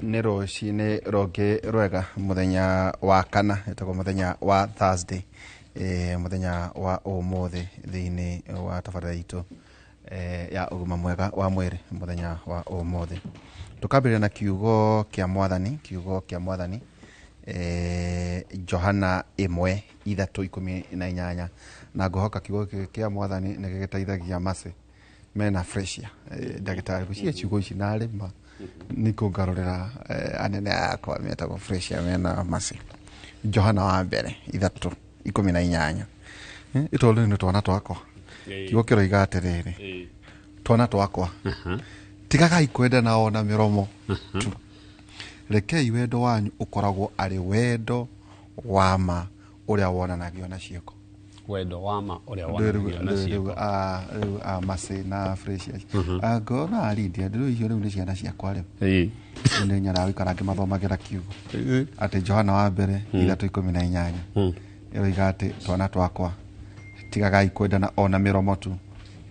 Nĩ rũcinĩ rũngĩ rwega, mũthenya wa kana, ĩtagwo mũthenya wa Thursday, mũthenya wa ũmũthĩ thĩinĩ wa tabarĩra itũ ya ũgima mwega wa mwĩrĩ. Mũthenya wa ũmũthĩ tũkambĩrĩria na kiugo kĩa Mwathani, kiugo kĩa Mwathani, Johana 1:3:18, na ngũhoka kiugo gĩkĩ kĩa Mwathani nĩ gĩgĩteithagia macĩ mena fresh. Ndagĩtarĩ, gwĩciria ciugo ici narĩma nĩ kũngarũrĩra anene akwa metagwo fresh mena macĩ. Johana wa mbere 3:18. Ĩtondũ nĩ twana twakwa, kiugo kĩroiga atĩrĩrĩ: "Twana twakwa, tigagai kwendana o na mĩromo tu, rekei wendo wanyu ũkoragwo arĩ wendo wa ma ũrĩa wonanagio na ciĩko." Wendo wa ma ũrĩa Rĩu wonanagio na rĩu ciĩko. Rĩu macĩ na fresh ngona Lydia, rĩu icio rĩu nĩ ciana ciakwa rĩu. Rĩu nĩ nyaraga gũikara ngĩmathomagĩra kiugo atĩ Johana wa mbere 3:18 ĩroiga atĩ, "Twana twakwa, tigagai kwendana o na mĩromo tu,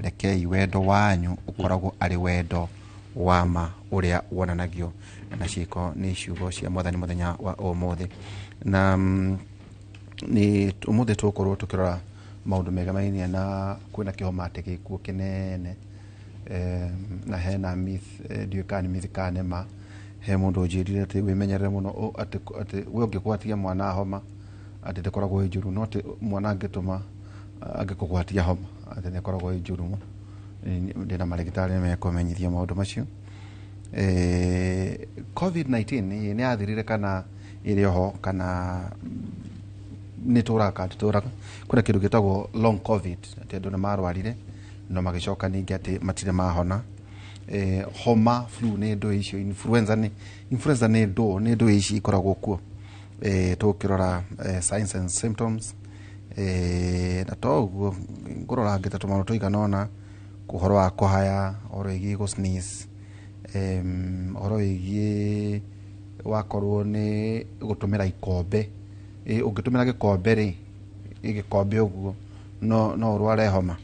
rekei wendo wanyu ũkoragwo arĩ wendo wa ma ũrĩa wonanagio na ciĩko." Nĩ ciugo cia Mwathani mũthenya wa ũmũthĩ, na nĩ ũmũthĩ tũgũkorwo tũkĩrora maũndũ megamainie na kwĩna kĩhoma atĩ gĩkuo kĩnene, na hena myth, ndiũĩ kana nĩ myth kana nĩ ma. He mũndũ ũnjĩrire atĩ wĩmenyerere mũno, atĩ we ũngĩgwatia mwana homa atĩ ndĩkoragwo ĩ njũru, no atĩ mwana angĩtũma angĩkũgwatia homa atĩ nĩ ĩkoragwo ĩ njũru mũno. Ndĩna marĩgĩtarĩ nĩ mekũmenyithia maũndũ macio. COVID-19 nĩ yathirire kana ĩrĩ oho, kana nĩ tũraga kana tũtũraga? Kwĩna kĩndũ gĩtagwo long COVID, atĩ andũ nĩ marwarire no magĩcoka ningĩ atĩ matirĩ mahona. Homa, flu nĩ ndũ icio, influenza nĩ ndũ ici ikoragwo kuo. Tũkĩrora signs and symptoms, na to ũguo ngũrora ngĩta tũmaũndũ tũigana ũna, ũhoro wa kũhaya, ũhoro wĩgiĩ gũ sneeze, ũhoro wĩgiĩ wakorwo nĩ gũtũmĩra ikombe. Ũngĩtũmĩra gĩkombe rĩ, gĩkombe ũguo no ũrware homa.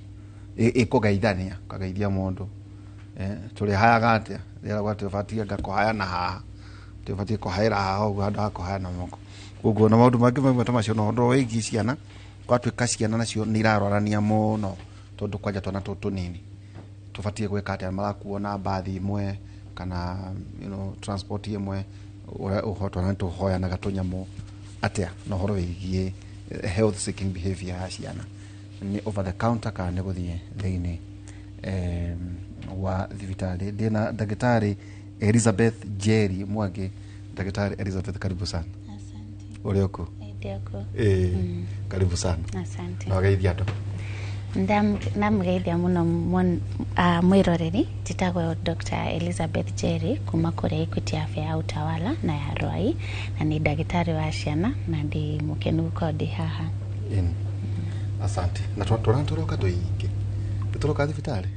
Ĩkũgeithania, ũkageithia mũndũ. Tũrĩhayaga atĩa? Rĩragwo atĩ ũbatiĩ anga kũhaya na haha, atĩ ũbatiĩ kũhaĩra haha ũguo handũ ha kũhaya na moko koguo, na maũndũ mangĩ mamwe ta macio. Na ũhoro wĩgiĩ ciana, gwatuĩka ciana nacio nĩ irarwarania mũno, tondũ kwanja twana tũtũ tũnini tũbatiĩ gwĩka atĩa? Marakuo na mbathi ĩmwe kana transport ĩmwe, ũrĩa ũhoro twana nĩ tũhoyanaga tũnyamũ atĩa? Na ũhoro wĩgiĩ health seeking behavior ya ciana, nĩ over the counter kana nĩ gũthiĩ thĩinĩ wa thibitarĩ? Ndĩna Ndagĩtarĩ Elizabeth Jerry Mwangi. Ndagĩtarĩ Elizabeth, karibu sana. Asante. Ũrĩ ũkũ? Ndioko. Karibu sana. Asante. Na wageithia andũ. Ndamũgeithia mũno mwĩroreri. Njĩtagwo Dr. Elizabeth Jerry kuma kũrĩa Equity Afya ya Utawala na ya Rwai, na nĩ ndagĩtarĩ wa ciana, na ndĩ mũkenu gũkorwo ndĩ haha. Ĩni. Asante. Na twana tũroka tũingĩ, tũroka thibitarĩ?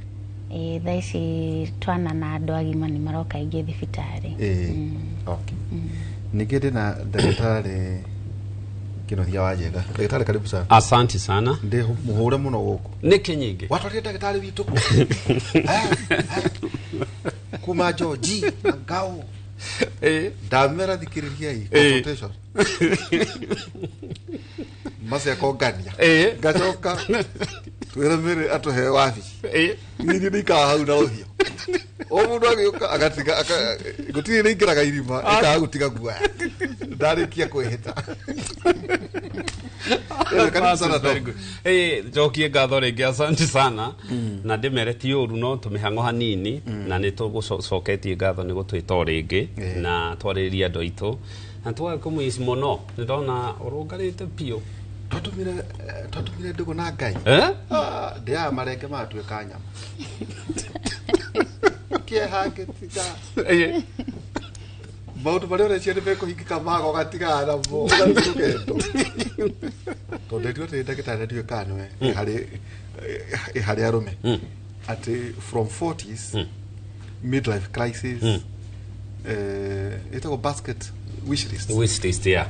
Ĩ, thaa ici twana na andũ agima nĩ maroka aingĩ thibitarĩ. Ĩĩ, okay. Ningĩ ndĩna Ndagĩtarĩ Kĩnuthia wa Njega. Ndagĩtarĩ, karibu sana. Asante sana. Ndĩ mũhũre mũno gũkũ. Nĩkĩ nyingĩ? Watwarire ndagĩtarĩ witũ kũ? Eh, eh. Kuma Georgi na ngao ndamera thikĩrĩriai consultation macia kongania, ngacoka twĩre mĩrĩ atũhe wabici. Niĩ ndikara hau na rũhiũ, o mũndũ agĩũka agatiga gũtirĩ nĩ ingĩraga irima ĩkaga gũtiga guoya ndarĩkia kwĩhĩta. Anyway, karibu sana, Very Doc. good. Njokie ngatho rĩngĩ, asante sana, na ndĩmere ti ũru no tũmĩhang'o hanini, na nĩ tũgũcoketie ngatho nĩ gũtwĩta o rĩngĩ na twarĩrĩria andũ aitũ na twaga kũmũici mũno. Nĩ ndona ũrũngarĩte biũ. Twatũmire ndũgũ na Ngai. Eh? Ah, ndĩaga marenge magatuĩka nyama, kĩeha ngĩtiga. Maũndũ marĩa ũrecia nĩ mekũhingĩka maga ũgatigana namo, ũgathiĩ rũgendo, tondũ nderirwo atĩ ndagĩtarĩ ndiũĩ kana nĩwe ĩ harĩ arũme atĩ from 40s midlife crisis, ĩtagwo basket wish list. Wish list, yeah.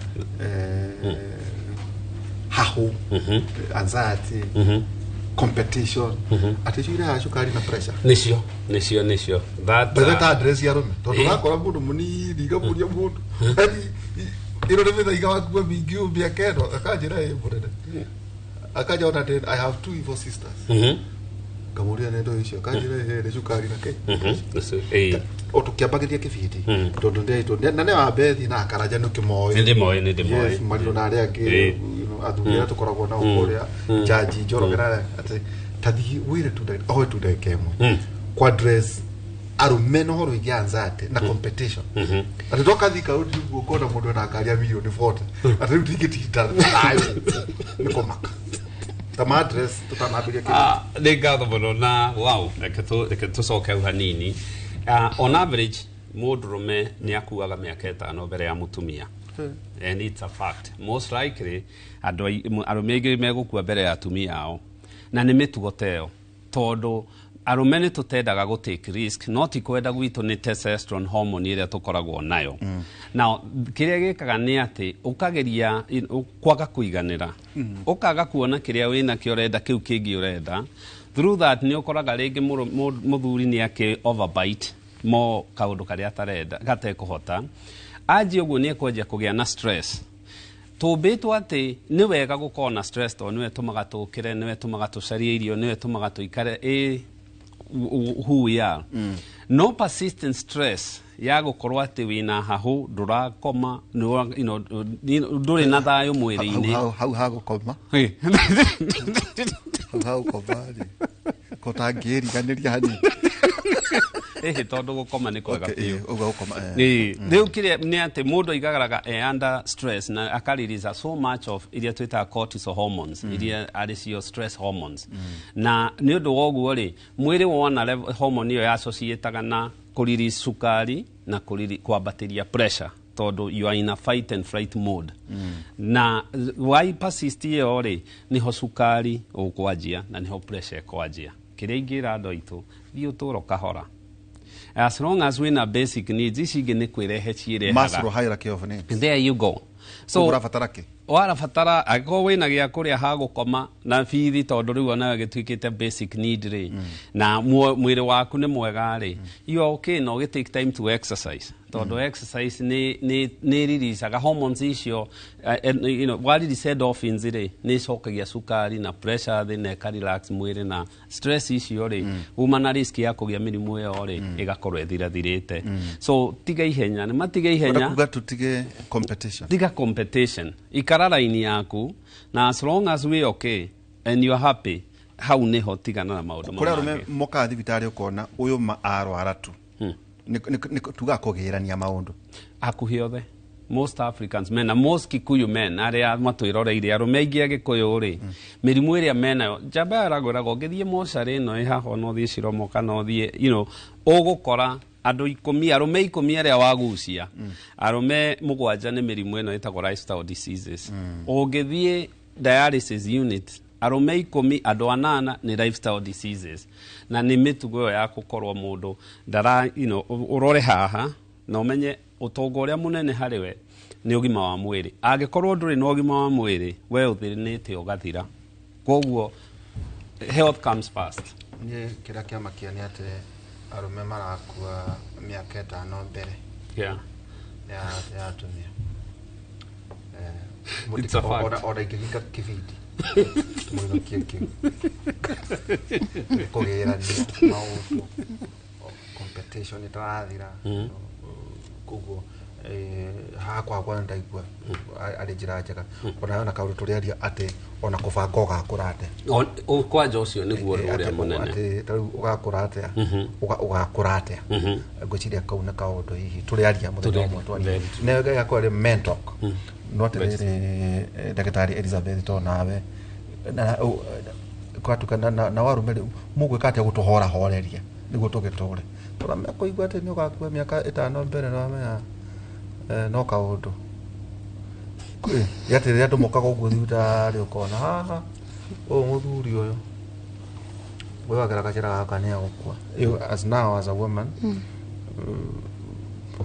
Hahũ, anxiety. Competition atĩ icio irehaga cukari na pressure. Nicio that Betha address ya arũme tondũ Eh. ũrakora mũndũ mũnini ngamũria mũndũ yani ĩno nĩ mĩthaiga wakua mĩingĩ ũyũ mĩaka ĩno akanjĩra ĩ mũnene akanja ona atĩ I have two evil sisters. Ngamũria nĩ ndũ icio akanjĩra ĩ nĩ cukari na kĩ. Nicio eh. O tũkĩambagĩria kĩbindi tondũ ndĩraitwo na nĩ wambethi na akaraja nĩ ũkĩmoĩ. Nĩ ndĩmoĩ. Yes, mariro na arĩa angĩ, athuri arĩa tũkoragwo nao kũrĩa jaji Njoroge na arĩa atĩ tathiĩ wĩre tu oe tu ndagĩka ĩmwe kwa dress arũme na ũhoro wĩgiĩ anxiety na competition atĩ twakathiĩ kaũndi ũguo ũkona mũndũ ena ngari ya mirioni 40 atĩ rĩu ndingĩtinda thayũ nĩ kũmaka ta ma address tũtanambĩria kĩndũ. Ah, nĩ ngatho mũno na wow, reke tũcoke hau hanini. On average mũndũrũme nĩ akuaga mĩaka 5 mbere ya mũtumia, and it's a fact. Most likely andũ arũme aingĩ megũkua mbere ya atumia ao, na nĩ mĩtugo ta ĩyo tondũ arũme nĩ tũtendaga gũ take risk, no ti kwenda gwitũ, nĩ testosterone hormone ĩrĩa tũkoragwo nayo. Now kĩrĩa gĩkaga nĩ atĩ ũkageria kwaga kũiganĩra, ũkaga kuona kĩrĩa wĩnakĩo ũrenda kĩu kĩngĩ ũrenda. Through that nĩ ũkoraga rĩngĩ mũthuri nĩ akĩ overbite mo kaũndũ karĩa atarenda gatekũhota anjia ũguo nĩ ekwanjia kũgĩa na stress. Tũmbĩtwo atĩ nĩ wega gũkorwo na stress tondũ nĩwe tũmaga tũkĩre, nĩwe tũmaga tũcarie irio, nĩwe tũmaga tũikare ĩ who we are. No persistent stress ya gũkorwo atĩ wĩna hahũ, ndũrakoma, ndũrĩ na thayũ mwĩrĩ-inĩ. Hau hagũkoma, hau hagũkoma rĩ ko tangĩriganĩria hanini. Ĩhĩ, tondũ gũkoma nĩ kwega Okay, biũ. ĩĩ, ũguo gũkoma, eh. Ĩĩ, rĩu kĩrĩa nĩ atĩ mũndũ aigagaraga e under stress na akarelease so much of iria twĩtaga cortisol hormones, iria arĩ cio stress hormones. Na nĩ ũndũ wa ũguo rĩ, mwĩrĩ wona hormone ĩyo yassociataga na kũrelease cukari na kwambatĩria pressure tondũ you are in a fight and flight mode. Na why persist ĩyo rĩ, nĩho cukari ũkwanjia na nĩho pressure ĩkwanjia. Kĩrĩa ingĩra andũ aitũ, thiĩ ũtũũro kahora, as long as wĩna basic needs, ici ingĩ nĩ kwĩrehe ciĩrehaga. Maslow hierarchy of needs. There you go. So ũrabatara kĩ? Warabatara angĩkorwo wĩna gĩa kũrĩa, ha gũkoma na bithi, tondũ rĩu onayo gĩtuĩkĩte basic need rĩ, na mwĩrĩ waku nĩ mwega rĩ, you are okay. Na ũgĩ take time to exercise tondũ exercise nĩ releasaga hormones icio, wa release endorphins rĩ, nĩ icokagia cukari na pressure thĩ na ĩka relax mwĩrĩ, na stress icio rĩ, uma na risk ya kũgĩa mĩrimũ ĩyo rĩ, ĩgakorwo ĩthirathirĩte. So tiga ihenya, nĩ matige ihenya. Ũrenda kuga tutige competition? Tiga competition, ikara raini yaku, na as long as we okay and you are happy, hau niho tigana na maũndũ mau Kũrĩ arũme mangĩ. mokaga thibitarĩ ũkona ũyũ ma arwara tu nĩ tugaga kũgĩrania maũndũ. Hakuhĩ othe, most Africans men na most Kikuyu men arĩa matwĩroreire, arũme aingĩ a Gĩkũyũ rĩ, mĩrimũ ĩrĩa menayo njamba ĩragwĩraga ũngĩthiĩ mocarĩ ĩno ĩ haha, ona ũthiĩ Ciromo kana ũthiĩ ũgũkora andũ 10, arũme 10 arĩa wagucia, arũme 7 nĩ mĩrimũ ĩno ĩtagwo lifestyle diseases. Ũngĩthiĩ dialysis unit, arũme 10, andũ 8 nĩ lifestyle diseases, na nĩ mĩtugo ĩyo ya gũkorwo mũndũ ndara ũrore haha na ũmenye ũtonga ũrĩa mũnene harĩ we nĩ ũgima wa mwĩrĩ. Angĩkorwo ndũrĩ na ũgima wa mwĩrĩ, we ũthĩnĩte ũgathira. Koguo health comes first. Niĩ kĩrĩa kĩamakia nĩ atĩ arũme marakua mĩaka 5 mbere ya atumia. It's a fact. Ona ingĩhinga kĩbindi mũinũkie kĩu kũgĩrania maũndũ, competition ĩtarathira. Koguo hakwa kwa ndaigua arĩ njĩra njega ona ona kaũndũ tũrĩaria atĩ ona kũbanga ũgakũra atĩa. Kwanja ũcio nĩguo ũndũ ũrĩa mũnene. Atĩ tarĩu ũgakũra atĩa, ũgakũra atĩa, ngwĩciria kau nĩ kaũndũ hihi tũrĩaria mũthenya ũmwe twaria. Very nĩ gakwa rĩ men talk no atĩrĩrĩ, ndagĩtarĩ Elizabeth, to nawe kwatuka na warume rĩ, mũgwĩka atĩa gũtũhorahoreria nĩguo tũgĩtũre tũra mekũigua atĩ nĩ ũgakua mĩaka 5 mbere na wamenya no kaũndũ atĩ rĩrĩa andũ mokaga ũguo thibitarĩ ũkona haha ũyũ mũthuri ũyũ ũyũ agera gacĩra gaka nĩ egũkua. As now as a woman,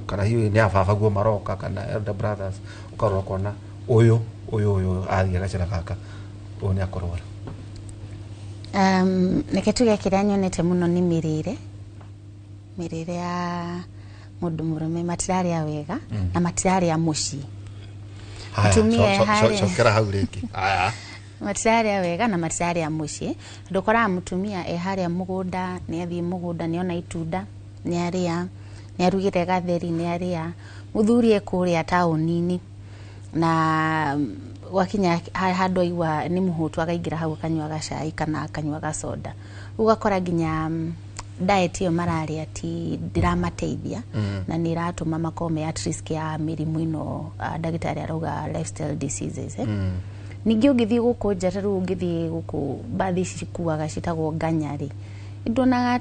kana hihi nĩ ababa guo maroka kana elder brothers, ũkarora ũkona ũyũ ũyũ ũyũ athiĩ gacĩra gaka ũyũ nĩ akũrwara. Reke tuge kĩrĩa nyonete mũno nĩ mĩrĩre ya mũndũ mũrũme, matirarĩa wega na matirarĩa mũciĩ. Cokera hau rĩngĩ. Aya. Matirarĩa wega na matirarĩa mũciĩ. Tondũ ũkoraga mũtumia e harĩa mũgũnda, nĩ athiĩ mũgũnda, nĩ ona itunda, nĩ arĩa, nĩ arugĩre gatheri, nĩ arĩa. Mũthuri e kũrĩa taũni-inĩ na gwakinya handũ aigua nĩ mũhũtu akaingĩra hau akanyua gacai kana akanyua gacoda. Rĩu ũgakora nginya diet ĩyo mararĩa ti ndĩramateithia na nĩ ĩratũma makorwo me at risk ya mĩrimũ ĩno ndagĩtarĩ arauga lifestyle diseases. Ningĩ ũngĩthiĩ gũkũ nja ta rĩu ũngĩthiĩ gũkũ mbathi ici cikuaga citagwo nganya rĩ, nĩndonaga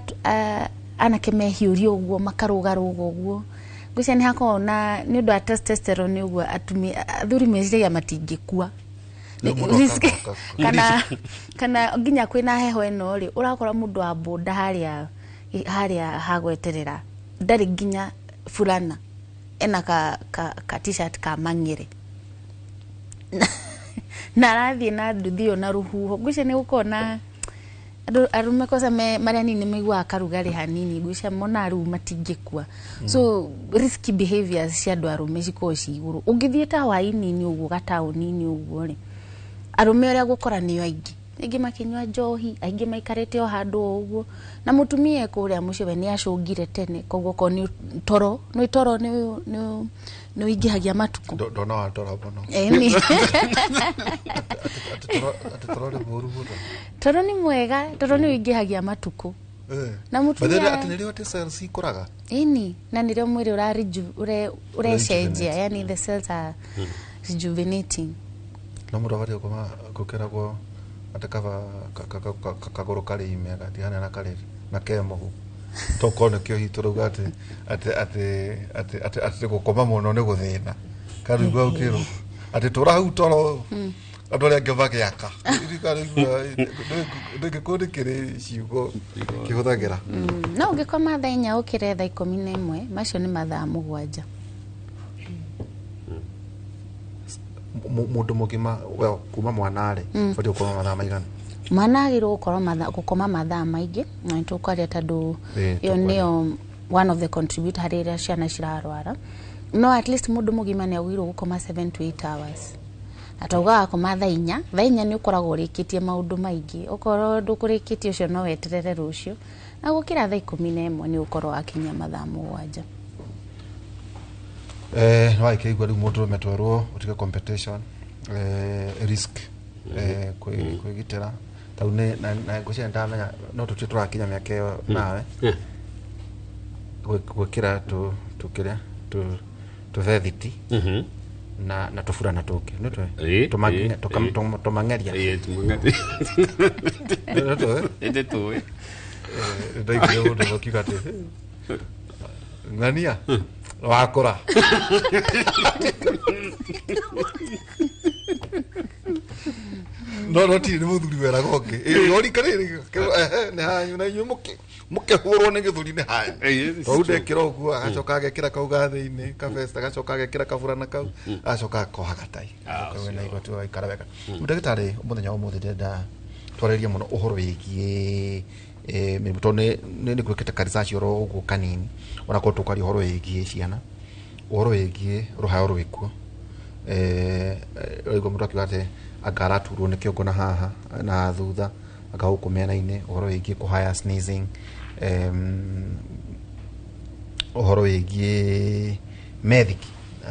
anake mehiũria ũguo makarũgarũga ũguo. Ngwĩciria nĩ hakoragwo na nĩ ũndũ wa testosterone ũguo atumia athuri meciragia matingĩkua. Kana nginya kwĩna heho ĩno rĩ, ũrakora mũndũ wa boda harĩa hagweterera ndarĩ nginya burana, ena ka t-shirt ka mang'ere na arathiĩ na nduthi ĩyo na rũhuho. Ngwĩciria nĩ gũkorwo na andũ arũme kwanza marĩa nini maiguaga karugarĩ hanini, ngwĩciria monaga rĩu matingĩkua. So risky behaviors cia andũ arũme cikoragwo ci igũrũ. Ũngĩthiĩ ta hwaĩ-inĩ ũguo gataũni-inĩ ũguo rĩ, arũme ũrĩa gũkora nĩo aingĩ, aingĩ makĩnyua njohi, aingĩ maikarĩte o handũ o ũguo, na mũtumia e kũrĩa mũciĩ we nĩ acũngire tene, koguo okorwo nĩ toro, nĩ toro nĩ ũingĩhagia matukũ. Ndona wa toro mũno. Atĩ toro nĩ mũru mũno. Toro nĩ mwega, toro nĩ ũingĩhagia matukũ. Na mũtumia atĩ nĩrĩo atĩ cells ikũraga. Ĩni, na nĩrĩo mwĩrĩ ũrecenjia, yani the cells are rejuvenating. No mũndũ abatiĩ gũkoma gũkĩragwo atĩ kaba kagũrũ karĩ ime gatigane na karĩ na ke mũhu. Tokorwo nĩkĩo hihi tũrauga atĩ atĩ atĩ atĩ atĩ atĩ gũkoma mũno nĩ gũthĩna. Karigua ũkĩrwo atĩ tũra hau toro andũ arĩa angĩ magĩaka. Ndĩngĩkorwo nĩ kĩrĩ ciugo kĩhũthagĩra. No ũngĩkoma thaa 4 ũkĩre thaa 11, macio nĩ mathaa 7. Mũndũ mũgima well kuma mwana rĩ batiĩ gũkoma mathaa maigana? Mwana agĩrĩirwo gũkoma mathaa maingĩ, na nĩ tũkwaria tondũ ĩyo nĩyo one of the contributor harĩ rĩrĩa ciana cirarwara. No at least mũndũ mũgima nĩ agĩrĩirwo gũkoma 7 to 8 hours. Na taugaga wakoma thaa 4, thaa 4 nĩ ũkoragwo ũrĩkĩtie maũndũ maingĩ. Okorwo ndũkũrĩkĩtie ũcio no weterere rũciũ. Na gũkĩra thaa 11 nĩ ũkorwo wakinyia mathaa 7. Nĩ wagĩkĩigua rĩu mũndũ ũrũme twerwo ũtige competition, risk, kwĩgitĩra. Tau nĩ na ngwĩciria ndamenya no tũtue tũrakinya mĩaka ĩyo nawe. Gwĩkĩra tũkĩrĩa tũvethiti na tũburana tũngĩ. Nĩ tũĩ? Tũmang'eria. Tũmang'eria. Nĩ tũĩ? Nĩ tũĩ. Ndaiguire mũndũ akiuga atĩ ng'ania wakũra. No ti nĩ mũthuri weraga ũngĩ. Ĩ nĩ hanyu na inyuĩ mũkĩhũrwo nĩ gĩthũri nĩ hanyu. Tondũ ndekĩra ũguo agacoka agekĩra kau ga thĩinĩ kabesta, agacoka agekĩra kaburana kau, agacoka akoha gatai. Agacoka na igoti waikara wega. Ndagĩtarĩ, mũthenya wa ũmũthĩ ndĩrenda twarĩrie mũno ũhoro wĩgiĩ mĩrimũ, tondũ nĩ gwĩkĩte ka research oro ũguo kanini, onakorwo tũkwaria ũhoro wĩgiĩ ciana, ũhoro wĩgiĩ rũhayo rwĩkuo. Ũraigua mũndũ akiuga atĩ anga araturwo nĩ kĩongo na haha na thutha, anga gũkũ mĩena-inĩ, ũhoro wĩgiĩ kũhaya sneezing, ũhoro wĩgiĩ methiki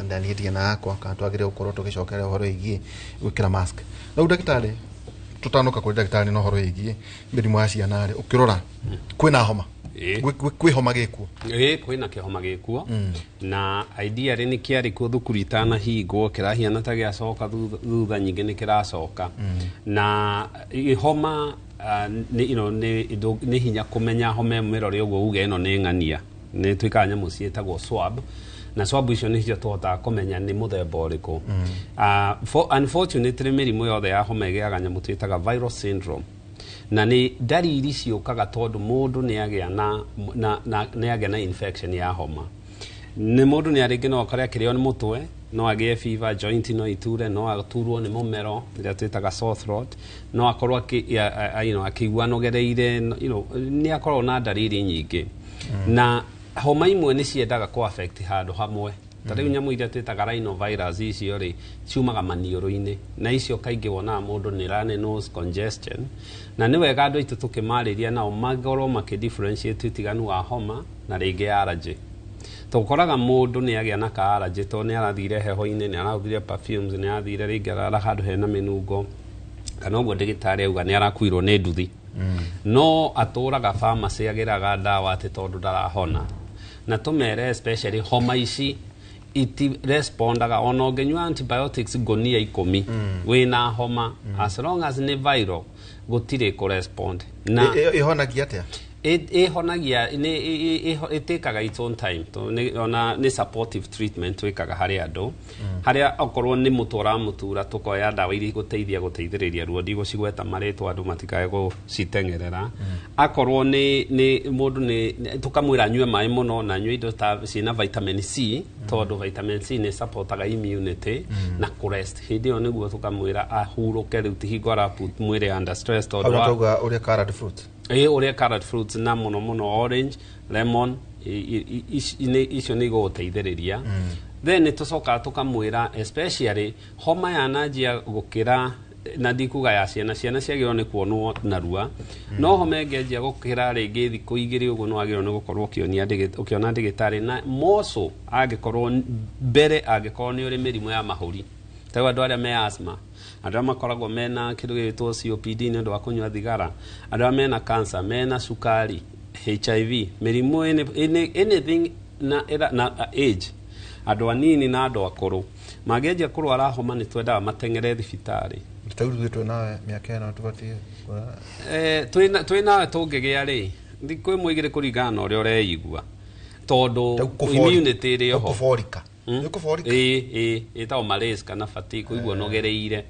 na niĩ ndirĩ na yakwa, kana twagĩrĩirwo gũkorwo tũgĩcokerera ũhoro wĩgiĩ gwĩkĩra mask. Rĩu ndagĩtarĩ, tũtanoka kũrĩ ndagĩtarĩ na ũhoro wĩgiĩ mĩrimũ ya ciana rĩ, ũkĩrora kwĩna homa? Kwĩ homa gĩkuo? Kwĩna kĩhoma gĩkuo. Na ideally nĩ kĩarĩ kuo thukuru itanahingwo, kĩrahiana ta gĩacoka thutha nyingĩ nĩ kĩracoka. Na homa nĩ hinya kũmenya homa ĩmwe ĩrore ũguo uge ĩno nĩ ng'ania. Nĩ twĩkaga nyamũ ciĩtagwo swab, na swab icio nĩcio tũhotaga kũmenya nĩ mũthemba ũrĩkũ. Unfortunately mĩrimũ yothe ya homa ĩgĩaga nyamũ twĩtaga viral syndrome. Na nĩ ndariri ciũkaga tondũ mũndũ nĩ agĩa na infection ya homa. Nĩ mũndũ nĩ arĩngĩ no akore akĩrĩo nĩ mũtwe, No agĩe fever, joint no iture, no aturwo nĩ mũmero ĩrĩa twĩtaga sore throat, no akorwo you know, akĩigua anogereire, you know, nĩ akoragwo na ndariri nyingĩ. Na homa imwe nĩ ciendaga kũ affect handũ hamwe. Ta rĩu nyamũ iria twĩtaga rhinovirus icio rĩ, ciumaga maniũrũ-inĩ, na icio kaingĩ wonaga mũndũ nĩ runny nose, congestion. Na nĩ wega andũ aitũ tũkĩmarĩria nao makorwo makĩ differentiate ũtiganu wa homa na rĩngĩ allergy. Tũkoraga mũndũ nĩ agĩa na ka allergy tondũ nĩ arathire heho-inĩ, nĩ arahũthire perfumes, nĩ arathire rĩngĩ arara handũ hena mĩnungo, kana ũguo ndagĩtarĩ auga nĩ arakuirwo nĩ nduthi. No atũraga pharmacy agĩraga ndawa atĩ tondũ ndarahona. Na tũmere especially homa ici iti respondaga ona ũngĩnyua antibiotics ngũnia 10 wĩna homa, as long as nĩ viral gũtirĩ kũ respond. Na Ĩhonagia atĩa? Ĩhonagia nĩ ĩtĩkaga its own time. Ona nĩ supportive treatment twĩkaga harĩ andũ, harĩa okorwo nĩ mũtwe ũramũtura tũkoya ndawa iria igũteithia gũteithĩrĩria ruo, ndigũcigweta marĩtwa andũ matikae gũciteng'erera. Akorwo nĩ mũndũ nĩ tũkamwĩra anyue maĩ mũno na anyue indo ta ciĩna vitamin C, tondũ vitamin C nĩ supportaga immunity na kũrest. Hĩndĩ ĩyo nĩguo tũkamwĩra ahurũke rĩu ti hingo ara put mwĩrĩ under stress tondũ Hau twauga ũrĩa carrot fruit. Ĩ ũrĩa carrot fruits na mũno mũno orange, lemon, icio nĩ igũgũteithĩrĩria. Then nĩ tũcokaga tũkamwĩra especially homa yananjia gũkĩra, na ndikuga ya ciana, ciana ciagĩrĩirwo nĩ kuonwo narua, no homa ĩngĩanjia gũkĩra rĩngĩ thikũ igĩrĩ ũguo nĩ wagĩrĩirwo nĩ gũkorwo ũkĩona ndagĩtarĩ, na moco angĩkorwo mbere angĩkorwo nĩ ũrĩ mĩrimũ ya mahũri. Ta rĩu andũ arĩa me asthma, andũ arĩa makoragwo mena kĩndũ gĩgwĩtwo COPD nĩ ũndũ wa kũnyua thigara, andũ arĩa mena cancer, mena cukari, HIV, mĩrimũ anything na age, andũ anini na andũ akũrũ mangĩanjia kũrwara homa nĩ twendaga mateng'ere thibitarĩ. Ta rĩu ithuĩ twĩna mĩaka ĩno tũbatiĩ Twĩnawe tũngĩgĩa rĩ, thikũ ĩmwe igĩrĩ kũringana na ũrĩa ũreigua, tondũ immunity ĩrĩ oho. Kũborika. Nĩ kũborika. Ĩ ĩtagwo malaise kana fatigue, kũigua ũnogereire.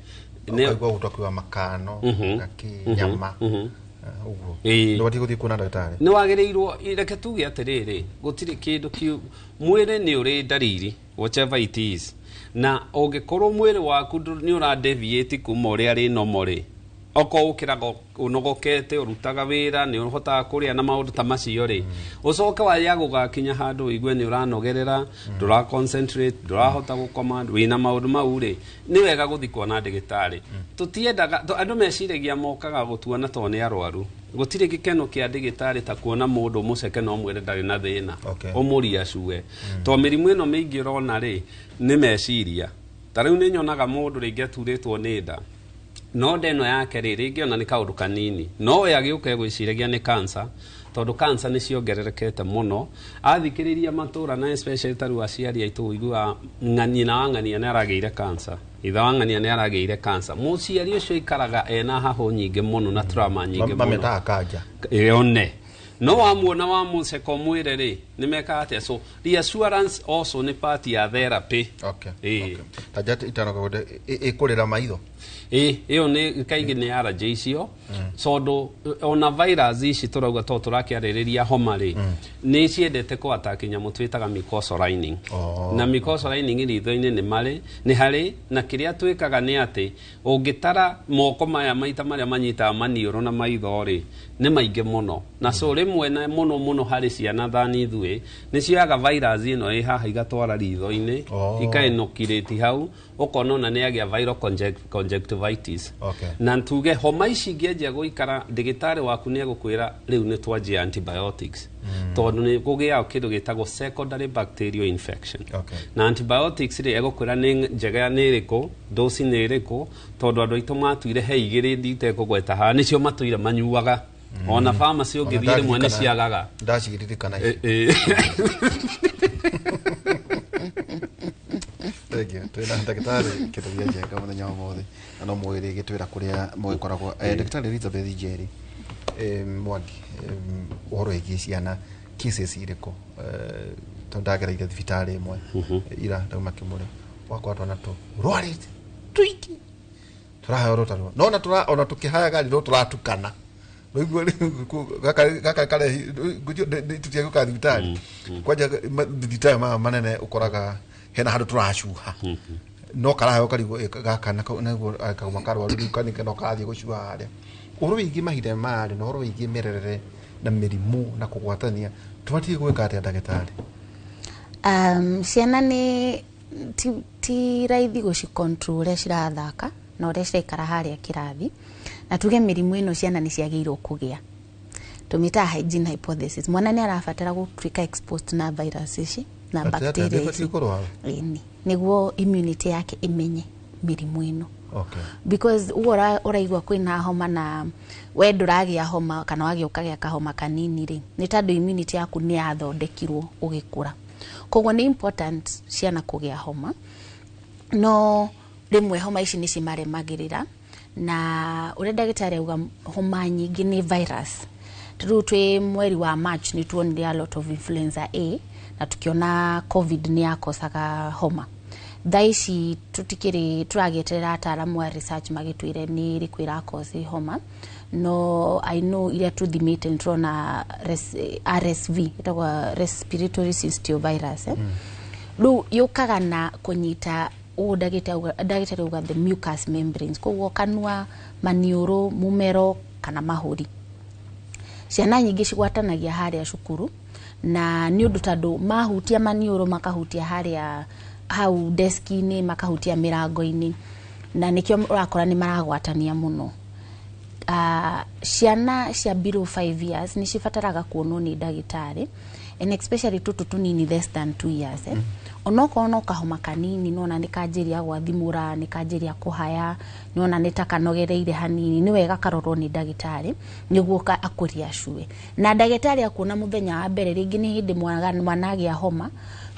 Ũkaigua gũtwa makano, gakĩ, nyama. Ũguo. Ndũbatiĩ gũthiĩ kuona ndagĩtarĩ. Nĩ wagĩrĩirwo, reke tuge atĩrĩrĩ, gũtirĩ kĩndũ kĩu, mwĩrĩ nĩ ũrĩ ndariri, whatever it is. Na ũngĩkorwo mwĩrĩ waku nĩ ũra deviate kuma ũrĩa rĩ normal rĩ, okorwo ũkĩraga ũnogokete, ũrutaga wĩra, nĩ ũhotaga kũrĩa na maũndũ ta macio rĩ, ũcoke waya gũgakinya handũ ũigue nĩ ũranogerera, ndũra concentrate, ndũrahota gũkoma, wĩna maũndũ mau rĩ, nĩ wega gũthiĩ kuona ndagĩtarĩ. Tũtiendaga, andũ meciragia mokaga gũtuona tondũ nĩ arwaru. Gũtirĩ gĩkeno kĩa ndagĩtarĩ ta kuona mũndũ mũceke no mwĩre ndarĩ na thĩna, ũmũriacue. Tondũ mĩrimũ ĩno mĩingĩ ũrona rĩ, nĩ meciria. Ta rĩu nĩ nyonaga mũndũ rĩngĩ aturĩtwo nĩ nda, no nda ĩno yake rĩ, rĩngĩ ona nĩ kaũndũ kanini, no we agĩũka egwĩciragia nĩ cancer, tondũ cancer nĩ ciongererekete mũno. Athikĩrĩria matũra na especially ta rĩu aciari aitũ ũiguaga nyina wa ng'ania nĩ aragĩire cancer, ithe wa ng'ania nĩ aragĩire cancer. Mũciari ũcio aikaraga ena hahũ nyingĩ mũno na trauma nyingĩ mũno. Mametaga kanja. Ĩone. No wamuona wamũceka ũmwĩre rĩ, nĩ mekaga atĩa? So reassurance also nĩ part ya therapy. Ta njata itano kagũnda, ĩkũrĩra maitho. Ĩyo nĩ kaingĩ nĩ allergy icio, tondũ ona virus ici tũrauga tondũ tũrakĩarĩrĩria homa rĩ, nĩ ciendete kũ attack nyamũ twĩtaga mucosal lining. Na mucosal lining ritho-inĩ nĩ marĩ, nĩ harĩ, na kĩrĩa twĩkaga nĩ atĩ ũngĩtara moko maya maita marĩa manyitaga maniũrũ na maitho rĩ, nĩ maingĩ mũno. Na so rĩmwe na mũno mũno harĩ ciana thani ithuĩ, nĩ cioyaga virus ĩno ĩ haha igatwara ritho-inĩ, ikainokirĩti hau, ũkona ona nĩ agĩa viral conjunctivitis. Na tuge homa ici ingĩanjia gũikara, ndagĩtarĩ waku nĩ egũkwĩra rĩu nĩ twanjia antibiotics. Tondũ nĩ kũgĩaga kĩndũ gĩtagwo secondary bacterial infection. Na antibiotics rĩ, egũkwĩra nĩ njega nĩ ĩrĩkũ, dose nĩ ĩrĩkũ, tondũ andũ aitũ matuire he igĩrĩ nditekũgweta haha, nĩcio matũire manyuaga. Ona pharmacy ũngĩthiĩ rĩmwe nĩ ciagaga. Ndaciririkana ici. Thank you. Twĩna ndagĩtarĩ Kĩtũria Njenga mũthenya wa ũmũthĩ, na no mũĩ rĩngĩ twĩra kũrĩa mũgĩkoragwo. Ndagĩtarĩ Elizabeth Njeri, Mwangi, ũhoro wĩgiĩ ciana, cases irĩkũ? Tondũ ndagereire thibitarĩ ĩmwe ira ndauma Kĩmũrĩ, wakwa twana tũrwarĩte tũingĩ, tũraheo rũta rũa. No ona tũkĩhayaga rĩ, no tũratukana. Rĩu gaka karehi, tũtiagĩũka thibitarĩ. Kwanja thibitarĩ maya manene ũkoraga Hena handũ tũracuha no karaheo karigwo gaka naguo kauma karwaru rĩu kanike no karathiĩ gũcuha harĩa. Ũhoro wĩgiĩ mahinda maya rĩ, na ũhoro wĩgiĩ mĩrerere na mĩrimũ na kũgwatania, tũbatiĩ gwĩka atĩa, ndagĩtarĩ? Ciana nĩ ti raithi gũcicontrol ũrĩa cirathaka na ũrĩa ciraikara harĩa kĩrathi, na tuge mĩrimũ ĩno ciana nĩ ciagĩrĩirwo kũgĩa, tũmĩtaga hygiene hypothesis. Mwana nĩ arabatara gũtuĩka exposed na virus ici na Atĩ atĩa, bacteria ndĩbatiĩ ici. kũrwara? Ĩni, nĩguo immunity yake ĩmenye mĩrimũ ĩno. Because ũguo ũraigua kwĩna homa na we ndũragĩa homa kana wagĩa ũkagĩa kahoma kanini rĩ, nĩ tondũ immunity yaku nĩ yathondekirwo ũgĩkũra. Koguo nĩ important ciana kũgĩa homa, no rĩmwe homa ici nĩ cimaremagĩrĩra, na ũrĩa ndagĩtarĩ auga, homa nyingĩ nĩ virus. Rĩu twĩ mweri wa March nĩ tuonire a lot of influenza A na tukiona COVID nĩ yakosaga homa. Thaa ici tũtikĩrĩ tũragĩeterera ataaramu a research magĩtwĩre nĩ ĩrĩkũ ĩrakosi homa, no I know iria tũthimĩte nĩ tũrona RSV, ĩtagwo respiratory syncytial virus, eh? Rĩu yũkaga na kũnyita ũũ ndagĩtarĩ auga the mucous membranes, koguo kanua, maniũrũ, mũmero kana mahũri. Ciana nyingĩ cigwatanagia harĩa cukuru, na nĩ ũndũ tondũ mahutia maniũrũ, makahutia harĩa hau deski-inĩ, makahutia mĩrango-inĩ, na nĩkĩo ũrakora nĩ maragwatania mũno. Ciana cia below 5 years nĩ cibataraga kuonwo nĩ ndagĩtarĩ, and especially tũtũ tũnini, less than 2 years, eh? Onokorwo no kahoma kanini, nona nĩ kanjĩria gwathimũra, nĩ kanjĩria kũhaya, nona nĩ ta kanogereire hanini, nĩ wega karorwo nĩ ndagĩtarĩ nĩguo akũriacue. Na ndagĩtarĩ akuona mũthenya wa mbere, rĩngĩ nĩ hĩndĩ mwana agĩa homa,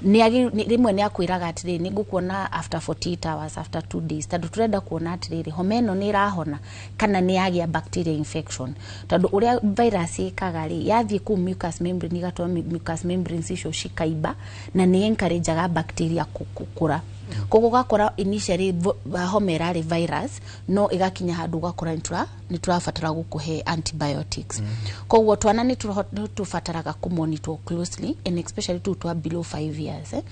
rĩmwe nĩ akwĩraga atĩrĩrĩ, nĩ ngũkuona after 48 hours, after 2 days, tondũ tũrenda kuona atĩrĩrĩ, homa ĩno nĩ ĩrahona kana nĩ yagĩa bacteria infection. Tondũ ũrĩa virus ĩkaga rĩ, yathiĩ kũu mucous membrane, ĩgatũma mucous membranes icio cikaimba, na nĩ encourageaga bacteria gũkũra. Koguo ũgakora initially homa ĩrarĩ virus, no ĩgakinya handũ ũgakora nĩ tũrabatara gũkũhe antibiotics. Koguo twana nĩ tũbataraga kũ-monitor closely, and especially tũu twa below 5 years, eh.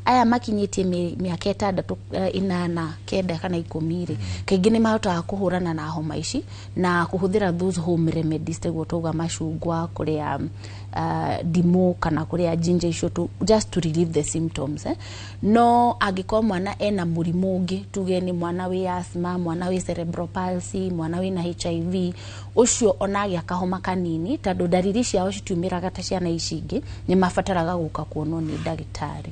Aya makinyĩtie mĩaka 6, 8, 9 kana 10 rĩ, kaingĩ nĩ mahotaga kũhũrana na homa ici na kũhũthĩra those home remedies, taguo twauga macungwa, kũrĩa ndimũ kana kũrĩa ginger icio just to relieve the symptoms, eh. No angĩkorwo mwana ena mũrimũ ũngĩ, tuge nĩ mwana wĩ asthma, mwana wĩ cerebral palsy, mwana wĩna HIV, ũcio ona agĩa kahoma kanini, tondũ ndariri ciao citiumĩraga ta ciana ici ingĩ, nĩ mabataraga gũka kuonwo nĩ ndagĩtarĩ.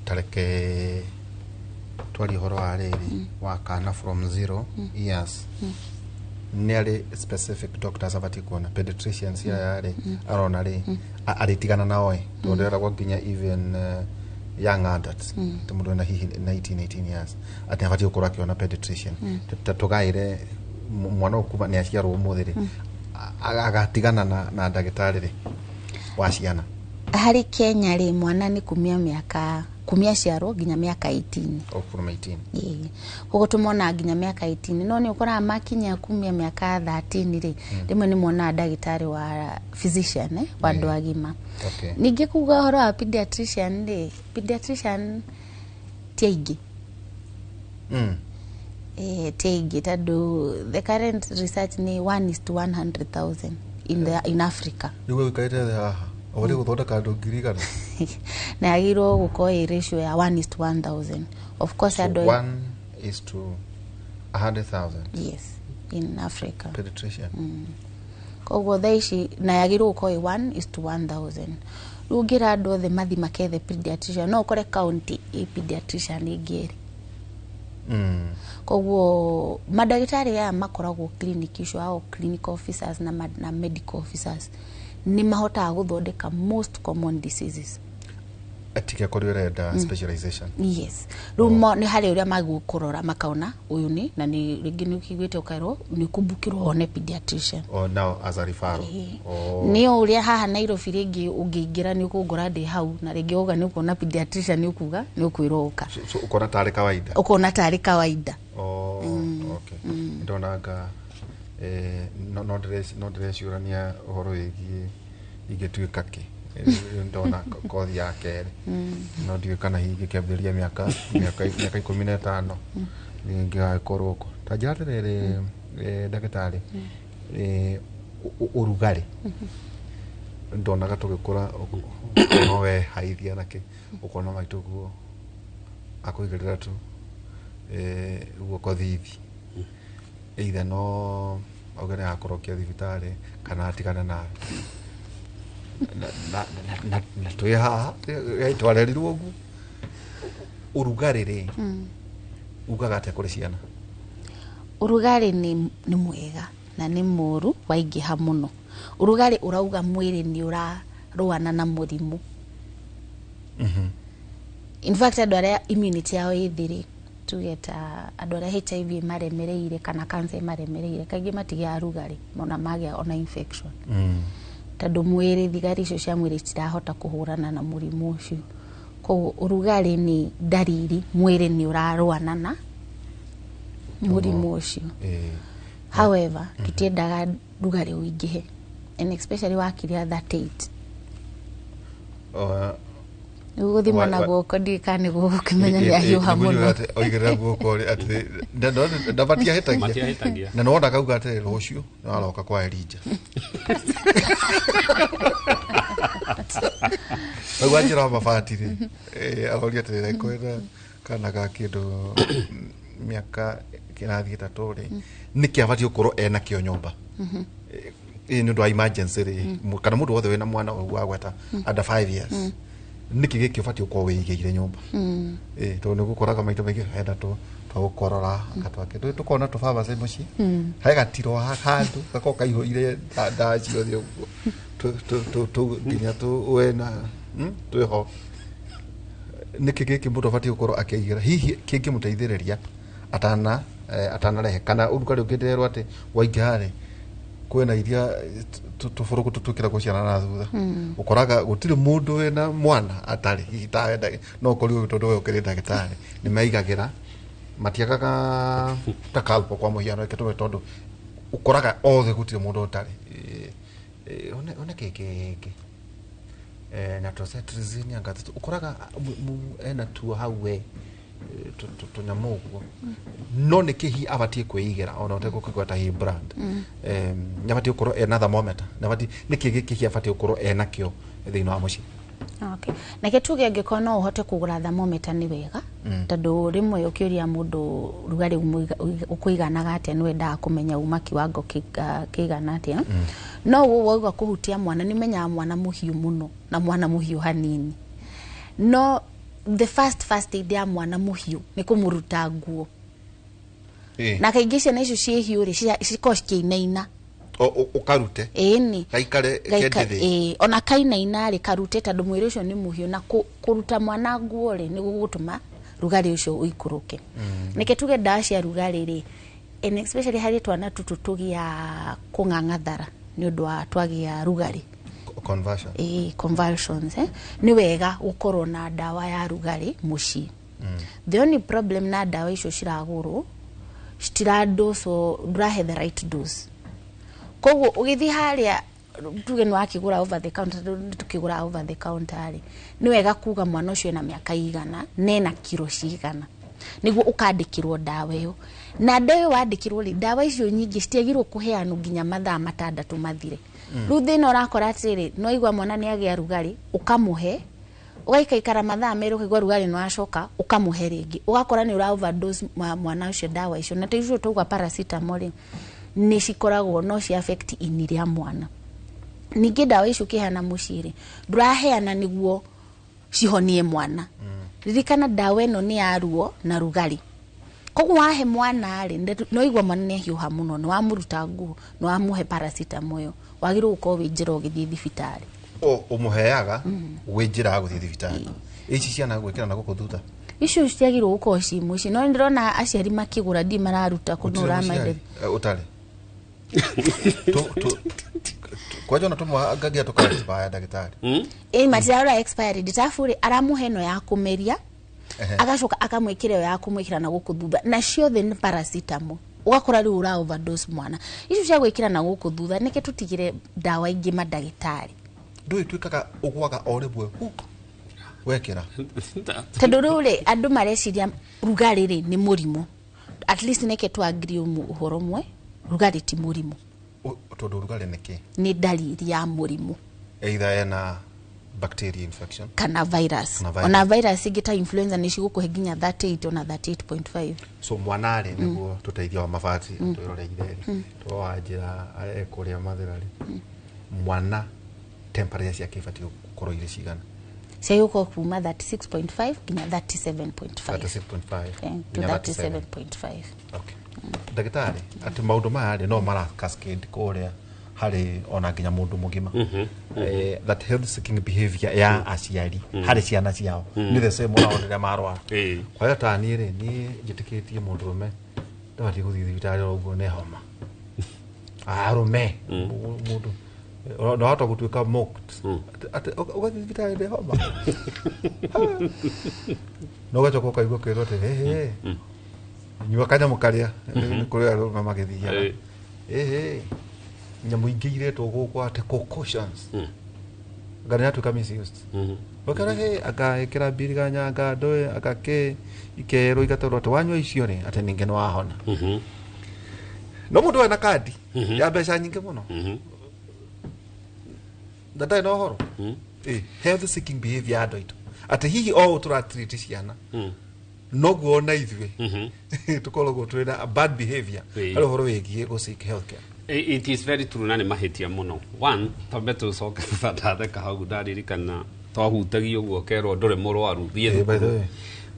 Ta reke twarie ũhoro wa rĩrĩ wa kana from 0 years, nĩ arĩ specific doctors abatiĩ kuona, pediatricians aya rĩ, arona rĩ, arĩtigana nao ĩ, tondũ eragwo nginya even young adults, ta mũndũ wĩna hihi 19, 18 years, atĩ abatiĩ gũkorwo akĩona pediatrician. Ta tũgaĩre mwana ũyũ kuma nĩ aciarwo ũmũthĩ rĩ, agatigana na ndagĩtarĩ rĩ wa ciana? Harĩ Kenya rĩ, mwana nĩ kumia mĩaka, kumia ciarwo nginya mĩaka 18. O from 18? Ĩĩ, koguo tũmonaga nginya mĩaka 18, no nĩ ũkoraga makinya kumia mĩaka 13 rĩ, rĩmwe nĩ monaga ndagĩtarĩ wa physician, eh, wa andũ agima. Ningĩ kuga ũhoro wa pediatrician rĩ, pediatrician ti aingĩ. Ti aingĩ, tondũ the current research nĩ 1 is to 100,000 in Africa. Rĩu we ũikarĩte thĩ haha ũbatiĩ gũthondeka andũ 100,000? Na yagĩrĩirwo gũkorwo ĩ ratio ya 1 is to 1000, of course. So andũ 1 is to 100,000? Yes, in Africa. Pediatrician. Koguo thaa ici na yagĩrĩirwo gũkorwo ĩ 1 is to 1000. Rĩu ũngĩra andũ othe mathi makethe pediatrician, no ũkore county ĩ pediatrician ĩngĩ ĩrĩ. Koguo mandagĩtarĩ aya makoragwo clinic icio, ao clinical officers na medical officers, nĩ mahotaga gũthondeka most common diseases. Atiga kũrĩ ũrenda specialization. Yes, rĩu nĩ harĩ ũrĩa magũkũrora makaona ũyũ nĩ na nĩ rĩngĩ nĩ ũkiguĩte ũkerwo nĩ ũkũmbukĩrwo wone pediatrician. Or now as a referral? Oh. Nĩ o ũrĩa haha Nairobi rĩngĩ ũngĩingĩra nĩ ũkũngora ndĩ hau, na rĩngĩ woga nĩ ũkuona pediatrician, nĩ ũkuga nĩ ũkwĩrwo ũka. So ũkona tarĩ kawaida? Ũkona tarĩ kawaida. Oh, okay. Ndonanga no ndĩreciũrania ũhoro wĩgiĩ ingĩtuĩka kĩ. Ndona kothi ya kerĩ no ndiũĩ kana hihi ingĩkĩambĩrĩria mĩaka 15 nĩngĩgagĩkorwo ko. Ta njĩra atĩrĩrĩ, ndagĩtarĩ, ũrugarĩ ndonaga tũgĩkũra no wehaithia nakĩ ũkona maitũ guo akũigĩrĩra tu guoko thithi either no auge nĩ agakũrokia thibitarĩ kana atigane nawe na twĩ haha twarerirwo ũguo. Ũrugarĩ rĩ ugaga atĩa kũrĩ ciana? Ũrugarĩ nĩ mwega na nĩ mũru waingĩha mũno. Ũrugarĩ ũrauga mwĩrĩ nĩ ũrarũana na mũrimũ. In fact andũ arĩa immunity yao ĩ thĩ rĩ, tuge ta andũ arĩa HIV maremereire kana cancer maremereire kaingĩ matigĩaga rugarĩ ona magĩa ona infection. Tondũ mwĩrĩ thigari icio cia mwĩrĩ citirahota kũhũrana na mũrimũ ũcio. Koguo ũrugarĩ nĩ ndariri mwĩrĩ nĩ ũrarũana na mũrimũ ũcio. However, tũtiendaga rugarĩ ũingĩhe and especially wakiria 38. Gũthima na guoko ndiũĩ kana nĩguo gũkĩmenya nĩ ahiũha mũno. Oigĩrĩra guoko rĩ atĩ matiahĩtagia na nĩwona kauga atĩrĩ rũciũ nĩwaroka kwa Elijah. Rĩu anjĩra mabati rĩ aroria atĩrĩ kwĩna kana ga kĩndũ mĩaka kĩrathiĩ 3 rĩ nĩkĩ abatiĩ gũkorwo ena kĩo nyũmba nĩ ũndũ wa emergency rĩ kana mũndũ wothe wĩna mwana ũguo agweta under 5 years nĩkĩ gĩkĩ ũbatiĩ gũkorwo wĩigĩire nyũmba tondũ nĩ gũkoraga maita maingĩ hena twa gũkorora gatwake tũkona tũbambaci mũciĩ he gatiro handũ gakorwo kaihũire ndawa ciothe ũguo nginya wena twĩho. Nĩkĩ gĩkĩ mũndũ abatiĩ gũkorwo akĩigĩra hihi kĩngĩmũteithĩrĩria atanarehe kana ũrugarĩ ũngĩ ndĩrerwo atĩ waingĩha rĩ kwĩna iria tũbũrũkũ tũtwĩkĩragwo ciana na thutha ũkoraga gũtirĩ mũndũ wĩna mwana atarĩ hihi tawe no ũkorirwo tondũ we ũkĩrĩ ndagĩtarĩ nĩ maigagĩra matiagaga ta kalpo kwa mũhiano reke tuge tondũ ũkoraga othe gũtirĩ mũndũ ũtarĩ one kĩkĩ na tosetrizini anga ũkoraga ena tuo hau we tũnyamũ ũguo no nĩkĩ hihi abatiĩ kwĩigĩra ona ũtegũkĩgweta hihi brand nĩ abatiĩ gũkorwo ena thermometer nĩ nĩkĩ gĩkĩ hihi abatiĩ gũkorwo ena kĩo thĩinĩ wa mũciĩ? Okay. Nake tuge angĩkorwo no ũhote kũgũra thermometer nĩ wega tondũ rĩmwe ũkĩũria mũndũ rugarĩ ũkũiganaga atĩa nĩ wendaga kũmenya uma kiwango kĩigana atĩa. No ũguo wauga kũhutia mwana nĩ ũmenyaga mwana mũhiũ mũno na mwana mũhiũ hanini. No the first aid ya mwana mũhiũ nĩ kũmũruta nguo. Na kaingĩ ciana icio ciĩ hiũ rĩ cikoragwo cikĩinaina. Ũkarute ĩni gaikare kendĩ ona kainaina rĩ karute tondũ mwĩrĩ ũcio nĩ mũhiũ na kũruta mwana nguo rĩ nĩ gũgũtũma rugarĩ ũcio ũikũrũke. Nĩkĩ tuge ndawa cia rugarĩ rĩ and especially harĩ twana tũtũ tũgĩa kũng'ang'athara nĩ ũndũ wa twagĩa rugarĩ conversion convulsions nĩ wega gũkorwo na ndawa ya rugarĩ mũciĩ. The only problem na ndawa icio ciragũrwo citiradoswo ndũrahe the right dose. Koguo ũgĩthiĩ harĩa tuge nĩ wakĩgũra over the counter tũkĩgũra over the counter rĩ nĩ wega kuga mwana ũcio ena mĩaka igana na ena kiro cigana nĩguo ũkandĩkĩrwo ndawa ĩyo. Na ndawa ĩyo wandĩkĩrwo rĩ ndawa icio nyingĩ citiagĩrĩirwo kũheanwo nginya mathaa 6 mathire. Rĩu thĩna ũrakora atĩrĩrĩ no igua mwana nĩ agĩa rugarĩ ũkamũhe ũgaikaikara mathaa 2 ũkaigua rugarĩ nĩ wacoka ũkamũhe rĩngĩ ũgakora nĩ ũra overdose mwana ũcio ndawa icio. Na icio tauga paracetamol rĩ nĩ cikoragwo no ci affect ini rĩa mwana. Ningĩ ndawa icio ũkĩheana mũciĩ rĩ ndũraheana nĩguo cihonie mwana. Ririkana ndawa ĩno nĩ ya ruo na rugarĩ. Koguo wahe mwana rĩ no igua mwana nĩ ahiũha mũno nĩ wamũruta nguo nĩ wamũhe paracetamol ĩyo wagĩrĩirwo gũkorwo wĩ njĩra ũgĩthiĩ thibitarĩ. Ũmũheaga wĩ njĩra ya gũthiĩ thibitarĩ. Ici ciana gwĩkĩra na gũkũ thutha icio citiagĩrĩirwo gũkorwo ciĩ mũciĩ no nĩndĩrona aciari makĩgũra ndi mararuta kũ nũ ũramaenderia ũtarĩ kwanja ona tũmwe ngagia tũka expire ndagĩtarĩ. Ĩ matirarora expiry date arabu rĩ aramũhe ĩno ya kũmeria agacoka akamwĩkĩra ĩyo ya kũmwĩkĩra na gũkũ thutha na ciothe nĩ paracetamol ũgakora rĩu ũra overdose mwana. Icio cia gwĩkĩra na gũkũ thutha nĩkĩ tũtigire ndawa ingĩ mandagĩtarĩ. Ndũĩ tuĩkaga ũgwaga o rĩmwe hu wekĩra. Tondũ rĩu rĩ, andũ mareciria rugarĩ rĩ nĩ mũrimũ. At least neke tu agree ũhoro ũmwe, rugarĩ ti mũrimũ. Tondũ rugarĩ nĩ kĩ? Nĩ ndariri ya mũrimũ. Either ena bacteria infection kana virus. Kana virus. Ona virus ingĩ ta influenza nĩ cigũkũhe nginya 38 ona 38.5. So mwana rĩ, nĩguo tũteithia wa mabati twĩroreire rĩ, twanjĩra ekũrĩa mathĩra rĩ, mwana temperature ciake ibatiĩ gũkorwo irĩ cigana? Ciagĩũkorwo kuma 36.5 nginya 37.5. 36.5 To nginya 37. 37.5. Okay. Ndagĩtarĩ, atĩ maũndũ maya rĩ no mara cascade kũrĩa harĩ ona nginya mũndũ mũgima. That health seeking behavior ya aciari harĩ ciana ciao nĩ the same onao rĩrĩa marwara. Kwa hiyo ta niĩ rĩ, niĩ njĩtĩkĩtie mũndũrũme ndabatiĩ gũthiĩ thibitarĩ o ũguo nĩ homa. Arũme mũndũ no gũtuĩka mocked. Atĩ ũgathiĩ thibitarĩ nĩ homa no ũgacoka ũkaigua kwĩrwo atĩ "Hĩ, hĩ, nyua kanyamũ karĩa nĩ kũrĩ arũme magĩthiaga ĩhĩ nyamũ ingĩ iretwo gũkũ atĩ concoctions anga nĩ yatuĩka misused ũkera hĩ anga ĩkĩra mbiriganya anga ndũĩ anga kĩ ikerwo igatwarwo atĩ wanyua icio rĩ atĩ ningĩ nĩ wahona. No mũndũ ena kandi ya mbeca nyingĩ mũno na ndarĩ na ũhoro. Health seeking behavior ya andũ aitũ atĩ hihi o ũũ tũratreat ciana noguo ona ithuĩ tũkoragwo twĩna a bad behavior harĩ ũhoro wĩgiĩ gũ seek health care. It is very true na nĩ mahĩtia mũno. One, twambe tũcoke thutha, ndatheka hau ndaririkana twahutagia ũguo kerwo ndũrĩ mũrwaru, thiĩ By the thukuru. way.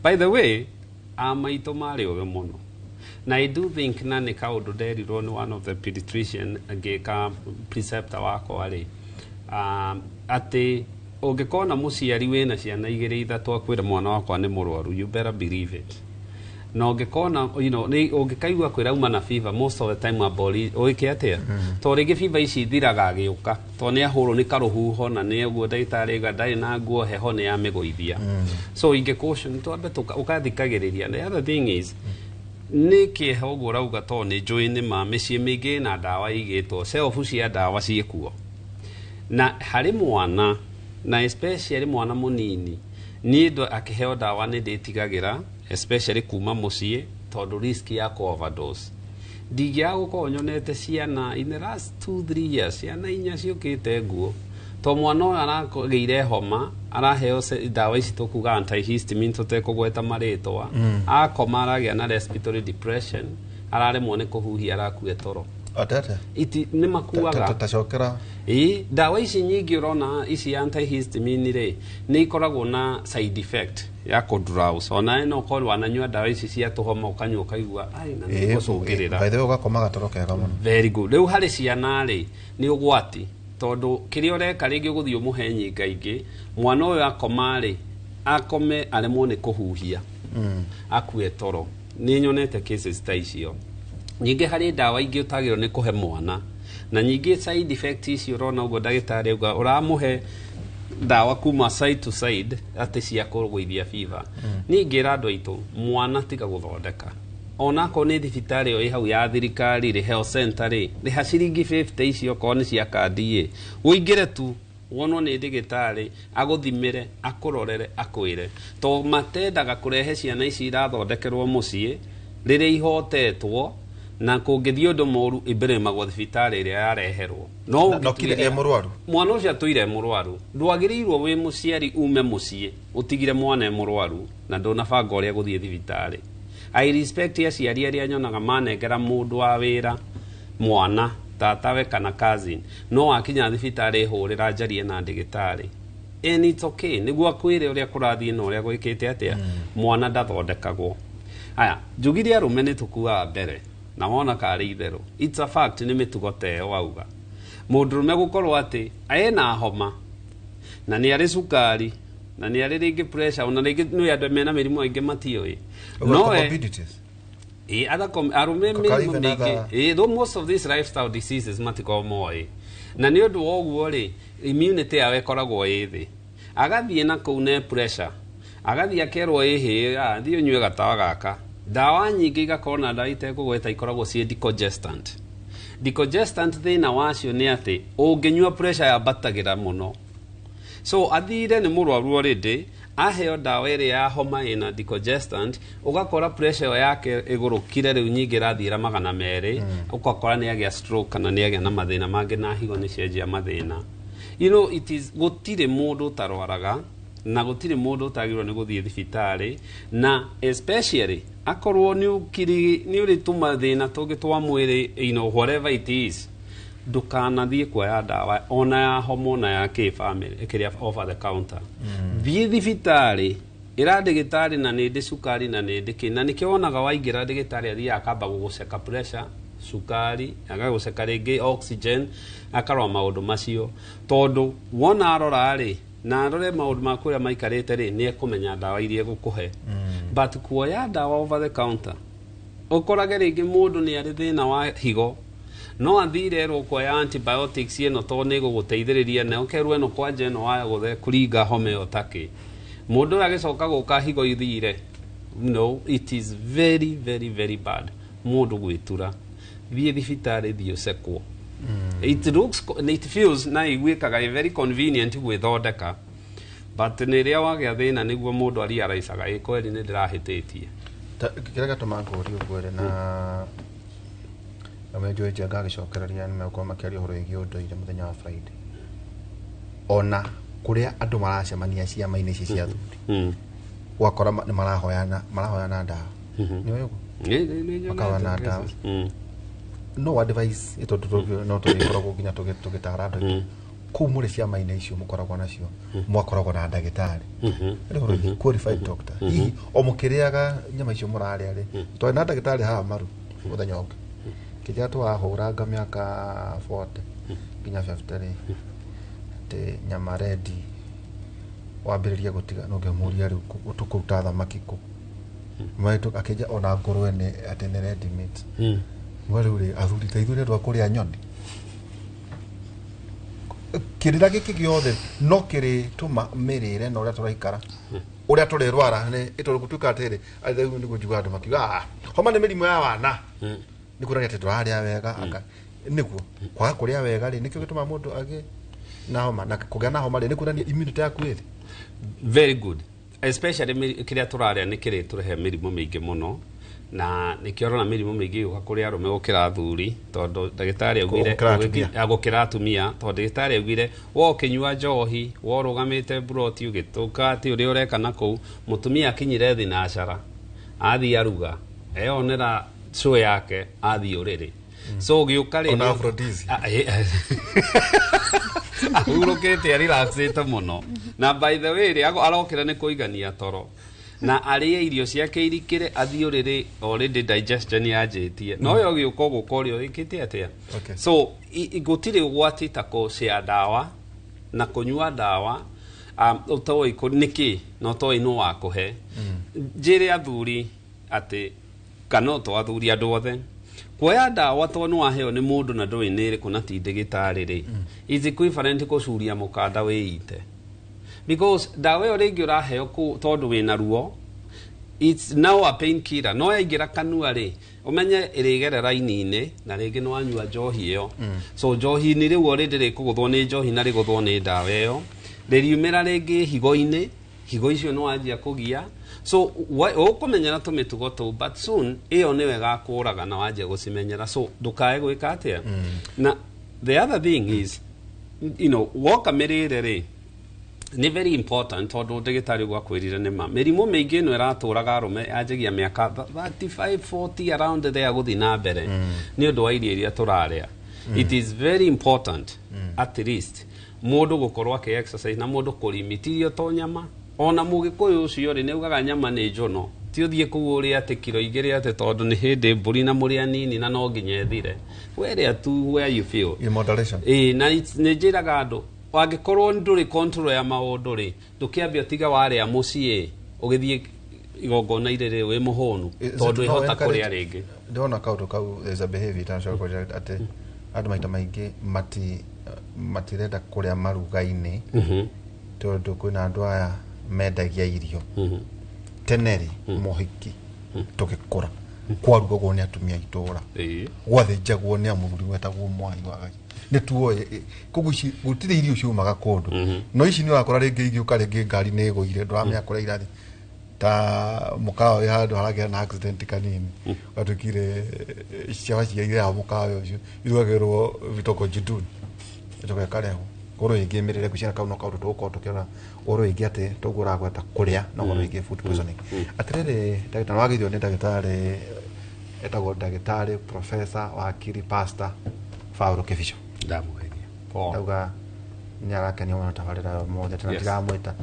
By the way, amaitũ marĩ ũgĩ mũno na I do think na nĩ kaũndũ nderirwo nĩ one of the pediatrician ngĩka preceptor wakwa rĩ, atĩ ũngĩkona mũciari wĩna ciana igĩrĩ ithatũ akwĩre mwana wakwa nĩ mũrwaru, you better believe it. Na ũngĩkona ũngĩkaigua kwĩrauma na fever, most of the time ambori ũĩke atĩa, tondũ rĩngĩ fever ici ithiraga agĩũka tondũ nĩ ahũrwo nĩ karũhuho na nĩ ũguo ndagĩtarĩ auga ndarĩ na nguo heho nĩ yamĩgũithia. So ingĩ caution twambe ũkathikagĩrĩria. The other thing is nĩ kĩeha ũguo ũrauga tondũ nĩ njũĩ nĩ ma mĩciĩ mĩingĩ ĩna ndawa igĩtwo shelf cia ndawa ciĩkuo na harĩ mwana na especially mwana mũnini, niĩ ndo akĩheo ndawa nĩ ndĩtigagĩra, especially kuma mũciĩ tondũ risk ya ku overdose. Ndingĩaga gũkorwo nyonete ciana in the last 2 3 years, ciana inya ciũkĩte nguo to mwana ũyũ aragĩire homa, araheo ndawa ici tũkuga antihistamine tũtekũgweta marĩtwa, akoma aragĩa na respiratory depression, araremwo nĩ kũhuhia, arakua toro. Atete. Iti nĩ makuaga. Tacokera. Ĩ ndawa ici nyingĩ ũrona ici antihistamine rĩ, nĩ ikoragwo na side effect ya kũdrowse. Ona no ũkorwo wananyua ndawa ici cia tũhoma, ũkanyua ũkaigua ai na nĩ gũcũngĩrĩra. By the way, ũgakoma gatoro kega mũno. Very good. Rĩu harĩ ciana rĩ, nĩ ũgwati tondũ kĩrĩa ũreka rĩngĩ ũgũthiĩ ũmũhe nyinga ingĩ, mwana ũyũ akoma rĩ, akome aremwo nĩ kũhuhia, akue toro. Nĩ nyonete cases ta icio nyingĩ. Harĩ ndawa ingĩ ũtagĩrĩirwo nĩ kũhe mwana na nyingĩ side effect ici ũrona ũguo ndagĩtarĩ auga ũramũhe ndawa kuma side to side atĩ cia kũgũithia fever. Niĩ ingĩra andũ aitũ, mwana tiga gũthondeka, onakorwo nĩ thibitarĩ ĩyo ĩ hau ya thirikari rĩ, health center rĩ, rĩha ciringi 50 icio okorwo nĩ cia kandi ĩ, ũingĩre tu wonwo nĩ ndĩgĩtarĩ agũthimĩre, akũrorere, akwĩre to matendaga kũrehe ciana ici irathondekerwo mũciĩ rĩrĩa ihotetwo na kũngĩthiĩ ũndũ mũru ibĩrĩmagwo thibitarĩ ĩrĩa yareherwo no Na kire ũngĩtuĩria- e mũrwaru? Mwana ũcio atũire e mũrwaru. Ndwagĩrĩirwo wĩ mũciari ume mũciĩ ũtigire mwana e mũrwaru na ndũnabanga ũrĩa gũthiĩ thibitarĩ. I respect aciari arĩa nyonaga manengera mũndũ wa wĩra mwana tatawe kana cousin, no akinya thibitarĩ hũrĩra njarie na ndĩgĩtarĩ and it's okay nĩguo akwĩre ũrĩa kũrathiĩ na ũrĩa gwĩkĩte atĩa. Mwana ndathondekagwo. Aya njugire arũme nĩ tũkuaga mbere na wona karĩ itherũ, it's a fact, nĩ mĩtugo ta ĩyo wauga mũndũrũme gũkorwo atĩ ena homa na nĩ arĩ cukari na nĩ arĩ rĩngĩ pressure, ona rĩngĩ nĩ andũ mena mĩrimũ aingĩ matiũĩ no we Comorbidities. Ĩ, other arũme mĩrimũ even mĩingĩ. other- Ĩ, though most of these lifestyle diseases matikoragwo moĩ na nĩ ũndũ wa ũguo rĩ, immunity yao ĩkoragwo ĩ thĩ, agathiĩ na kũu ne pressure, agathiĩ akerwo ĩhĩ thiĩ ũnyue gatawa gaka. Ndawa nyingĩ igakorwo na ndawa itekũgweta ikoragwo ciĩ decongestant. Decongestant thĩna wacio nĩ atĩ ũngĩnyua pressure yambatagĩra mũno. So athire nĩ mũrwaru already, aheo ndawa ĩrĩa ya homa ĩna decongestant, ũgakora pressure ĩyo yake ĩgũrũkire rĩu nyingĩ ĩrathiĩra 200, ũgakora nĩ agĩa stroke kana nĩ agĩa na mathĩna mangĩ na higo nĩ cianjia mathĩna. You know, it is gũtirĩ mũndũ ũtarwaraga na gũtirĩ mũndũ ũtagĩrĩirwo nĩ gũthiĩ thibitarĩ, na especially akorwo nĩ ũrĩ tũmathĩna tũngĩ twa mwĩrĩ, you know, whatever it is, ndũkanathiĩ kuoya ndawa ona ya homa ona ya kĩ family ĩkĩrĩa over the counter. Thiĩ thibitarĩ, ĩra ndagĩtarĩ na nĩ ndĩ cukari na nĩ ndĩ kĩ, na nĩkĩo wonaga waingĩra ndagĩtarĩ athiaga akamba gũgũceka pressure, cukari, agagũceka rĩngĩ oxygen, akarora maũndũ macio, tondũ wona arora rĩ na arore maũndũ maku ũrĩa maikarĩte rĩ, nĩ ekũmenya ndawa iria egũkũhe. But kuoya ndawa over the counter, ũkorage rĩngĩ mũndũ nĩ arĩ thĩna wa higo, no athire erwo kuoya antibiotics ĩno tondũ nĩ ĩgũgũteithĩrĩria, na ũkerwo ĩno kwanja ĩno waya gũthe kũringa homa ĩyo takĩ, mũndũ ũyũ agĩcoka gũka higo ithire. No, it is very very very bad mũndũ gwĩtura. Thiĩ thibitarĩ, thiĩ ũcekwo. It looks, it feels na iguĩkaga very convenient gwĩthondeka, but nĩ rĩrĩa wagĩa thĩna nĩguo mũndũ arealizaga ĩ kweli nĩ ndĩrahĩtĩtie. Kĩrĩa gĩatũma ngũrie ũguo rĩ, na Njũĩ Njenga agĩcokereria nĩ megũkorwo makĩaria ũhoro wĩgiĩ ũndũire mũthenya wa Friday, ona kũrĩa andũ maracemania ciama-inĩ ici cia athuri, ũgakora nĩ marahoyana ndawa. Nĩ ũĩ ũguo? Makahoyana ndawa. No advice tondũ no tũgĩkoragwo nginya tũgĩtara andũ kũu mũrĩ ciama-inĩ icio mũkoragwo nacio, mwakoragwo na ndagĩtarĩ rĩu qualified doctor, hihi o mũkĩrĩaga nyama icio mũrarĩa rĩ, twarĩ na ndagĩtarĩ haha maru mũthenya ũngĩ kĩrĩa twahũranga mĩaka 40 nginya 50 rĩ, atĩ nyama rendi wambĩrĩrie gũtiga, no ngĩmũria rĩu tũkũruta thamaki kũ, akĩnja ona ngũrwe nĩ atĩ nĩ ready meat. Rĩu rĩ athuri ta ithuĩ andũ a kũrĩa nyoni, kĩrĩra gĩkĩ gĩothe no kĩrĩtũma mĩrĩre na ũrĩa tũraikara ũrĩa tũrĩrwara nĩ ĩtondũ gũtuĩka atĩrĩ, rĩu nĩguo njugaga andũ makiuga homa nĩ mĩrimũ ya wana, nĩ kuonania atĩ ndũrarĩa wega, nĩguo kwaga kũrĩa wega rĩ nĩkĩo gĩtũmaga mũndũ agĩe na homa, na kũgĩa na homa rĩ nĩ kuonania immunity yaku ĩrĩ very good, especially kĩrĩa tũrarĩa nĩ kĩrĩtũrehe mĩrimũ mĩingĩ mũno, na nĩkĩo ũrona mĩrimũ mĩingĩ ĩgũka kũrĩ arũme gũkĩra athuri, tondũ ndagĩtarĩ augire gũkĩra atumia, tondũ ndagĩtarĩ augire wo ũkĩnyua njohi, wo ũrũgamĩte mburoti ũgĩtũka atĩ ũrĩa ũreka na kũu, mũtumia akinyire thinacara athiĩ aruga eyonera show yake athiĩ ũrĩrĩ. So ũgĩũka rĩ ona aphrodisiac ahurũkĩte arelaxĩte mũno, na by the way rĩ arokĩra nĩ kũigania toro na arĩe irio ciake irikĩre athiĩ ũrĩrĩ, already digestion yanjĩtie, no yo ũgĩũka ũgũka ũrĩa ũrĩkĩte atĩa. So gũtirĩ ũgwati ta kũcĩa ndawa na kũnyua ndawa ũtoĩ nĩkĩ na ũtoĩ nũ wakũhe. Njĩre athuri atĩ kana to athuri andũ othe kuoya ndawa to nĩ waheo nĩ mũndũ na ndũĩ nĩ ĩrĩkũ na ti ndagĩtarĩ rĩ, is equivalent kũcuria mũkanda wĩite, because ndawa ĩyo rĩngĩ ũraheo tondũ wĩna ruo, it's now a pain killer, no yaingĩra kanua rĩ ũmenye ĩrĩgerera ini-inĩ na rĩngĩ nĩ wanyua njohi ĩyo. So njohi-inĩ rĩu already rĩkũgũthwo nĩ njohi na rĩgũthwo nĩ ndawa ĩyo, rĩriumĩra rĩngĩ higo-inĩ, higo icio nĩ wanjia kũgia. So ũkũmenyera tũmĩtugo tũu, but soon ĩyo nĩyo ĩgakũraga na wanjia gũcimenyera, so ndũkae gwĩka atĩa. Na the other thing is, you know, woka mĩrĩre rĩ nĩ very important, tondũ ndagĩtarĩ ũguo akwĩrire nĩ ma mĩrimũ mĩingĩ ĩno ĩratũraga arũme yanjagia mĩaka 35 40 around there gũthiĩ na mbere nĩ ũndũ wa irio iria tũrarĩa. It is very important at least mũndũ gũkorwo akĩ exercise na mũndũ kũrimit irio to nyama. Ona mũgĩkũyũ ũcio rĩ nĩ augaga nyama nĩ njono, ti ũthiĩ kũu ũrĩe atĩ kiro igĩrĩ atĩ tondũ nĩ hĩndĩ mbũri na mũrĩ anini na no nginya ĩthire. Werĩa tu where you feel in moderation. Ĩĩ, na nĩ njĩraga andũ angĩkorwo ndũrĩ control ya maũndũ rĩ, ndũkĩambe ũtiga warĩa mũciĩ ũgĩthiĩ igongona irĩ wĩ mũhũnu, tondũ ĩhota kũrĩa rĩngĩ. Ndĩrona kaũndũ kau, there's a behavior itanacoka atĩ andũ maita maingĩ matirenda kũrĩa maruga-inĩ tondũ kwĩna andũ aya mendagia irio. Tene rĩ mohiki tũgĩkũra Kwarugagwo nĩ atumia a itũũra. Gwathĩnjagwo nĩ mũthuri wetagwo mwai wa Ngai. Nĩ tuoĩ koguo ici gũtirĩ irio ciumaga kũndũ, no ici nĩ ũrakora rĩngĩ igĩũka, rĩngĩ ngari nĩ ĩgũire, ndũramenya kũrĩa irathi, ta mũkawa wĩ handũ haragĩa na accident kanini, gwatuĩkire cabaci cia ya mũkawa ũcio irugagĩrwo vitongoji duni, ĩcoka ĩkarehwo ũhoro wĩgiĩ mĩrĩre. Ngwĩciria kau no kaũndũ tũgũkorwo tũkĩrora, ũhoro wĩgiĩ atĩ toguo ũragweta kũrĩa na ũhoro wĩgiĩ food poisoning. Atĩrĩrĩ, ndagĩtarĩ wagĩrĩirwo nĩ ndagĩtarĩ etagwo ndagĩtarĩ professor wakiri pastor Paul Kibicho. Ndamũgeithia. Ndauga nĩ arakenio mũno tabarĩra ĩyo mothe tena. Ndiramwĩta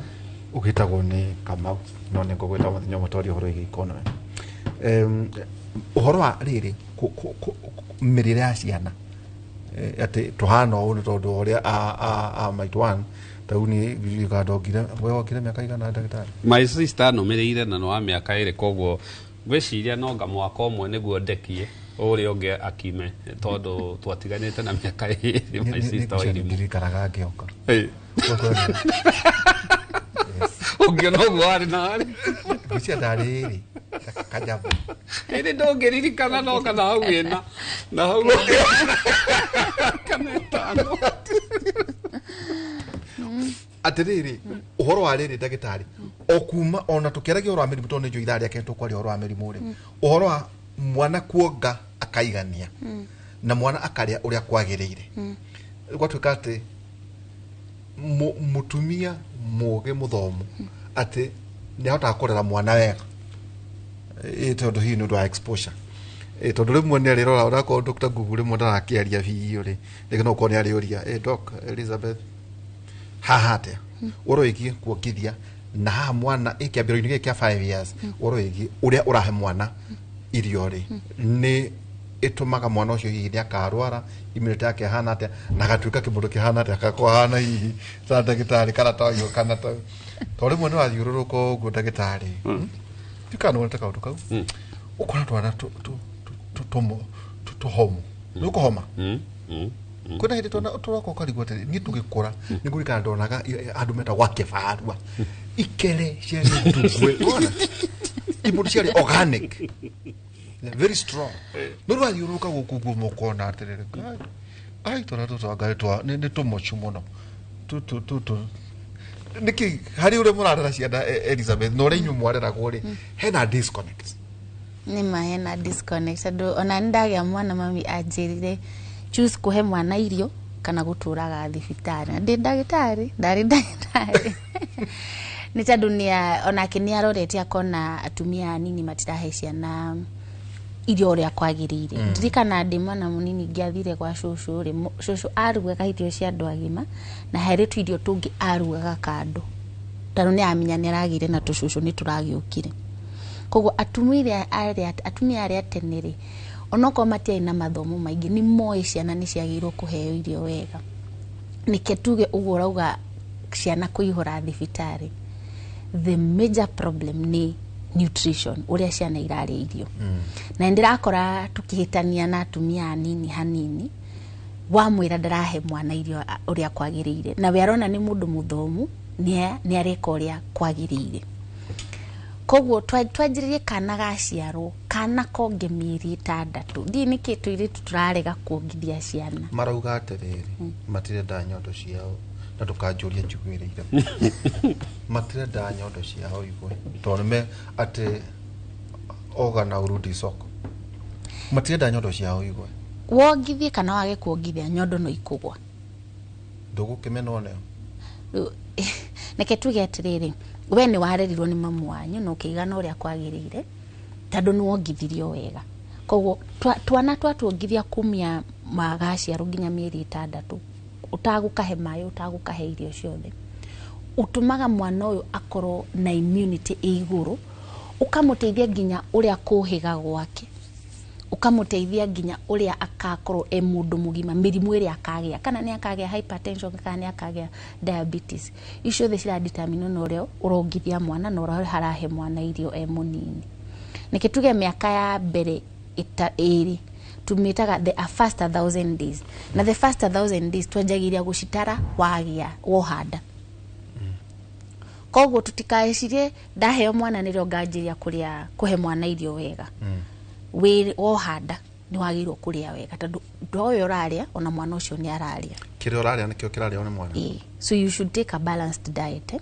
ũgĩtagwo nĩ Kamau, no nĩ ngũgwĩta mũthenya ũmwe twarie ũhoro wĩgiĩ economy. Ũhoro wa rĩrĩ mĩrĩre ya ciana, atĩ tũhana ũũ nĩ tondũ ũrĩa a maitũ one tau nĩ ndongire, we wokire mĩaka igana, ndagĩtarĩ? My sister nũmĩrĩire na nĩ wa mĩaka 2, koguo ngwĩciria no nga mwaka ũmwe nĩguo ndekie ũrĩa ũngĩ akime, tondũ twatiganĩte na mĩaka 2, my sister wa irimũ. Ndirikanaga ngĩoka. Ũngĩona ũguo warĩ na warĩ Ngwĩciria ndarĩ ĩrĩ kajabo. Ĩrĩ ndũngĩririkana, no kana hau ĩna na hau kana 5. Atĩrĩrĩ, ũhoro wa rĩrĩ, ndagĩtarĩ, o kuma ona tũkĩaragia ũhoro wa mĩrimũ, tondũ nĩ njũĩ ithaa rĩake tũkwaria ũhoro wa mĩrimũ rĩ, ũhoro wa mwana kuonga akaigania na mwana akarĩa ũrĩa kwagĩrĩire, gwatuĩka atĩ mũtumia mũgĩ mũthomu atĩ nĩ ahotaga kũrera mwana wega, tondũ hihi nĩ ũndũ wa exposure, tondũ rĩmwe nĩ arĩrora onakorwo Dr. Google rĩmwe ndarakĩaria biũ rĩ, rĩngĩ no ũkorwo nĩ arĩũria, Doc Elizabeth, haha atĩa ũhoro wĩgiĩ kuongithia na haha mwana kĩambĩrĩrio-inĩ gĩkĩ kĩa 5 years, ũhoro wĩgiĩ ũrĩa ũrahe mwana irio rĩ, nĩ ĩtũmaga mwana ũcio hihi nĩ akarwara, immunity yake ĩhana atĩa, na agatuĩka kĩmũndũ kĩhana atĩa, agakorwo ahana hihi ta ndagĩtarĩ kana ta ũyũ kana ta tondũ rĩmwe nĩ wathiũrũrũka ũguo, ndagĩtarĩ, ndikana nĩwonete kaũndũ kau, ũkona twana tũhomu, nĩ ũkũhoma. Kwĩna hĩndĩ twana tũroka ũkarigwo atĩrĩ, niĩ tũgĩkũra nĩ ngũririkana ndonaga andũ metagwo akĩbarua, ikere ciarĩ ndungwe, wona imũndũ ciarĩ organic, very strong, no rĩu wathiũrũrũka gũkũ ũguo mũkona atĩrĩrĩ, Ngai, ai, twana tũtũ anga nĩ tũmocu mũno. Tũtũ nĩkĩ harĩ ũrĩa mũrarera ciana, Elizabeth, na ũrĩa inyuĩ mwareragwo rĩ, hena disconnect? Nĩ ma hena disconnect, tondũ ona nĩ ndagĩa mwana, mami anjĩrire choose kũhe mwana irio kana gũtũraga thibitarĩ, na ndĩ ndagĩtarĩ, ndarĩ ndagĩtarĩ, nĩ tondũ onake nĩ arorete akona atumia anini matirahe ciana irio ũrĩa kwagĩrĩire. Ndirikana ndĩ mwana mũnini ngĩathire gwa cũcũ rĩ, cũcũ arugaga irio cia andũ agima na harĩ tũirio tũngĩ arugaga kando, tondũ nĩ amenya nĩ aragĩire na tũcũcũ nĩ tũragĩũkire. Koguo atumia arĩa tene rĩ, onokorwo matiarĩ na mathomo maingĩ, nĩ moĩ ciana nĩ ciagĩrĩirwo kũheo irio wega. Nĩke tuge ũguo ũrauga ciana kũihũra thibitarĩ, the major problem nĩ nutrition, ũrĩa ciana irarĩa irio. Na nĩ ndĩrakora tũkĩhĩtania na atumia anini hanini, wamwĩra ndarahe mwana irio ũrĩa kwagĩrĩire, na we arona nĩ mũndũ mũthomu, nĩ areka ũrĩa kwagĩrĩire. Koguo twanjĩrĩrie kana gaciarwo, kana konge mĩeri 6, ndiĩ nĩkĩ tũirĩtu tũrarega kuongithia ciana. Marauga atĩrĩrĩ, matirenda nyondo ciao, na ndũkanjũrie njugĩrĩire, matirenda nyondo ciao igwe tondũ me atĩ oga na urudi soko, matirenda nyondo ciao igwe. Wongithie kana wage kuongithia, nyondo no ikũgwa. Ndũgũkĩmenwo nĩo. Rĩu, reke tuge atĩrĩrĩ, we nĩ warerirwo nĩ mamu wanyu na ũkĩigana ũrĩa kwagĩrĩire, tondũ nĩ wongithirio wega. Koguo twana twatuongithia kumia magaciarwo nginya mĩeri 6, ũtagũkahe maĩ, ũtagũkahe irio ciothe, ũtũmaga mwana ũyũ akorwo na immunity ĩ igũrũ, ũkamũteithia nginya ũrĩa kũhĩga gwake, ũkamũteithia nginya ũrĩa akakorwo e mũndũ mũgima, mĩrimũ ĩrĩa akagĩa, kana nĩ akagĩa hypertension kana nĩ akagĩa diabetes, icio ciothe ciradetermine na ũrĩa ũrongithia mwana na ũrĩa harahe mwana irio e mũnini. Nĩkĩ tuge mĩaka ya mbere 2 tumĩtaga the first 1000 days, na the first 1000 days twanjagĩria gũcitara wagĩa wohanda. Koguo tutikaecirie ndaheo mwana nĩrĩo nganjĩria kũrĩa kũhe mwana irio wega. Wĩ wohanda nĩ wagĩrĩirwo kũrĩa wega, tondũ ndoyo ũrarĩa ona mwana ũcio nĩ ararĩa. Kĩrĩa ũrarĩa nĩkĩo kĩrarĩo nĩ mwana. Ĩĩ. So you should take a balanced diet, eh?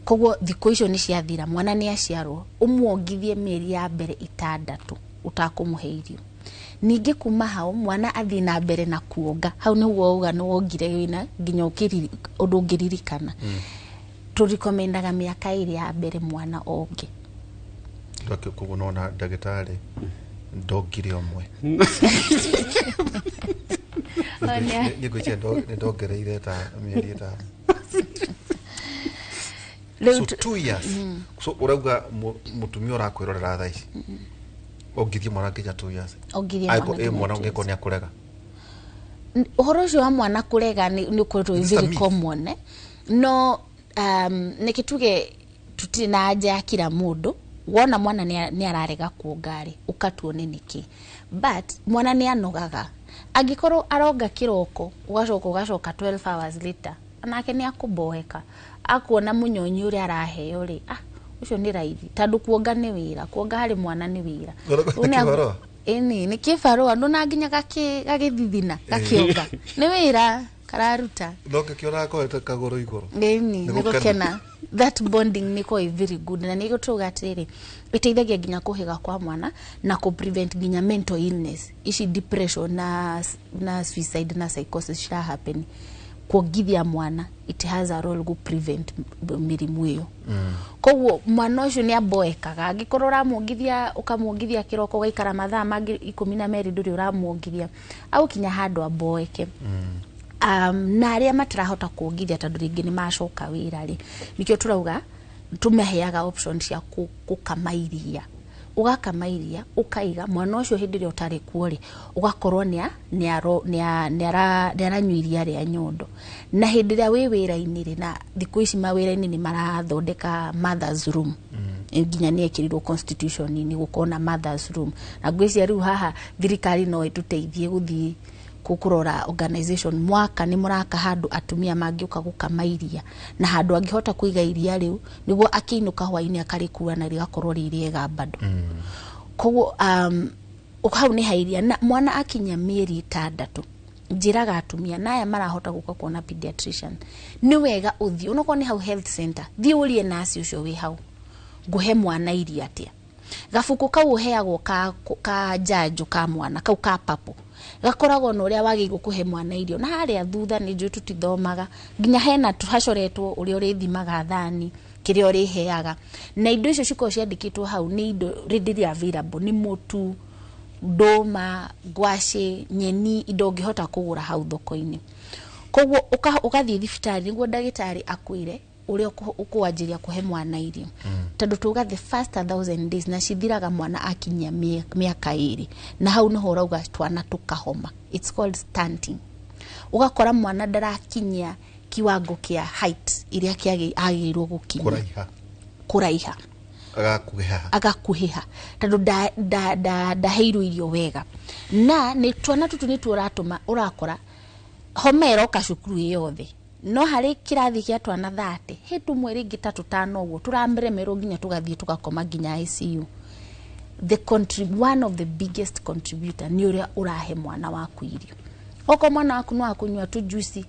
Koguo thikũ icio nĩ ciathira, mwana nĩ aciarwo, ũmuongithie mĩeri ya mbere 6 ũtakũmũhe irio. Ningĩ kuma hau mwana athiĩ na mbere na kuonga, hau nĩguo uga nĩ wongire wĩna nginya ũndũ ũngĩririkana. Tũrikomendaga mĩaka 2 ya mbere mwana onge. Koguo nona ndagĩtarĩ ndongire ũmwe. Nĩ ngwĩciria nĩ ndongereire ta mĩeri 5. So 2 years. So ũrauga mũtumia ũrakwĩrorera thaa ici, ongithie mwana nginya 2 years. Ongithie mwana ũngĩkorwo nĩ akũrega. Ũhoro ũcio wa mwana kũrega nĩ ũkoretwo wĩ very common, no nĩkĩ tuge tũtirĩ na anja ya kila mũndũ. Wona mwana nĩ ararega kuonga rĩ, ũkatuone nĩkĩ. But mwana nĩ anogaga. Angĩkorwo aronga kĩroko, ũgacoka ũgacoka 12 hours later, onake nĩ akũboeka. Akuona mũnyonyi ũrĩa araheo rĩ, ũcio nĩ raithi, tondũ kuonga nĩ wĩra, kuonga harĩ mwana nĩ wĩra. Ĩni, nĩ kĩbarũa, ndũna nginya gagĩthithina, gakĩonga. Nĩ wĩra kararuta. No ngĩkĩona gakoete kagũrũ igũrũ. Ĩni, nĩ gũkena. That bonding nĩ ko very good, na nĩ gũtũga atĩrĩrĩ, ĩteithagia nginya kũhĩga kwa mwana na kũ prevent nginya mental illness ici, depression na suicide na psychosis cira happen. Kuongithia mwana, it has a role go prevent mĩrimũ ĩyo. Koguo mwana ũcio nĩ aboekaga. Angĩkorwo ũramuongithia, ũkamuongithia kĩroko, ũgaikara mathaa mangĩ 12 ndũrĩ ũramuongithia, agũkinya handũ aboeke. Na arĩa matirahota kuongithia tondũ rĩngĩ nĩ macoka wĩra rĩ, nĩkĩo tũrauga tũmaheaga option cia gũkama iria. Ũgakama iria, ũkaiga mwana ũcio hĩndĩ ĩrĩa ũtarĩ kuo rĩ, ũgakorwo nĩ aranyua iria rĩa nyondo. Na hĩndĩ ĩrĩa wĩ wĩra-inĩ rĩ, na thikũ ici mawĩra-inĩ nĩ marathondeka mother's room. Nginya nĩ ekĩrirwo constitution-inĩ gũkorwo na mother's room. Na ngwĩciria rĩu haha thirikari no ĩtũteithie gũthiĩ kũrora organization mwaka nĩ mũraka handũ atumia mangĩũka gũkama iria, na handũ angĩhota kũiga iria rĩu nĩguo akĩinũka hwainĩ akarĩkua na rĩgakorwo rĩ rĩega bado. Koguo hau nĩ ha iria. Na mwana akinya mĩeri 6, njĩraga atumia na aya marahota gũka kuona pediatrician, nĩ wega ũthiĩ onokorwo nĩ hau health center, thiĩ ũrie nurse ũcio wĩ hau, ngũhe mwana iria atĩa. Gabuku kau ũheagwo ka njanjo ka mwana kau ka papo gakoragwo na ũrĩa wagĩrĩirwo kũhe mwana irio. Na harĩa thutha nĩ njũĩ tũtithomaga, nginya hena hacoretwo ũrĩa ũrĩthimaga thani, kĩrĩa ũrĩheaga, na indo icio cikoragwo ciandĩkĩtwo hau nĩ indo readily available, nĩ mũtu, ndũma, ngwacĩ, nyeni, indo ũngĩhota kũgũra hau thoko-inĩ. Koguo ũgathiĩ thibitarĩ nĩguo ndagĩtarĩ akwĩre ũrĩa ũkwanjĩria kũhe mwana irio. Tondũ tuga the first 1000 days na cithiraga mwana akinyia mĩaka 2, na hau nĩho ũrauga twana tũkahoma. It's called stunting. Ũgakora mwana ndarakinyia kiwango kĩa height iria agĩrĩirwo gũkinyia. Kũraiha. Agakuhĩha. Tondũ ndaheirwo irio wega. Na nĩ twana tũtũ nĩtuo ũratũma ũrakora homa ĩroka cukuru ĩ yothe. No harĩ kĩrathi kĩa twana 30, he tũmwe rĩngĩ ta tũtano ũguo tũraremerwo nginya tũgathiĩ tũgakoma nginya ICU. One of the biggest contributor nĩ ũrĩa ũrahe mwana waku irio. Okorwo mwana waku no akũnyua tũjuici,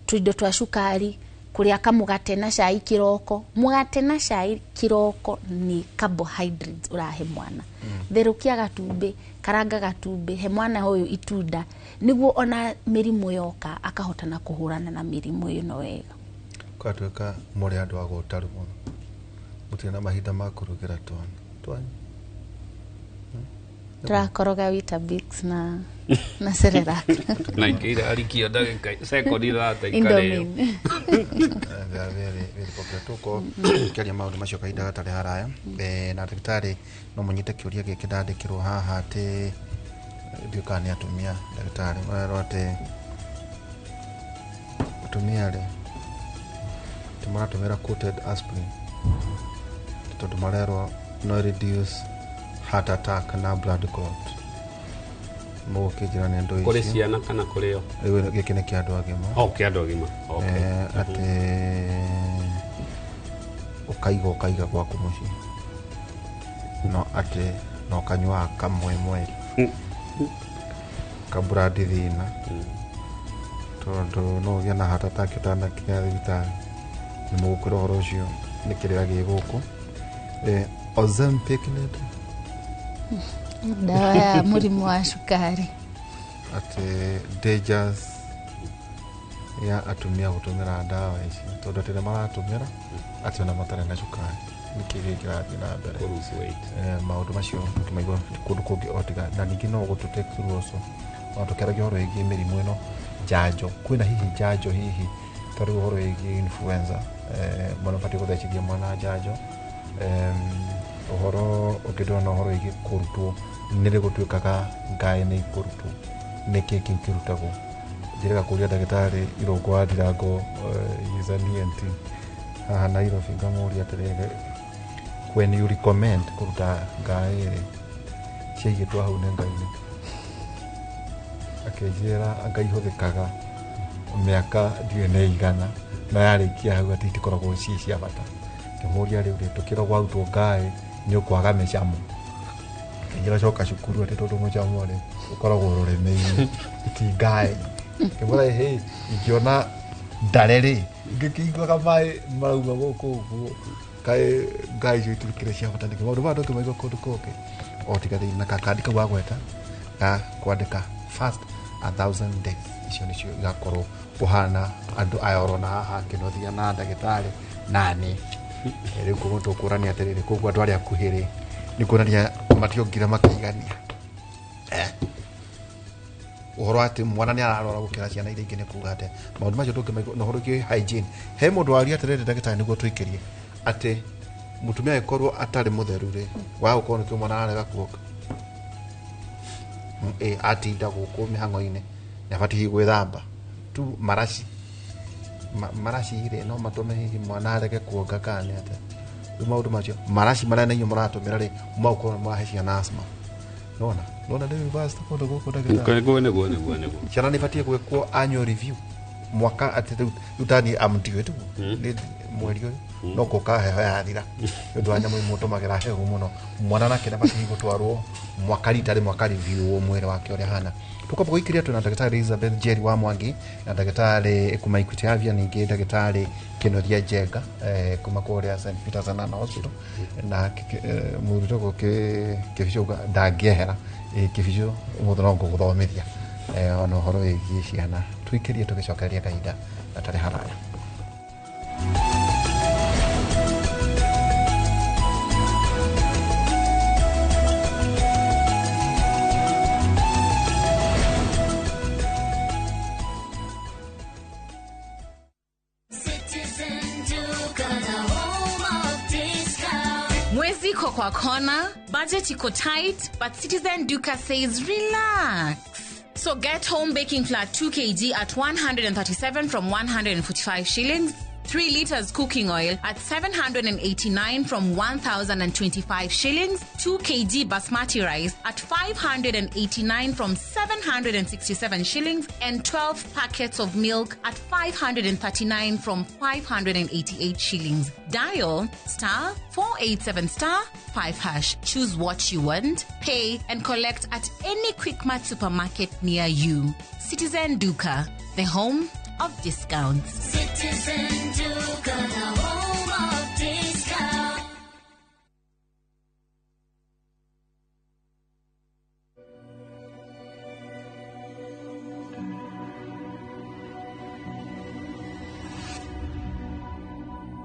tũindo twa cukari, kũrĩa kamũgate na cai kĩroko. Mũgate na cai kĩroko nĩ carbohydrates ũrahe mwana. Therũkia gatumbĩ, karanga gatumbĩ, he mwana ũyũ itunda, nĩguo ona mĩrimũ yoka akahota na kũhũrana na mĩrimũ ĩno wega. Kwatuĩka mũrĩ andũ a gũtaru mũno, mũtirĩ na mahinda ma kũrugĩra twana twanyu. Tũrakoroga Weetabix na Cerelac. Na ingĩ arikia ndagĩka sekondi thate ikarĩo. Very popular. Tuko kĩaria maũndũ macio kahinda gatarĩ haraya. Na ndagĩtarĩ no mũnyite kĩũria gĩkĩ ndandĩkĩrwo haha atĩ ndiũĩ kana nĩ atumia ndagĩtarĩ marerwo atĩ atumia rĩ atĩ maratũmĩra coated aspirin tondũ marerwo no reduce heart attack na blood clot. Mũgũkĩnjĩra nĩ andũ Kũrĩ ciana kana kũrĩ o? Rĩu gĩkĩ nĩ kĩa andũ agima. Oh, kĩa andũ agima. Okay. Atĩ ũkaiga gwaku mũciĩ, no atĩ Na ũkanyuaga kamwe mweri kaburandi thĩna tondũ no ũgĩe na heart attack ũtanakinya thibitarĩ. Nĩ mũgũkwĩra ũhoro ũcio nĩ kĩrĩra gĩ gũkũ. Ozempic nĩ ndawa ya mũrimũ wa cukari. Atĩ dangers ya atumia gũtũmĩra ndawa ici tondũ atĩ nĩ maratũmĩra atĩ ona matarĩ na cukari nĩkĩ gĩkĩrathiĩ na mbere. Maũndũ macio ũkĩmaigua kũndũ kũngĩ o tiga na ningĩ no gũtũ take through also ona tũkĩaragia ũhoro wĩgiĩ mĩrimũ ĩno njanjo kwĩna hihi njanjo hihi ta rĩu ũhoro wĩgiĩ influenza mwana ũbatiĩ gũthecithia mwana njanjo ũhoro ũngĩ ndĩrona ũhoro wĩgiĩ kũrutwo nĩ rĩ gũtuĩkaga ngaĩ nĩ ikũrutwo nĩkĩ kĩu kĩrutagwo njĩrĩga kũria ndagĩtarĩ Irũngũ wa Ndirango is an ENT haha Nairobi ngamũria atĩrĩrĩ when you recommend kũruta ngaĩ rĩ ciaigĩtwo hau nĩ ngai nĩkĩ akĩnjĩra anga ihũthĩkaga mĩaka ndiũĩ nĩ igana na yarĩkia hau atĩ itikoragwo ciĩ cia bata ngĩmũria rĩu rĩ tũkĩrwo gwarutwo ngaĩ nĩ ũkwaga mĩcamo akĩnjĩra coka cukuru atĩ tondũ mũcamo rĩ ũkoragwo rũrĩmĩ-inĩ ti ngaĩ ngĩmwĩra hĩ ingĩona ndare rĩ ngĩkĩiguaga maĩ marauma gũkũ ũguo kaĩ ngaĩ icio itirikĩrĩ cia bata nĩkĩ maũndũ maya ndũngĩmaigua kũndũ kũngĩ o tiga thĩinĩ na kakandi kau wagweta ga kwandĩka first 1,000 days icio nĩcio igakorwo kũhana andũ aya ũrona haha Kĩnuthia na ndagĩtarĩ nani rĩu koguo tũkũrania atĩrĩrĩ koguo andũ arĩa akuhĩ rĩ nĩ kuonania mationgire makĩigania ũhoro atĩ mwana nĩ ararwara gũkĩra ciana iria ingĩ nĩ kuga atĩa maũndũ macio ndũngĩmaigua na ũhoro ũngĩ hygiene he mũndũ waria atĩrĩrĩ ndagĩtarĩ nĩguo tũikĩrie atĩ mũtumia angĩkorwo atarĩ mũtheru rĩ wa gũkorwo nĩkĩo mwana ararega kuonga atinda gũkũ mĩhang'o-inĩ nĩ abatiĩ hihi gwĩthamba tu maraci maraci rĩ no matũme hihi mwana arege kuonga kana nĩ atĩa rĩu maũndũ macio maraci marĩa na inyuĩ mũratũmĩra rĩ magũkorwo mũrahe ciana asthma nona nona nĩ university kũndũ gũkũ ndagĩtarĩ Nĩguo nĩguo nĩguo ciana nĩ ibatiĩ gwĩkwo annual review mwaka atĩ rĩu tani amtiwe tu nĩ mweri ũyũ no gũka heho yathira nĩ ũndũ wa nyamũ imwe ũtũmagĩra heho mũno mwana nake nĩ abatiĩ gũtwarwo mwaka rita rĩmwe akareview mwĩrĩ wake ũrĩa hana tũkwamba gũikĩria twĩna ndagĩtarĩ Elizabeth Njeri wa Mwangi na ndagĩtarĩ kuma Equity Afya ningĩ ndagĩtarĩ Kĩnuthia Njenga kuma kũrĩa St Peter's and Anna Hospital na mũthuri tũgũ Kĩbicũ ndangĩehera Kĩbicũ ũmũthĩ no ngũgũthomithia ona ũhoro wĩgiĩ ciana tũikĩrie tũgĩcokereria kahinda gatarĩ haraya. Mwezi iko kwa kona, budget iko tight, but Citizen Duka says relax. So get home baking flour 2 kg at 137 from 145 shillings, 3 liters cooking oil at 789 from 1,025 shillings, 2 kg basmati rice at 589 from 767 shillings, and 12 packets of milk at 539 from 588 shillings. Dial star 487 star 5 hash. Choose what you want, pay, and collect at any Quickmart supermarket near you. Citizen Duka, the home of discounts. Citizen Duka, the home of discounts.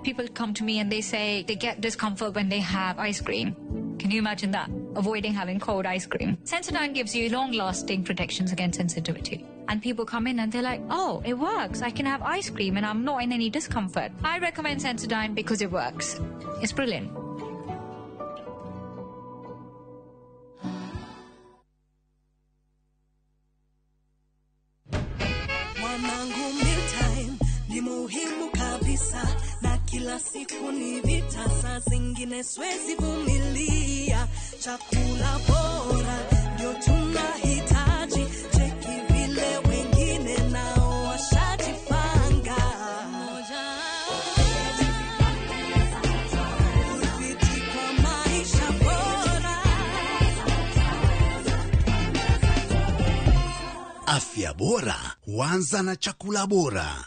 People come to me and they say they get discomfort when they have ice cream. Can you imagine that? Avoiding having cold ice cream. Sensodyne gives you long-lasting protections against sensitivity. And people come in and they're like, oh, it works. I can have ice cream and I'm not in any discomfort. I recommend Sensodyne because it works. It's brilliant. Mwanangu, mealtime ni muhimu kabisa, na kila siku ni vita, saa zingine siwezi vumilia. Chakula bora ndio tunahitaji, cheki vile wengine nao washajipanga. Ufiti kwa maisha bora. Afya bora huanza na chakula bora.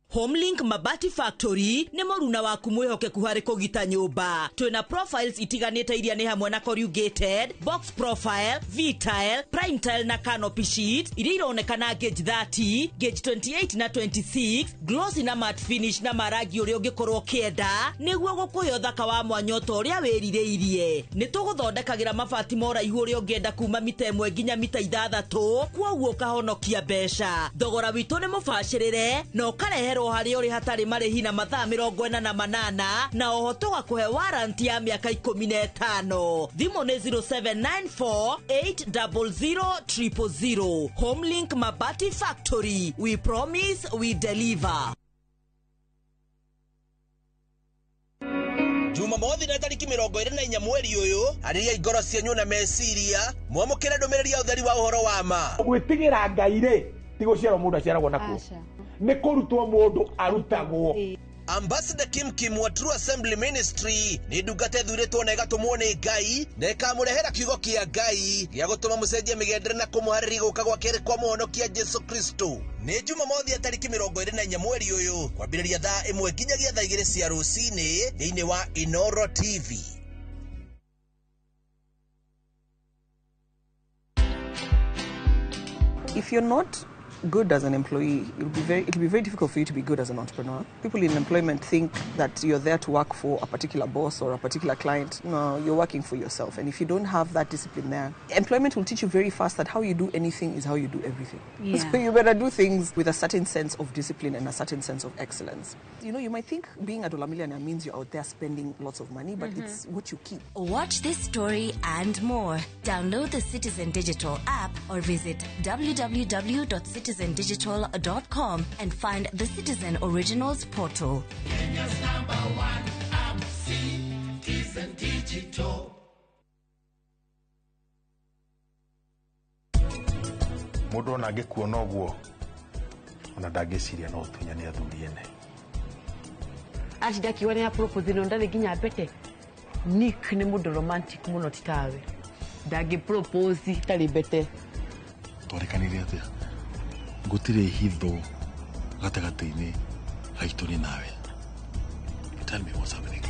Homelink Mabati Factory nĩ mũruna waku mwĩhokeku harĩ kũgita nyũmba. Twĩna profiles itiganĩte iria nĩ hamwe na corrugated, box profile, V-tile, prime tile na canopy sheet iria ironekana gauge 30, gauge 28 na 26, glossy na matte finish na marangi ũrĩa ũngĩkorwo ũkĩenda nĩguo gũkũhe ũthaka wa mwanya ota ũrĩa wĩrirĩirie. Nĩ tũgũthondekagĩra mabati ma ũraihu ũrĩa ũngĩenda kuma mita 1 nginya mita 6, kwoguo ũkahonokia mbeca. Thogora witũ nĩ mũbacĩrĩre na ũkarehe harĩ ũrĩ hatarĩ marĩhi na mathaa 48 na oho tũgakũhe warranty ya mĩaka 15. Thimũ nĩ 0794 800 000. Homelink Mabati Factory, we promise we deliver. Jumamothi na tariki 24 mweri uyu ariria ingoro cienyu na meciria mwamukire ndumiriri ya utheri wa uhoro wa ma. Gwitigira Ngai ri ti guciarwo mundu aciaragwo nakuo, nĩ kũrutwo mũndũ arutagwo. Ambassador Kim Kim wa True Assembly Ministry nĩ ndungata ĩthurĩtwo na ĩgatũmwo nĩ Ngai na ĩkamũrehera kiugo kĩa Ngai gĩa gũtũma mũcenjie mĩgendere na kũmũharĩria gũka gwa kerĩ kwa mũhonokia Jesu Kristo. Nĩ Jumamothi ya tariki 24 mweri ũyũ kwambĩrĩria thaa 1 nginyagia thaa 2 cia rũcinĩ thĩinĩ wa Inoro TV. If you're not good as an employee, it'll be very difficult for you to be good as an entrepreneur. People in employment think that you're there to work for a particular boss or a particular client. No, you're working for yourself. And if you don't have that discipline there, employment will teach you very fast that how you do anything is how you do everything. Yeah. So you better do things with a certain sense of discipline and a certain sense of excellence. You know, you might think being a dollar millionaire means you're out there spending lots of money, but it's what you keep. Watch this story and more. Download the Citizen Digital app or visit www.citizendigital.com and find the Citizen Originals portal. Kenya's number one app, Citizen Digital. Mũndũ ona angĩkuona ũguo ona ndangĩciria no ũtunyane athuri ene. Atinda akiuga nĩ apropose no ndarĩ nginya mbete. Nick nĩ mũndũ romantic mũno ti tawe. Ndangĩ propose tarĩ mbete. Twarĩkanĩire atĩa? Gũtirĩ hitho gatagatĩ-inĩ gaitũ nĩ nawe. Tell me what's happening.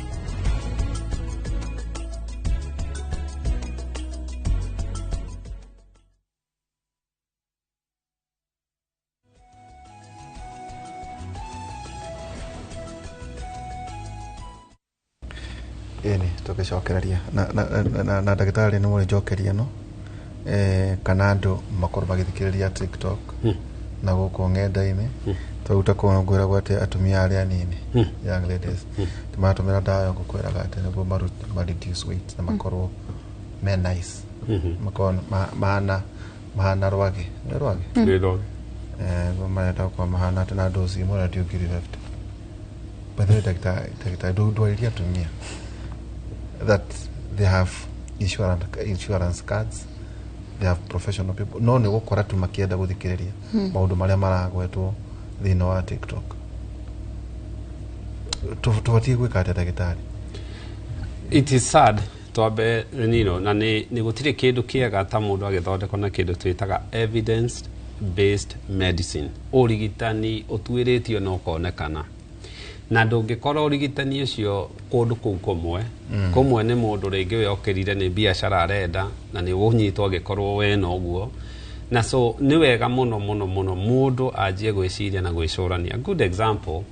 Ĩni tũgĩcokereria na ndagĩtarĩ nĩ mũrĩnjokeria no kana andũ makorwo magĩthikĩrĩria TikTok na gũkũ ng'enda-inĩ twaruta kũu ngwĩragwo atĩ atumia arĩa anini young ladies maratũmĩra ndawa ya gũkwĩraga atĩ nĩguo ma reduce weight na makorwo me nice, makorwo mahana rwagĩ. Nĩ rwagĩ? Nĩ rwagĩ. Nĩguo marenda gũkorwo mahana atĩ na dosi ĩmwe ũrendio 1,050. By the way, ndagĩtarĩ ndwarĩrie atumia that they have insurance cards, they have professional people, no nĩ gũkora tu makĩenda gũthikĩrĩria maũndũ marĩa maragwetwo thĩinĩ wa TikTok. Tũbatiĩ gwĩka atĩa ndagĩtarĩ? It is sad twambe nino na nĩ gũtirĩ kĩndũ kĩega ta mũndũ agĩthondekwo na kĩndũ twĩtaga evidence based medicine, ũrigitani ũtuĩrĩtio na ũkonekana, na ndũngĩkorwo ũrigitani ũcio kũndũ kũu kũmwe. Kũmwe nĩ mũndũ rĩngĩ wĩokĩrire nĩ biacara arenda na nĩ ũnyitwo angĩkorwo wena ũguo, na so nĩ wega mũno mũno mũno mũndũ anjie gwĩciria na gwĩcũrania. Good example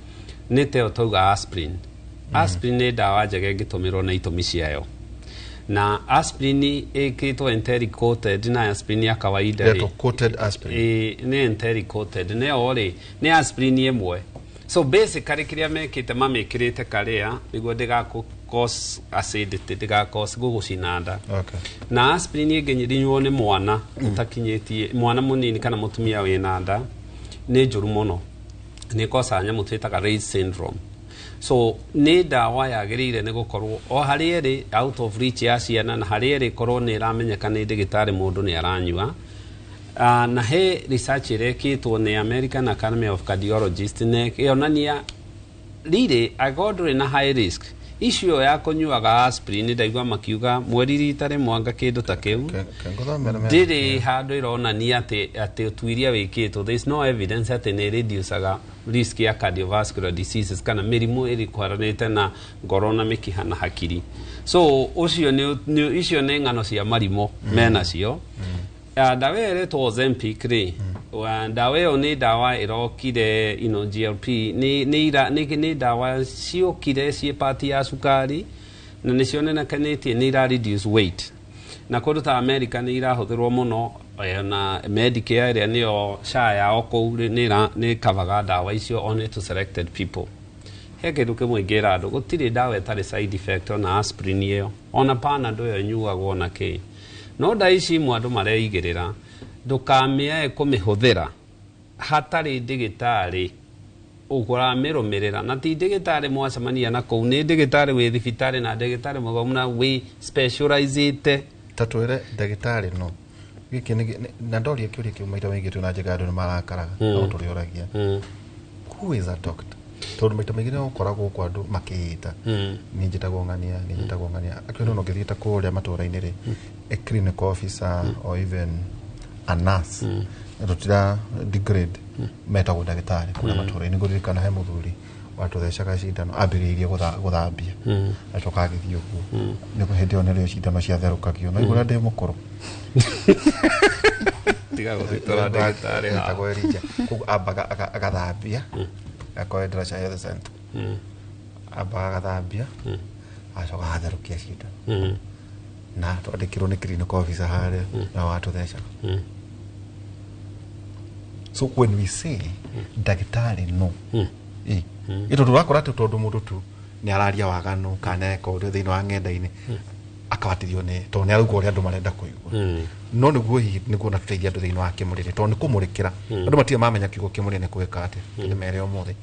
nĩ teo tauga aspirin. Aspirin nĩ ndawa njega ĩngĩtũmĩrwo na itũmi ciayo, na aspirin ĩkĩtwo enteric coated na aspirin ya kawaida rĩ coated aspirin nĩ enteric coated nĩyo rĩ nĩ aspirin ĩmwe. So basically kĩrĩa mekĩte mamĩkĩrĩte karĩa nĩguo ndĩgakũ cause acidity, ndĩgakause gũgũcina nda. Okay. Na aspirin ĩngĩnyuo nĩ mwana ũtakinyĩtie, mwana mũnini kana mũtumia wĩna nda nĩ njũru mũno, nĩ ĩkosaga nyamũ twĩtaga Reye syndrome. So nĩ ndawa yagĩrĩire nĩ gũkorwo o harĩa ĩrĩ out of reach ya ciana, na harĩa ĩrĩ ĩkorwo nĩ ĩramenyeka nĩ ndagĩtarĩ mũndũ nĩ aranyua. Na he research ĩrekĩtwo nĩ American Academy of Cardiologists na ĩonania rĩrĩ angĩkorwo ndũrĩ na high risk Icio ya kũnyuaga aspirin, ndaigua makiuga mweri rita rĩmwe anga kĩndũ ta kĩu, ndĩrĩ handũ ĩronania atĩ ũtuĩria wĩkĩtwo. There is no evidence atĩ nĩ reducaga risk ya cardiovascular diseases kana mĩrimũ ĩrĩ na ngoro na mĩkiha na hakiri. So ũcio nĩ icio nĩ ng'ano cia marimũ menacio. Ndawa ĩyo ĩretwo Ozempic rĩ, ndawa ĩyo nĩ ndawa ĩrokire ino GLP nĩ ndawa ciokire ciĩ part ya cukari, na nĩ cionekanĩtie nĩ ira reduce weight, na kũndũ ta America nĩ irahũthĩrwo mũno, na Medicare ĩrĩa nĩyo SHA yao kũu nĩ kavaga ndawa icio only to selected people. He kĩndũ kĩmwe ingĩra andũ, gũtirĩ ndawa ĩtarĩ side effect, ona aspirin ĩyo, ona Panadol ĩyo ĩnyuagwo, na kĩ. No ndawa ici imwe andũ mareigĩrĩra, ndũkamĩae kũmĩhũthĩra hatarĩ ndĩgĩtarĩ ũramĩrũmĩrĩra, na ti ndĩgĩtarĩ mwacemania na kũu, nĩ ndĩgĩtarĩ wĩ thibitarĩ na ndĩgĩtarĩ mũthomu na wĩ specializĩte. Ta twĩre ndagĩtarĩ no gĩkĩ na ndoria kĩũria kĩu maita maingĩ twĩ na njĩra andũ nĩ marakaraga, no tũrĩũragia, who is a doctor? Tondũ maita maingĩ nĩ ũkoragwo kwa andũ makĩĩta, niĩ njĩtagwo ng'ania, niĩ njĩtagwo ng'ania. Akĩona no ngĩthiĩ ta kũrĩa matũũra-inĩ rĩ, a clinical officer or even a nurse, tũtira degrade, metagwo ndagĩtarĩ kũrĩa matũũra-inĩ. Ngũririkana he mũthuri watũthecaga cindano, ambĩrĩirie gũthambia, acoka agĩthiĩ ũguo, nĩguo hĩndĩ ĩyo nĩrĩo cindano ciatherũkagio, no igũrĩa ndĩ mũkũrũ. Tiga gũthitora ndagĩtarĩ haha. Etagwo Elijah. Koguo ambaga agathambia, akorwo Ndaraca Health Center, ambaga agathambia, acoka agatherũkia cindano, na twandĩkirwo nĩ clinical officer harĩa na watũthecaga. So when we say ndagĩtarĩ no ĩ tondũ ũrakora atĩ tondũ mũndũ tu nĩ araria waganu kana eka ũrĩa thĩinĩ wa ng'enda-inĩ, akabatithio nĩ tondũ nĩ arauga ũrĩa andũ marenda kũigua. No nĩguo hihi nĩguo na tũteithia andũ thĩinĩ wa kĩmũrĩre, tondũ nĩ kũmũrĩkĩra andũ matirĩ mamenya kiugo kĩmũrĩ nĩ kwĩka atĩa. Nĩ mere ũmũthĩ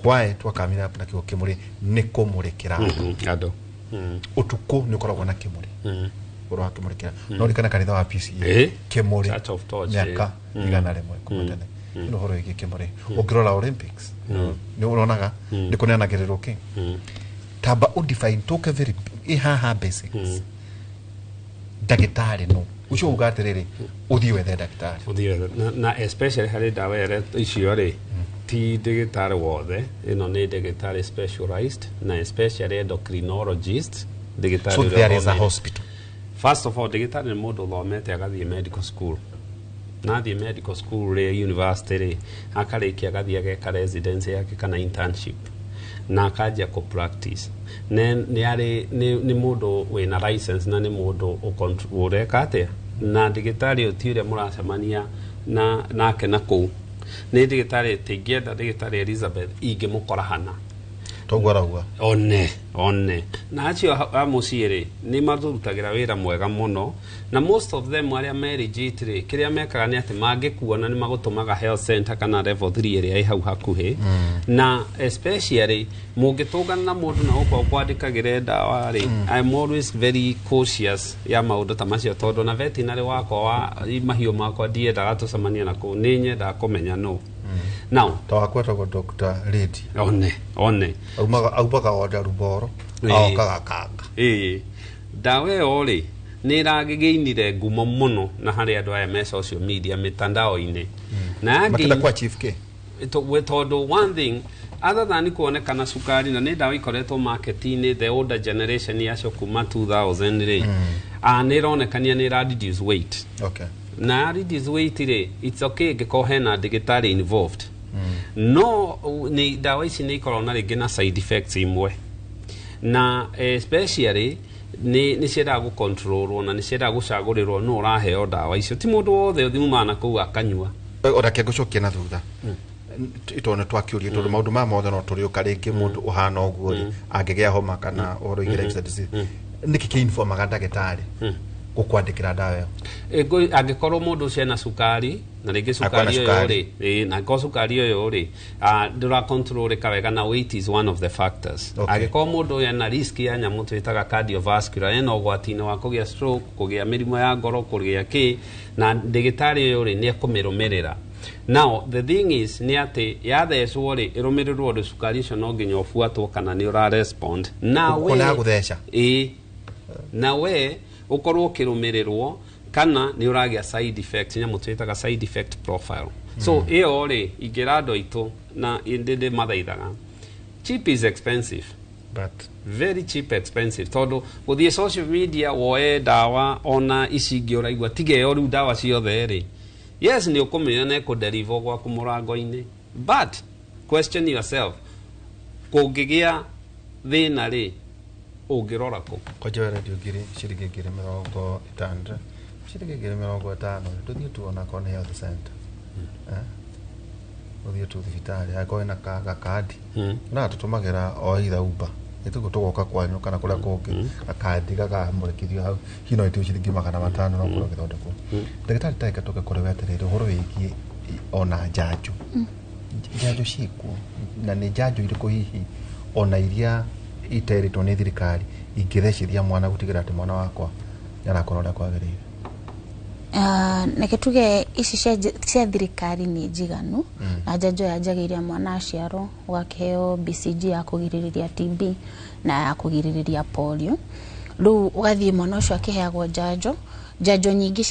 why twakamira na kiugo kĩmũrĩ nĩ kũmũrĩkĩra andũ. Ũtukũ nĩ ũkoragwo na kĩmũrĩ, ũhoro wa kĩmũrĩkĩra. No ririkana kanitha wa PCA kĩmũrĩ mĩaka 100 kuma tene, nĩ ũhoro wĩgiĩ kĩmũrĩ. Ũngĩrora Olympics nĩ ũronaga nĩ kũneanagĩrĩrwo kĩ tamba udefine tũke very haha basics. Ndagĩtarĩ no ũcio uga atĩrĩrĩ, ũthiĩ wethe ndagĩtarĩ. Ũthiĩ na especially harĩ ndawa ĩrĩa icio rĩ, ti ndagĩtarĩ wothe, ĩno nĩ ndagĩtarĩ specialized na especially endocrinologist ndagĩtarĩ. So there is a hospital. First of all, ndagĩtarĩ nĩ mũndũ ũthomete agathiĩ medical school, na athiĩ medical school rĩ, university rĩ, akarĩkia agathiĩ ageka residency yake kana internship na akanjia kũ practice. Nĩ mũndũ wĩna license na nĩ mũndũ ũreka atĩa. Na ndagĩtarĩ ũyũ ti ũrĩa mũracemania nake na kũu, nĩ ndagĩtarĩ tingĩenda ndagĩtarĩ Elizabeth ingĩmũkora hana toguo arauga one one. Na acio a mũciĩ rĩ, nĩ matũrutagĩra wĩra mwega mũno, na most of them arĩa me legit rĩ, kĩrĩa mekaga nĩ atĩ mangĩkuona nĩ magũtũmaga health center kana level 3 ĩrĩa ĩ hau hakuhĩ. Na especially mũngĩtũngana na mũndũ na gũkorwo kwandĩkagĩre ndawa rĩ, I'm always very cautious ya maũndũ ta macio, tondũ na veterinary wakwa wa mahiũ makwa ndiendaga tũcemanie na kũu, nĩ nyendaga kũmenya no. Now ta wakwa etagwo Dr. Lady. One one aumaga o Ruboro, aokaga kanga. Ĩĩ, ndawa ĩyo rĩ nĩ ĩragĩgĩinire ngumo mũno na harĩ andũ aya me social media mitandao-inĩ, na makĩenda kwa chief kĩ tondũ one thing other than kuonekana cukari, na nĩ ndawa ikoretwo market-inĩ the older generation yacio kuma 2000 rĩ, nĩ ĩronekania nĩ ĩra reduce weight. Na reduce weight rĩ, it's okay ĩngĩkorwo hena ndagĩtarĩ involved. No nĩ ndawa ici nĩ ikoragwo na rĩngĩ na side effects imwe, na especially nĩ ciendaga gũcontrolwo na nĩ ciendaga gũcagũrĩrwo no ũraheo ndawa icio, ti mũndũ wothe ũthiumaga na kũu akanyua. Ona kĩngũcokia na thutha tondũ nĩ twakĩũria, tondũ maũndũ maya mothe no tũrĩũka rĩngĩ, mũndũ ũhana ũguo rĩ angĩgĩa homa kana ũhoro wĩgiĩ lifestyle disease, nĩkĩ kĩinformaga ndagĩtarĩ gũkwandĩkĩra ndawa ĩyo? Angĩkorwo mũndũ ũcio ena cukari na rĩngĩ cukari ũyũ rĩ, na angĩkorwo cukari ũyũ rĩ ndũra controlĩka wega, na weight is one of the factors. Angĩkorwo mũndũ ũyũ ena risk ya nyamũ twĩtaga cardiovascular, ena ũgwati-inĩ wa kũgĩa stroke, kũgĩa mĩrimũ ya ngoro, kũgĩa kĩ, na ndagĩtarĩ ũyũ rĩ nĩ ekũmĩrũmĩrĩra. Now the thing is nĩ atĩ yathecwo rĩ, ĩrũmĩrĩrwo ũndũ cukari ũcio no nginya ũbuatwo kana nĩ ũra respond na Ũguo nĩ ya gũtheca. Ĩĩ, na we ũkorwo ũkĩrũmĩrĩrwo kana nĩ ũragĩa side effect, nyamũ twĩtaga side effect profile. So ĩyo rĩ, ingĩra andũ aitũ na ndĩ mathaithaga, cheap is expensive, but very cheap expensive, tondũ gũthiĩ social media woe ndawa ona ici ingĩ ũraigua tiga ĩyo rĩu ndawa ciothe rĩ, yes, nĩ ũkũmĩona na ĩkũdeliver gwaku mũrango-inĩ, but question yourself, kũngĩgĩa thĩna rĩ, ũngĩrora kũ? Kwanja werendio ngiri ciringi 50,000, ciringi 50,000, ndũthiĩ tu ona korwo nĩ health center. Eh? Ũthiĩ tu thibitarĩ angĩkorwo wĩna gakandi na tũtũmagĩra o either Uber ĩtũguo tũgoka kwanyu kana kũrĩa kũngĩ, gakandi gakamũrĩkithio hau, hihi no ĩtio ciringi 500 no ũkorwo ũgĩthondekwo. Ndagĩtarĩ, tareke tũke kũrĩ we atĩrĩrĩ, ũhoro wĩgiĩ ona njanjo, njanjo ciĩkuo na nĩ njanjo irĩkũ hihi ona iria iterĩtwo nĩ thirikari ingĩthecithia mwana gũtigĩrĩra atĩ mwana wakwa nĩ arakũra ũrĩa kwagĩrĩire? Reke tuge ici cia thirikari nĩ njiganu. Na njanjo yanjagĩrĩria mwana aciarwo, ũgakĩheo BCG ya kũgirĩrĩria TB na ya kũgirĩrĩria polio. Rĩu ũgathiĩ mwana ũcio akĩheagwo njanjo. Njanjo nyingĩ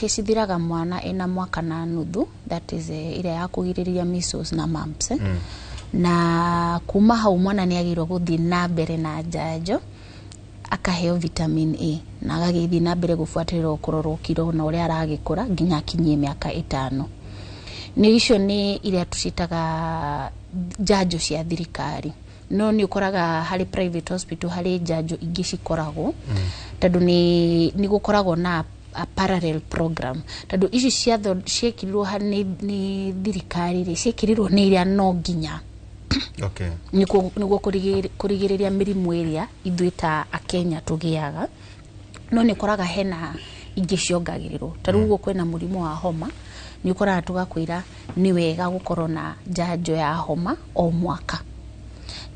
cithiraga mwana ena mwaka na nuthu, that is ĩrĩa ya kũgirĩrĩria measles na mumps. Na kuma hau mwana nĩ agĩrĩirwo gũthiĩ na mbere na njanjo, akaheo vitamin A na agagĩthiĩ na mbere gũbuatĩrĩrwo, kũrorwo kiro na ũrĩa aragĩkũra nginya akinyie mĩaka 5. Nĩ icio nĩ iria tũcitaga njanjo cia thirikari, no nĩ ũkoraga harĩ private hospital harĩ njanjo ingĩ cikoragwo, tondũ nĩ gũkoragwo na a parallel program, tondũ ici ciekĩrirwo nĩ thirikari rĩ, ciekĩrirwo nĩ iria no nginya nĩguo kũrigĩrĩria mĩrimũ ĩrĩa ithuĩ ta akenya tũgĩaga, no nĩ ũkoraga hena ingĩ ciongagĩrĩrwo. Ta rĩu ũguo kwĩna mũrimũ wa homa, nĩ ũkoraga tũgakwĩra nĩ wega gũkorwo na njanjo ya homa o mwaka,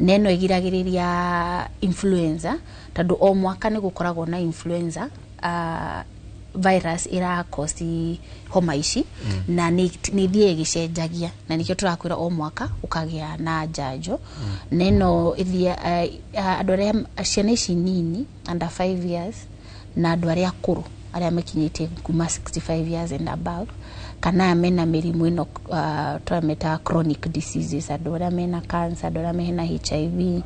na ĩno ĩgiragĩrĩria influenza, tondũ o mwaka nĩ gũkoragwo na influenza virus ĩrakosi homa ici. Na nĩ ithiaga ĩgĩcenjagia, na nĩkĩo tũrakwĩra o mwaka ũkagĩa na njanjo. Na ĩno andũ arĩa ciana ici nini under 5 years na andũ arĩa akũrũ arĩa makinyĩtie kuma 65 years and above, kana aya mena mĩrimũ ĩno tũramĩta chronic diseases, andũ arĩa mena cancer, andũ arĩa mena HIV,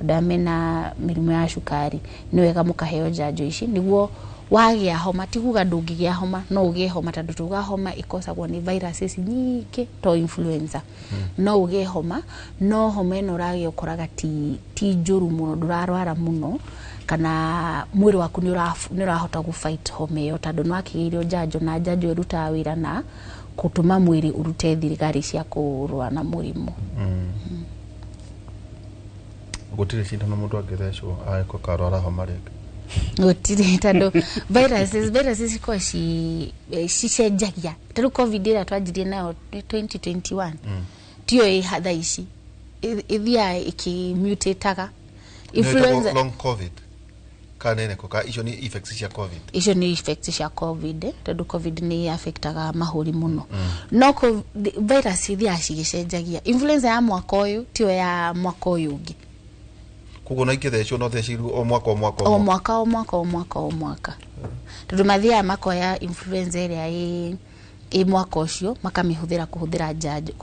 andũ arĩa mena mĩrimũ ya cukari, nĩ wega mũkaheo njanjo ici nĩguo wagĩa homa, ti kuga ndũngĩgĩa homa, no ũgĩe homa, tondũ tuga homa ĩkosagwo nĩ viruses nyingĩ to influenza. No ũgĩe homa, no homa ĩno ũragĩa ũkoraga ti njũru mũno, ndũrarwara mũno, kana mwĩrĩ waku nĩ ũrahota gũ fight homa ĩyo, tondũ nĩ wakĩgĩirwo njanjo, na njanjo ĩrutaga wĩra na gũtũma mwĩrĩ ũrute thigari cia kũrũa na mũrimũ. Gũtirĩ cindano mũndũ angĩthecwo agĩkorwo karwara homa rĩngĩ? Gũtirĩ, tondũ viruses cikoragwo cicenjagia. Ta rĩu COVID ĩrĩa twanjirie nayo 2021 tiyo ĩ thaa ici, ĩthiaga ĩkĩmutataga. Influenza long COVID kana nĩ ĩrĩkũ? Ka icio nĩ effects cia COVID? Icio nĩ effects cia COVID, tondũ COVID nĩ affectaga mahũri mũno. No virus ithiaga cigĩcenjagia. Influenza ya mwaka ũyũ tiyo ya mwaka ũyũ ũngĩ. Koguo no ingĩthecwo, no thecirwo o mwaka o mwaka? O mwaka o mwaka o mwaka o mwaka, tondũ mathiaga makoya influenza ĩrĩa ĩ mwaka ũcio, makamĩhũthĩra kũhũthĩra njanjo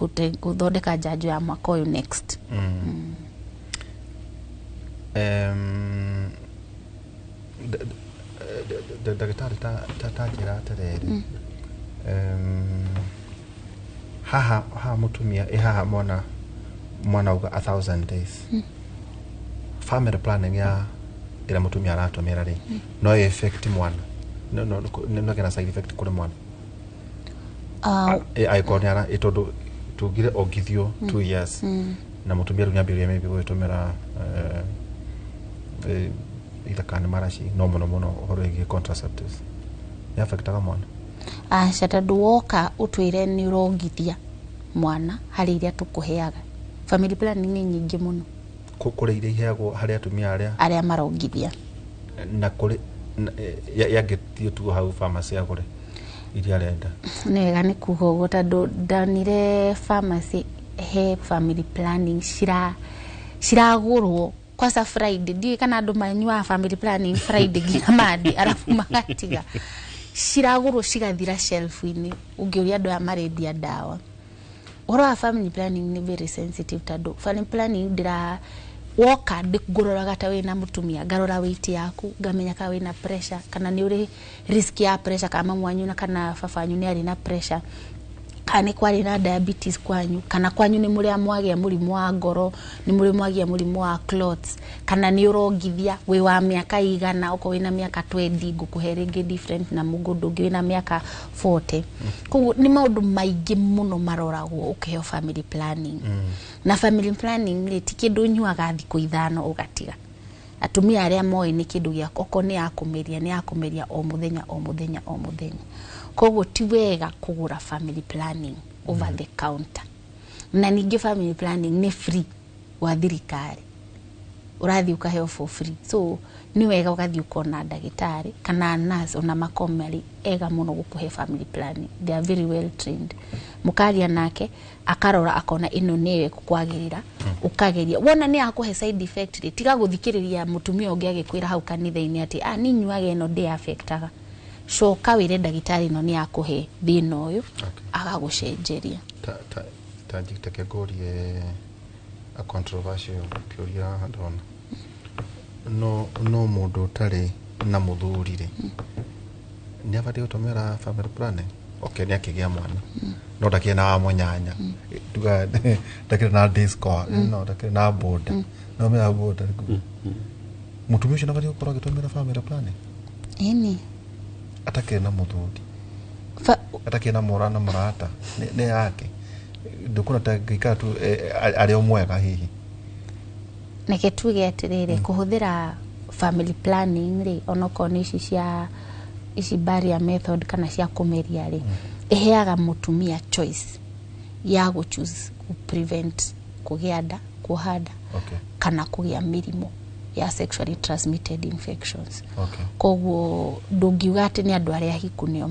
gũthondeka njanjo ya mwaka ũyũ next. Ndagĩtarĩ, ta njĩra atĩrĩrĩ, haha haha mũtumia ĩ haha mwana auga 1,000 days, family planning ya ĩrĩa mũtumia aratũmĩra rĩ, no ĩ affect mwana? No ĩgĩe na side effect kũrĩ mwana angĩkorwo nĩ ara ĩ, tondũ tugire ongithio 2 years na mũtumia rĩu nĩambĩrĩria maybe gũgĩtũmĩra either kana nĩ maraci, no mũno mũno ũhoro wĩgiĩ contraceptives, nĩ affectaga mwana? Aca, tondũ woka ũtwĩre nĩ ũrongithia mwana, harĩ iria tũkũheaga. Family planning nĩ nyingĩ mũno. Kũrĩ iria iheagwo harĩ atumia arĩa arĩa marongithia. Na kũrĩ yangĩthiĩ tu hau pharmacy agũre? Iria arenda. Nĩ wega nĩ kuga ũguo tondũ ndonire pharmacy he family planning ciragũrwo kwanza Friday. Ndiũĩ kana andũ manyuaga family planning Friday nginya Monday arabu magatiga. Ciragũrwo cigathira shelf-inĩ. Ũngĩũria andũ aya marendia ndawa, ũhoro wa family planning nĩ very sensitive, tondũ family planning ndĩra woka ngũroraga ta wĩna mũtumia, ngarora weight yaku, ngamenya kana wĩna pressure, kana nĩ ũrĩ risk ya pressure, kana mamu wanyu na kana baba wanyu nĩ arĩ na pressure, kana nĩ kwarĩ na diabetes kwanyu, kana kwanyu nĩ mũrĩa mwagĩa mũrimũ wa ngoro, nĩ mũrĩ mwagĩa mũrimũ wa clots, kana nĩ ũrongithia, wĩ wa mĩaka igana. Okorwo wĩna mĩaka 20, ngũkũhe rĩngĩ different na mũndũ ũngĩ wĩna mĩaka 40. Koguo nĩ maũndũ maingĩ mũno maroragwo ũkĩheo family planning. Na family planning rĩ, ti kĩndũ ũnyuaga thikũ 5 ũgatiga. Atumia arĩa moĩ nĩ kĩndũ gĩa okorwo nĩ ya kũmeria, nĩ ya kũmeria o mũthenya, o mũthenya, o mũthenya. Koguo ti wega kũgũra family planning over the counter. Na ningĩ family planning nĩ free wa thirikari, ũrathiĩ ũkaheo for free. So nĩ wega ũgathiĩ ũkona ndagĩtarĩ kana nurse, ona makorwo marĩ ega mũno gũkũhe family planning, they are very well trained. Mũkaria nake, akarora, akona ĩno nĩyo ĩgũkwagĩrĩra, ũkageria. Wona nĩ yakũhe side effect rĩ, tiga gũthikĩrĩria mũtumia ũngĩ agĩkwĩra hau kanitha-inĩ atĩ ah, niĩ nyuaga ĩno ndĩ affectaga. Coka wĩre ndagĩtarĩ ĩno nĩ yakũhe thĩna ũyũ, agagũcenjeria. Ta njiteke ngũrie a controversial kĩũria haha ndona. No mũndũ ũtarĩ na mũthuri rĩ, nĩ abatiĩ gũtũmĩra family planning? Okay, nĩ akĩgĩa mwana no ndakĩrĩ na wa mũnyanya, tuga ndakĩrĩ na disco, no ndakĩrĩ na boda, no mena boda. Mũtumia ũcio nĩ abatiĩ gũkorwo agĩtũmĩra family planning? Ĩni. Atakĩrĩ na mũthuri, atakĩrĩ na mũra na mũrata, nĩ yake, ndũkuona ta ngĩikara tu arĩ o mwega hihi? Reke tuge atĩrĩrĩ, kũhũthĩra family planning rĩ, onokorwo nĩ ici cia ici barrier method kana cia kũmeria rĩ, ĩheaga mũtumia choice ya gũ choose gũ prevent kũgĩa nda, kuoha nda, kana kũgĩa mĩrimũ ya sexually transmitted infections. Koguo ndũngiuga atĩ nĩ andũ arĩa ahiku nĩo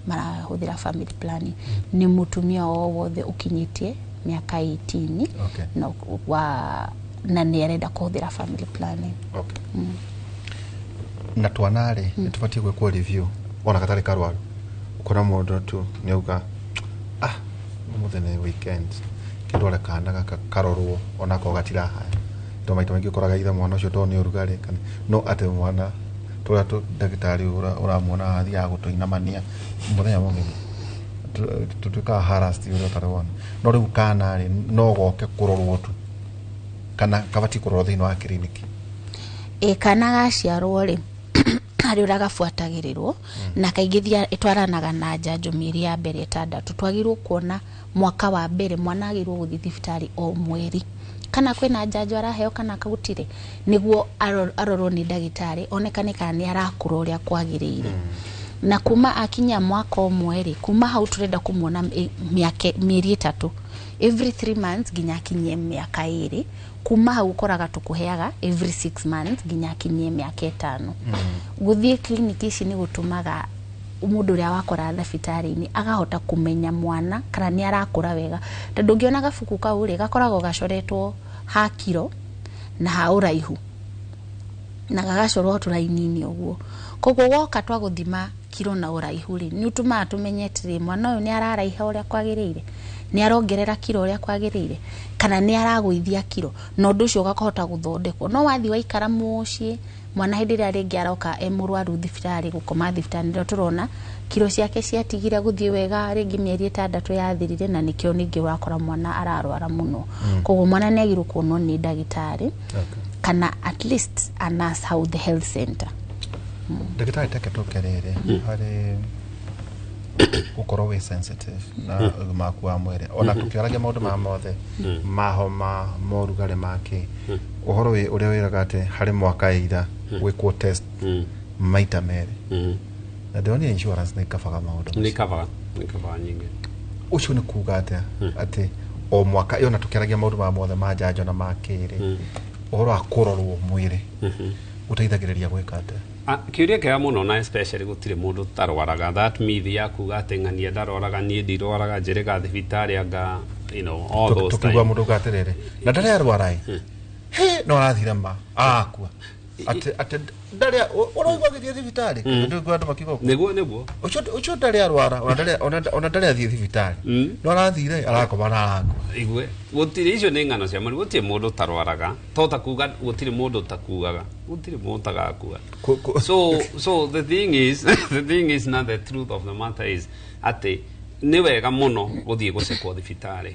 marahũthĩra family planning. Nĩ mũtumia o wothe ũkinyĩtie mĩaka 18 na wa na nĩ arenda kũhũthĩra family planning. Na twana rĩ, nĩ tũbatiĩ gwĩkwo review ona gatarĩ karwaru? Ũkona mũndũ tu nĩ auga, "Ah, ũmũthĩ nĩ weekend, kĩndware kana gaka karorwo," onakorwo gatirahaya, tondũ maita maingĩ ũkoraga ithe mwana ũcio tondũ nĩ ũrugarĩ kana no atĩ mwana tũrĩa ndagĩtarĩ ũramuona athiaga gũtũinamania mũthenya mũgima, tũtuĩkaga harassed ũrĩa ũtarĩ wona. No rĩu kana rĩ, no goke kũrorwo tu kana kabatiĩ kũrorwo thĩinĩ wa kiriniki? Ĩ, kana gaciarwo rĩ, harĩ ũrĩa gabuatagĩrĩrwo, na kaingĩ ĩtwaranaga na njanjo mĩeri ya mbere 6. Twagĩrĩirwo kuona mwaka wa mbere mwana agĩrĩirwo gũthiĩ thibitarĩ o mweri, kana kwĩna njanjo araheo kana gũtirĩ, nĩguo arorwo nĩ ndagĩtarĩ, onekane kana nĩ arakũra ũrĩa kwagĩrĩire. Na kuma akinya mwaka 1 rĩ, kuma hau tũrenda kũmuona mĩeri 3, every 3 months, nginya akinyie mĩaka 2. Kuma hau ũkoraga tũkũheaga every 6 months nginya akinyie mĩaka 5. Gũthiĩ kiriniki ici nĩ gũtũmaga mũndũ ũrĩa wakora thibitarĩ-inĩ akahota kũmenya mwana kana nĩ arakũra wega, tondũ ũngĩona gabuku kau rĩ, gakoragwo gacoretwo ha kiro na ha ũraihu na gagacorwo tũraini-inĩ ũguo. Koguo woka twagũthima kiro na ũraihu rĩ, nĩ ũtũmaga tũmenye atĩrĩ, mwana ũyũ nĩ araraiha ũrĩa kwagĩrĩire, nĩ arongerera kiro ũrĩa kwagĩrĩire, kana nĩ aragũithia kiro, na ũndũ ũcio ũgakahota gũthondekwo. No wathiĩ waikara mũciĩ, mwana hĩndĩ ĩrĩa rĩngĩ aroka e mũrwaru thibitarĩ, gũkoma thibitarĩ, nĩrĩo tũrona kiro ciake ciatigire gũthiĩ wega rĩngĩ mĩeri 6 yathirire, na nĩkĩo ningĩ ũrakora mwana ararwara mũno. Koguo mwana nĩ agĩrĩirwo kuonwo nĩ ndagĩtarĩ kana at least a nurse hau the health center. Ndagĩtarĩ, teke tũke rĩrĩ harĩ gũkorwo wĩ sensitive na ũgima waku wa mwĩrĩ, ona tũkĩaragia maũndũ maya mothe mahoma, morugarĩ make, ũhoro ũrĩa wĩraga atĩ harĩ mwaka ira gwĩkwo test maita 2, na ndĩronire insurance nĩ ikabaga maũndũ. Nĩ cover nyingĩ. Ũcio nĩ kuga atĩa, atĩ o mwaka ĩyo, na tũkĩaragia maũndũ maya mothe ma njanjo na ma kĩrĩ, ũhoro wa kũrorwo mwĩrĩ ũteithagĩrĩria gwĩka atĩa? Kĩũria kĩega mũno, na especially gũtirĩ mũndũ ũtarwaraga. That myth ya kuga atĩ ng'ania ndarwaraga, niĩ ndirwaraga, njĩrĩga thibitarĩ anga, all those Tukigua time. mundu uga atiriri na ndari arwara ĩ, he no arathire ma arakua atĩ ndarĩ ũraigua agĩthiĩ thibitarĩ. Ndũigua andũ makiuga ũguo? Nĩguo. Ũcio ndarĩ arwara, ona ndarĩ athiĩ thibitarĩ, no arathire arakoma na arakua. Igue gũtirĩ, icio nĩ ng'ano cia mũrimũ. Gũtirĩ mũndũ ũtarwaraga, to ta kuga gũtirĩ mũndũ ũtakuaga, gũtirĩ mũndũ ũtagakua. So the thing is not, the truth of the matter is atĩ nĩ wega mũno gũthiĩ gũcekwo thibitarĩ,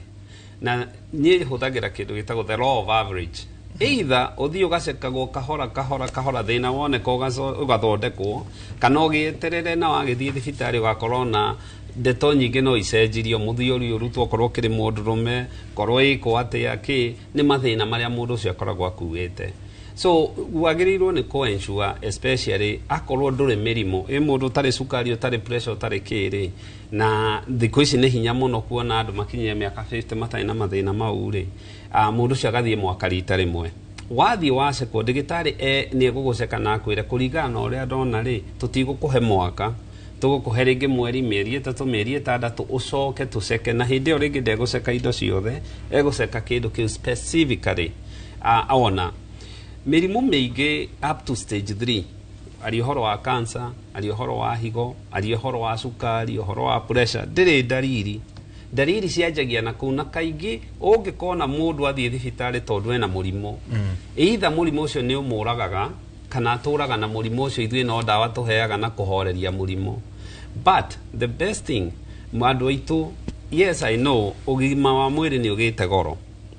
na niĩ hũthagĩra kĩndũ gĩtagwo the law of average. Either ũthiĩ ũgacekagwo kahora kahora kahora, thĩna woneka ũgathondekwo, kana ũgĩeterere na wagĩthiĩ thibitarĩ ũgakorwo na ndeto nyingĩ no icenjirio, mũthiori ũrutwo okorwo ũkĩrĩ mũndũrũme, korwo ĩkwo atĩa kĩ nĩ mathĩna marĩa mũndũ ũcio akoragwo akuĩte. So wagĩrĩirwo nĩ kũ ensure, especially akorwo ndũrĩ mĩrimũ ĩ mũndũ ũtarĩ cukari, ũtarĩ pressure, ũtarĩ kĩrĩ, na thikũ ici nĩ hinya mũno kuona andũ makinyia mĩaka 50 matarĩ na mathĩna mau rĩ, mũndũ ũcio agathiĩ mwaka rita rĩmwe. Wathiĩ wacekwo, ndagĩtarĩ nĩ egũgũceka na akwĩre kũringana na ũrĩa ndona rĩ, tũtigũkũhe mwaka, tũgũkũhe rĩngĩ mweri, mĩeri 3, mĩeri 6, ũcoke tũceke. Na hĩndĩ ĩyo rĩngĩ ndegũceka indo ciothe, egũceka kĩndũ kĩu specifically. Ona mĩrimũ mĩingĩ up to stage 3, ari ũhoro wa cancer, ari ũhoro wa higo, ari ũhoro wa cukari, ũhoro wa pressure, ndĩrĩ ndariri. Ndariri cianjagia na kũu, na kaingĩ ũngĩkona mũndũ athiĩ thibitarĩ tondũ ena mũrimũ, either mũrimũ ũcio nĩ ũmũragaga kana atũraga na mũrimũ ũcio. Ithuĩ no ndawa tũheaga na kũhoreria mũrimũ. But the best thing, andũ aitũ, yes, I know ũgima wa mwĩrĩ nĩ ũgĩte goro,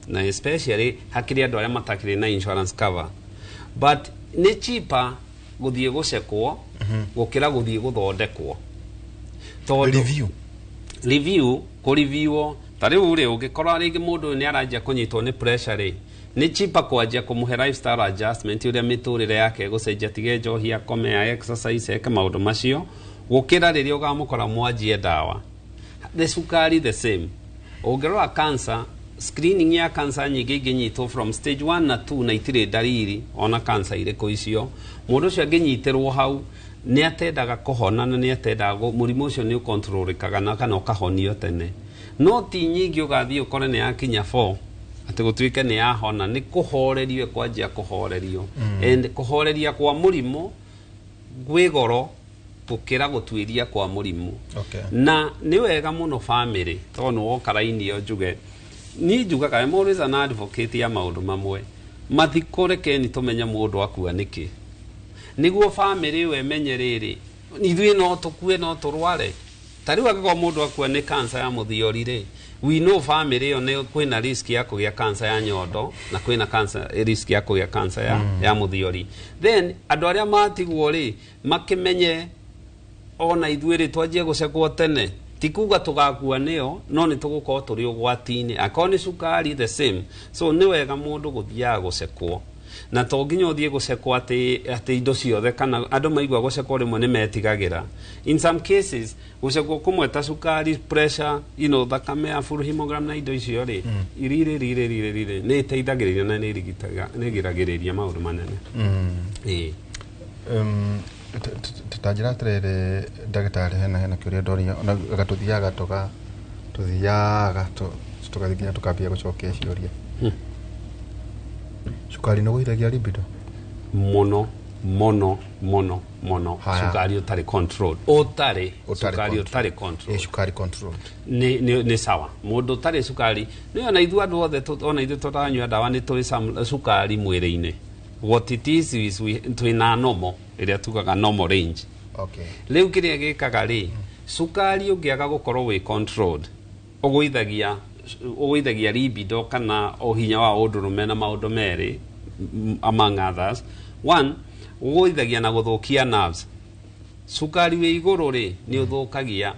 na especially hakĩrĩ andũ arĩa matakĩrĩ na insurance cover, but nĩ cheaper gũthiĩ gũcekwo gũkĩra gũthiĩ gũthondekwo, tondũ review review, kũriviwo ta rĩu rĩ, ũngĩkorwo rĩngĩ mũndũ ũyũ nĩ aranjia kũnyitwo nĩ pressure rĩ, nĩ cheaper kwanjia kũmũhe lifestyle adjustment, ũrĩa mĩtũrĩre yake ĩgũcenjia, tige njohi, akome, a exercise, eke maũndũ macio, gũkĩra rĩrĩa ũgamũkora mwanjie ndawa. The cukari, the same. Ũngĩrora cancer, screening ya cancer nyingĩ ingĩnyitwo from stage 1 na 2 na itirĩ ndariri, ona cancer irĩkũ icio, mũndũ ũcio angĩnyitĩrwo hau nĩ atendaga kũhona, na nĩ atendaga mũrimũ ũcio nĩ ũkontrolĩkaga na kana ũkahonio tene. No ti nyingĩ ũgathiĩ ũkore nĩ yakinya 4 atĩ gũtuĩke nĩ yahona, nĩ kũhorerio, ĩkwanjia kũhorerio. And kũhoreria kwa mũrimũ gwĩ goro gũkĩra gũtuĩria kwa mũrimũ. Na nĩ wega mũno family, tondũ nĩ woka raini ĩyo, njuge niĩ njugaga, I'm always an advocate ya maũndũ mamwe. Mathiko, rekeni tũmenye mũndũ akua nĩkĩ, nĩguo family ĩyo ĩmenye rĩrĩ, ithuĩ no tũkue, no tũrware. Ta rĩu angĩkorwo mũndũ akua nĩ cancer ya mũthiori rĩ, we know family ĩyo nĩ kwĩna risk ya kũgĩa cancer ya nyondo na kwĩna cancer, risk ya kũgĩa cancer ya mũthiori. Then andũ arĩa matigwo rĩ, makĩmenye ona ithuĩ rĩ, twanjie gũcekwo tene. Ti kuga tũgakua nĩyo, no nĩ tũgũkorwo tũrĩ ũgwati-inĩ. Akorwo nĩ cukari, the same. So nĩ wega mũndũ gũthiaga gũcekwo, na to nginya ũthiĩ gũcekwo atĩ indo ciothe, kana andũ maigua gũcekwo rĩmwe nĩ metigagĩra. In some cases gũcekwo kũmwe ta cukari, pressure, thakame ya full hemogram na indo icio rĩ, riri riri riri riri nĩ iteithagĩrĩria na nĩ ĩrigitaga, nĩ ĩgiragĩrĩria maũndũ manene. Ĩĩ. Tanjĩra atĩrĩrĩ, ndagĩtarĩ, hena kĩũria ndoria, ona anga tũthiaga tũgathiĩ nginya tũkambia gũcokia ciũria. Cukari nĩ gũithagia libido? Mũno mũno mũno mũno. Haya. Cukari ũtarĩ control, ũtarĩ Ũtarĩ cukari control. ũtarĩ control. Ĩ, cukari controlled. Nĩ sawa. Mũndũ ũtarĩ cukari nĩ ona ithuĩ andũ othe ona ithuĩ tũranyua ndawa nĩ tũrĩ some cukari mwĩrĩ-inĩ. What it is twĩna normal, ĩrĩa tugaga normal range. Rĩu kĩrĩa gĩkaga rĩ, cukari ũngĩaga gũkorwo wĩ controlled, ũgũithagia libido kana ũhinya wa ũndũrũme na maũndũ merĩ, among others. One, ũgũithagia na gũthũkia nerves. Cukari wĩ igũrũ rĩ, nĩ ũthũkagia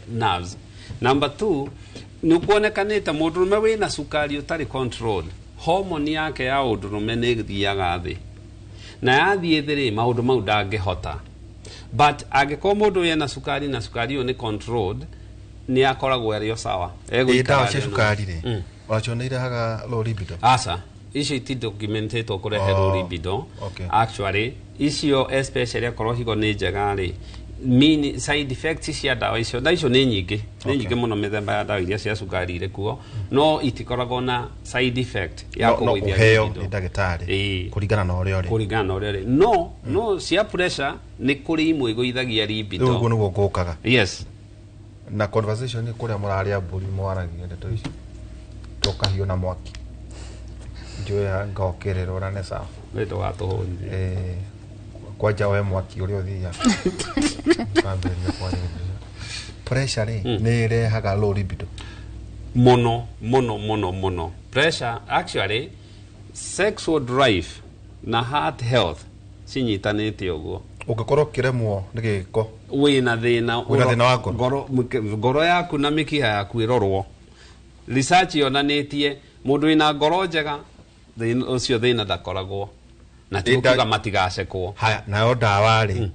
nerves. Number two, nĩ kuonekanĩte mũndũrũme wĩna cukari ũtarĩ controlled, hormone yake ya ũndũrũme nĩ ĩthiaga thĩ, na yathiĩ thĩ rĩ, maũndũ mau ndangĩhota. But angĩkorwo mũndũ ũyũ ena cukari na cukari ũyũ nĩ controlled, nĩ akoragwo arĩ o sawa. Ĩ, Egũikara ndawa cia arĩ o cukari rĩ, onacio nĩ irehaga low libido? Aca, icio iti documentetwo kũrehe Oh, low libido. Actually Icio especially akorwo higo nĩ njega rĩ, mean side effects cia ndawa icio, ndawa icio nĩ nyingĩ, nĩ nyingĩ mũno mĩthemba ya ndawa iria cia cukari irĩ kuo, no itikoragwo na side effect ya No kũgũithia ũheo libido. nĩ ndagĩtarĩ kũringana na ũrĩa ũrĩ. Kũringana na ũrĩa ũrĩ, no cia pressure nĩ kũrĩ imwe igũithagia libido. Rĩu ũguo nĩguo ngũkaga. Yes. Na conversation nĩ kũrĩa mũrarĩa mbũri mwaragia ndeto ici tũkahiũ na mwaki njoya ngokĩrĩrwo na nĩ sawa. We ndũgatũhũnithie. Kwanja we mwaki ũrĩa ũthiaga kwambĩrĩria kwarĩrĩria pressure rĩ nĩ ĩrehaga low libido. Mũno mũno mũno mũno. Pressure, actually sexual drive na heart health cinyitanĩte ũguo. Ũngĩkorwo ũkĩremwo nĩ gĩko, wĩna thĩna. Wĩna thĩna wa ngoro. Ngoro yaku na mĩkiha yaku ĩrorwo. Research yonanĩtie mũndũ wĩna ngoro njega thĩna ũcio thĩna ndakoragwo na ti gũkiuga matigacekwo. Haya, nayo ndawa rĩ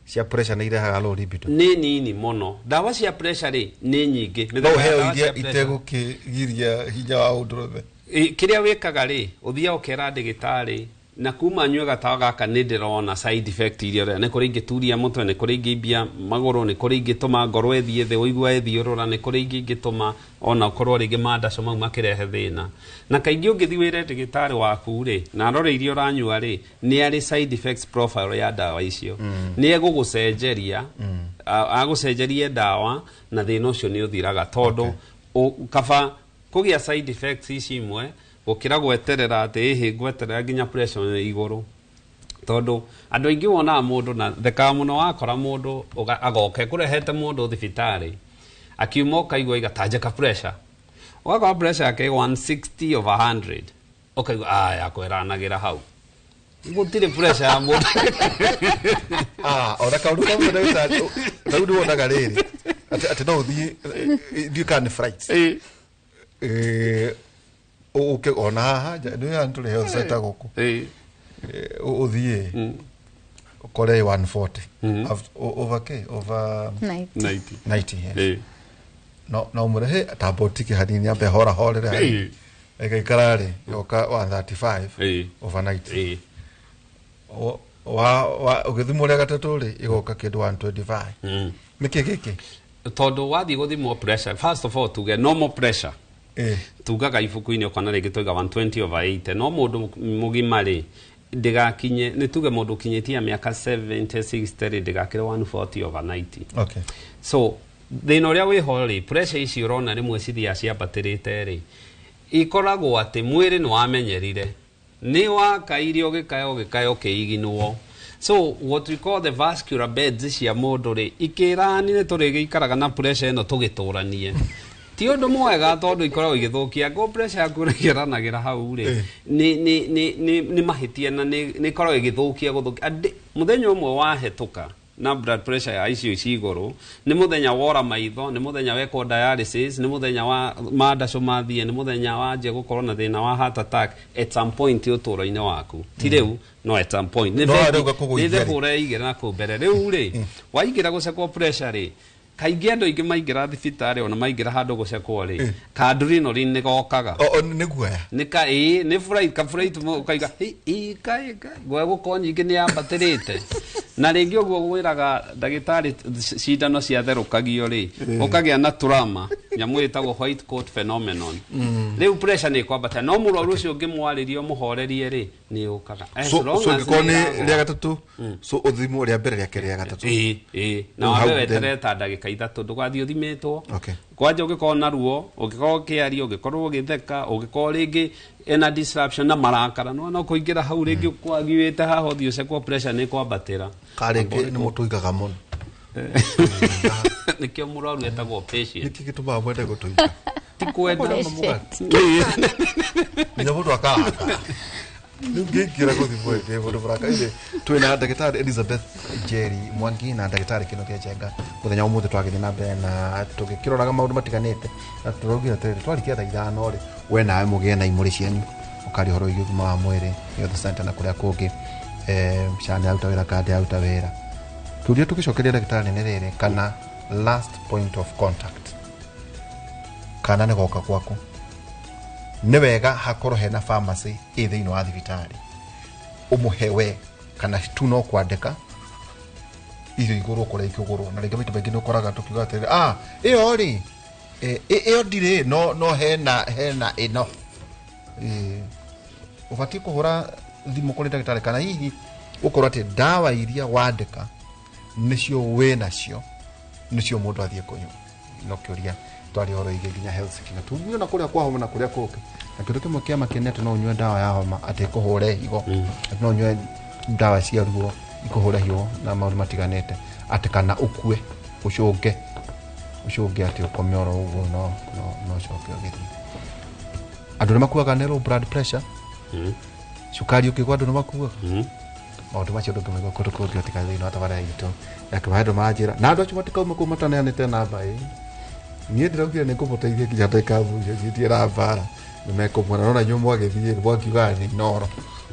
cia pressure nĩ irehaga low libido? Nĩ nini mũno. Ndawa cia pressure rĩ nĩ nyingĩ. No Mĩthemba ya ũheo ndawa iria cia pressure. itegũkĩgiria hinya wa ũndũrũme. Kĩrĩa wĩkaga rĩ, ũthiaga ũkera ndĩgĩtarĩ na kuma nyue gatawa gaka nĩ ndĩrona side effect iria ũrĩa nĩ kũrĩ ingĩturia mũtwe, nĩ kũrĩ ingĩimbia magũrũ, nĩ kũrĩ ingĩtũma ngoro ĩthiĩ thĩ ũigua ĩthiũrũra, nĩ kũrĩ ingĩ ingĩtũma ona ũkorwo rĩngĩ mandaco mau makĩrehe thĩna. Na kaingĩ ũngĩthiĩ wĩre ndĩgĩtarĩ waku rĩ na arore iria ũranyua rĩ, nĩ arĩ side effects profile ya ndawa icio, nĩ egũgũcenjeria, agũcenjerie ndawa na thĩna ũcio nĩ ũthiraga, tondũ kaba kũgĩa side effects ici imwe gũkĩra gweterera atĩ ĩhĩ ngweterera nginya pressure ĩ igũrũ. Tondũ andũ aingĩ wonaga mũndũ na thekaga mũno wakora mũndũ agoka kũrehete mũndũ thibitarĩ akiuma ũkaigua iga tanjĩka pressure, ũgakora pressure yake 160 over 100, ũkaigua aya kweranagĩra hau gũtirĩ pressure ya mũndũ. Ona kaũndũ kamwe ndagĩtarĩ rĩu nĩ wonaga rĩrĩ atĩ no ũthiĩ ndiũĩ kana nĩ flight ũke ona haha nĩ haha tũrĩ health center gũkũ, ũthiĩ ũkore 140 over k over 90. 90, yes. No ũmwĩre he tamba ũtike hanini ambe hora horere hanini ĩgaikara rĩ yoka 135 over 90, wa ũgĩthimwo rĩa gatatũ rĩ ĩgoka kĩndũ 125. Nĩkĩ gĩkĩ? Tondũ wathiĩ gũthimwo pressure, first of all tuge normal pressure tugaga ibuku-inĩ ũkona rĩngĩ twaiga 120 over 80, no mũndũ mũgima rĩ ndĩgakinye, nĩ tuge mũndũ ũkinyĩtie mĩaka 70 60 rĩ ndĩgakĩre 140 over 90. Okay. So thĩna ũrĩa wĩho rĩ, pressure ici ũrona rĩmwe cithiaga ciambatĩrĩte rĩ, ikoragwo atĩ mwĩrĩ nĩ wamenyerire, nĩ wakaire ũgĩkaya ũgĩkaya ũkĩiginwo. So what we call the vascular beds cia mũndũ rĩ ikĩrani nĩ tũrĩgĩikaraga na pressure ĩno tũgĩtũranie. Ti ũndũ mwega tondũ ikoragwo igĩthũkia ngo pressure yaku ĩranagĩra hau rĩ nĩ mahĩtia na nĩ ĩkoragwo ĩgĩthũkia gũthũkia. Mũthenya ũmwe wahetũka na blood pressure ya icio ici igũrũ, nĩ mũthenya wora maitho, nĩ mũthenya wekwo dialysis, nĩ mũthenya wa mandaco mathiĩ, nĩ mũthenya wanjia gũkorwo na thĩna wa heart attack at some point ũtũũro-inĩ waku. Ti rĩu, no at some point. Nĩ thebũ ũreigĩra na kũu mbere. Rĩu rĩ waingĩra gũcekwo pressure rĩ, kaingĩ andũ aingĩ maingĩra thibitarĩ ona maingĩra handũ gũcekwo rĩ, ka adrenaline nĩ gokaga. Nĩ guoya. Nĩ ka ĩĩ nĩ fright, ka fright ũkaiga ĩ kaĩ guoya gũkorwo nyingĩ nĩ yambatĩrĩte. Na rĩngĩ ũguo gwĩraga ndagĩtarĩ cindano ciatherũkagio rĩ, ũkagĩa na trauma, nyamũ ĩtagwo white coat phenomenon. Rĩu pressure nĩ ĩkwambatĩra, no mũrwaru ũcio ũngĩmwarĩria ũmũhorerie rĩ, nĩ yũkaga. So ũngĩkorwo nĩ rĩa gatatũ, so ũthimwo rĩa mbere rĩa kerĩ rĩa gatatũ. Ĩĩ, na wambe weterere ta ndagĩka ithatũ ndũgathiĩ ũthimĩtwo. Kwanja ũngĩkorwo na ruo, ũngĩkorwo ũkĩaria, ũngĩkorwo ũgĩtheka, ũngĩkorwo rĩngĩ ena disruption na marakara, no kũingĩra hau rĩngĩ kwagiwĩte haha ũthiĩ ũcekwo pressure nĩ kwambatĩra. Karĩngĩ nĩ mũtũigaga mũno. Nĩkĩo mũrwaru etagwo patient. Nĩkĩ gĩtũmaga mwende gũtũiga? Ti kwenda. Nginya mũndũ akaraka. Rĩu ngĩingĩra gũthimwo ndĩ mũndũ mũraka-inĩ. Twĩna ndagĩtarĩ Elizabeth Njeri Mwangi na ndagĩtarĩ Kĩnuthia Njenga. Mũthenya wa ũmũthĩ twagĩthiĩ na mbere na tũgĩkĩroraga maũndũ matiganĩte na tũraugire atĩrĩrĩ, twarikia thaa ithano rĩ, we nawe mũgĩe na imũrĩ cianyu ũkaria ũhoro wĩgiĩ ũgima wa mwĩrĩ Health Center na kũrĩa kũngĩ, SHA nĩ yaruta wĩra, kandi yaruta wĩra. Kĩũria tũgĩcokeria ndagĩtarĩ nĩ rĩrĩ, kana last point of contact kana nĩ goka gwaku, nĩ wega hakorwo hena pharmacy ĩ thĩinĩ wa thibitarĩ, ũmũhe we Kana tu no kwandĩka irio igũrwo kũrĩa ikĩgũrwo na rĩngĩ maita maingĩ nĩ ũkoraga tũkiuga atĩrĩrĩ ĩyo rĩ ĩyo ndirĩ no hena ĩno. Ũbatiĩ kũhũra thimũ kũrĩ ndagĩtarĩ kana hihi ũkorwo atĩ ndawa iria wandĩka nĩcio wĩ nacio nĩcio mũndũ athiĩ kũnyua. No kĩũria twari horo igĩ nginya health seeking tunyue na kũrĩa kwa homa na kũrĩa kũngĩ na kĩndũ kĩmwe kĩa makenia atĩ no ũnyue ndawa ya homa atĩ ĩkũhũre higo, atĩ no ũnyue ndawa cia ruo ikũhũre higo na maũndũ matiganĩte, atĩ kana ũkue ũcũnge atĩ ũkome oro ũguo no ũcoke ũgĩthiĩ. Andũ nĩ makuaga nĩ low blood pressure, cukari ũkĩgwa andũ nĩ makuaga. Maũndũ macio ndũngĩmaigua kũndũ kũngĩ tiga thĩinĩ wa tabarĩra itũ ya kĩmahe andũ maranjĩra na andũ acio matikauma kũu mataneanĩte namba ĩ niĩ ndĩraugire nĩ ngũmũteithia nginya ndagĩka mũico ciĩtie na mbara nĩ mekũmuona nona inyuĩ mwagĩthiĩ mwakiugaga nĩ inoro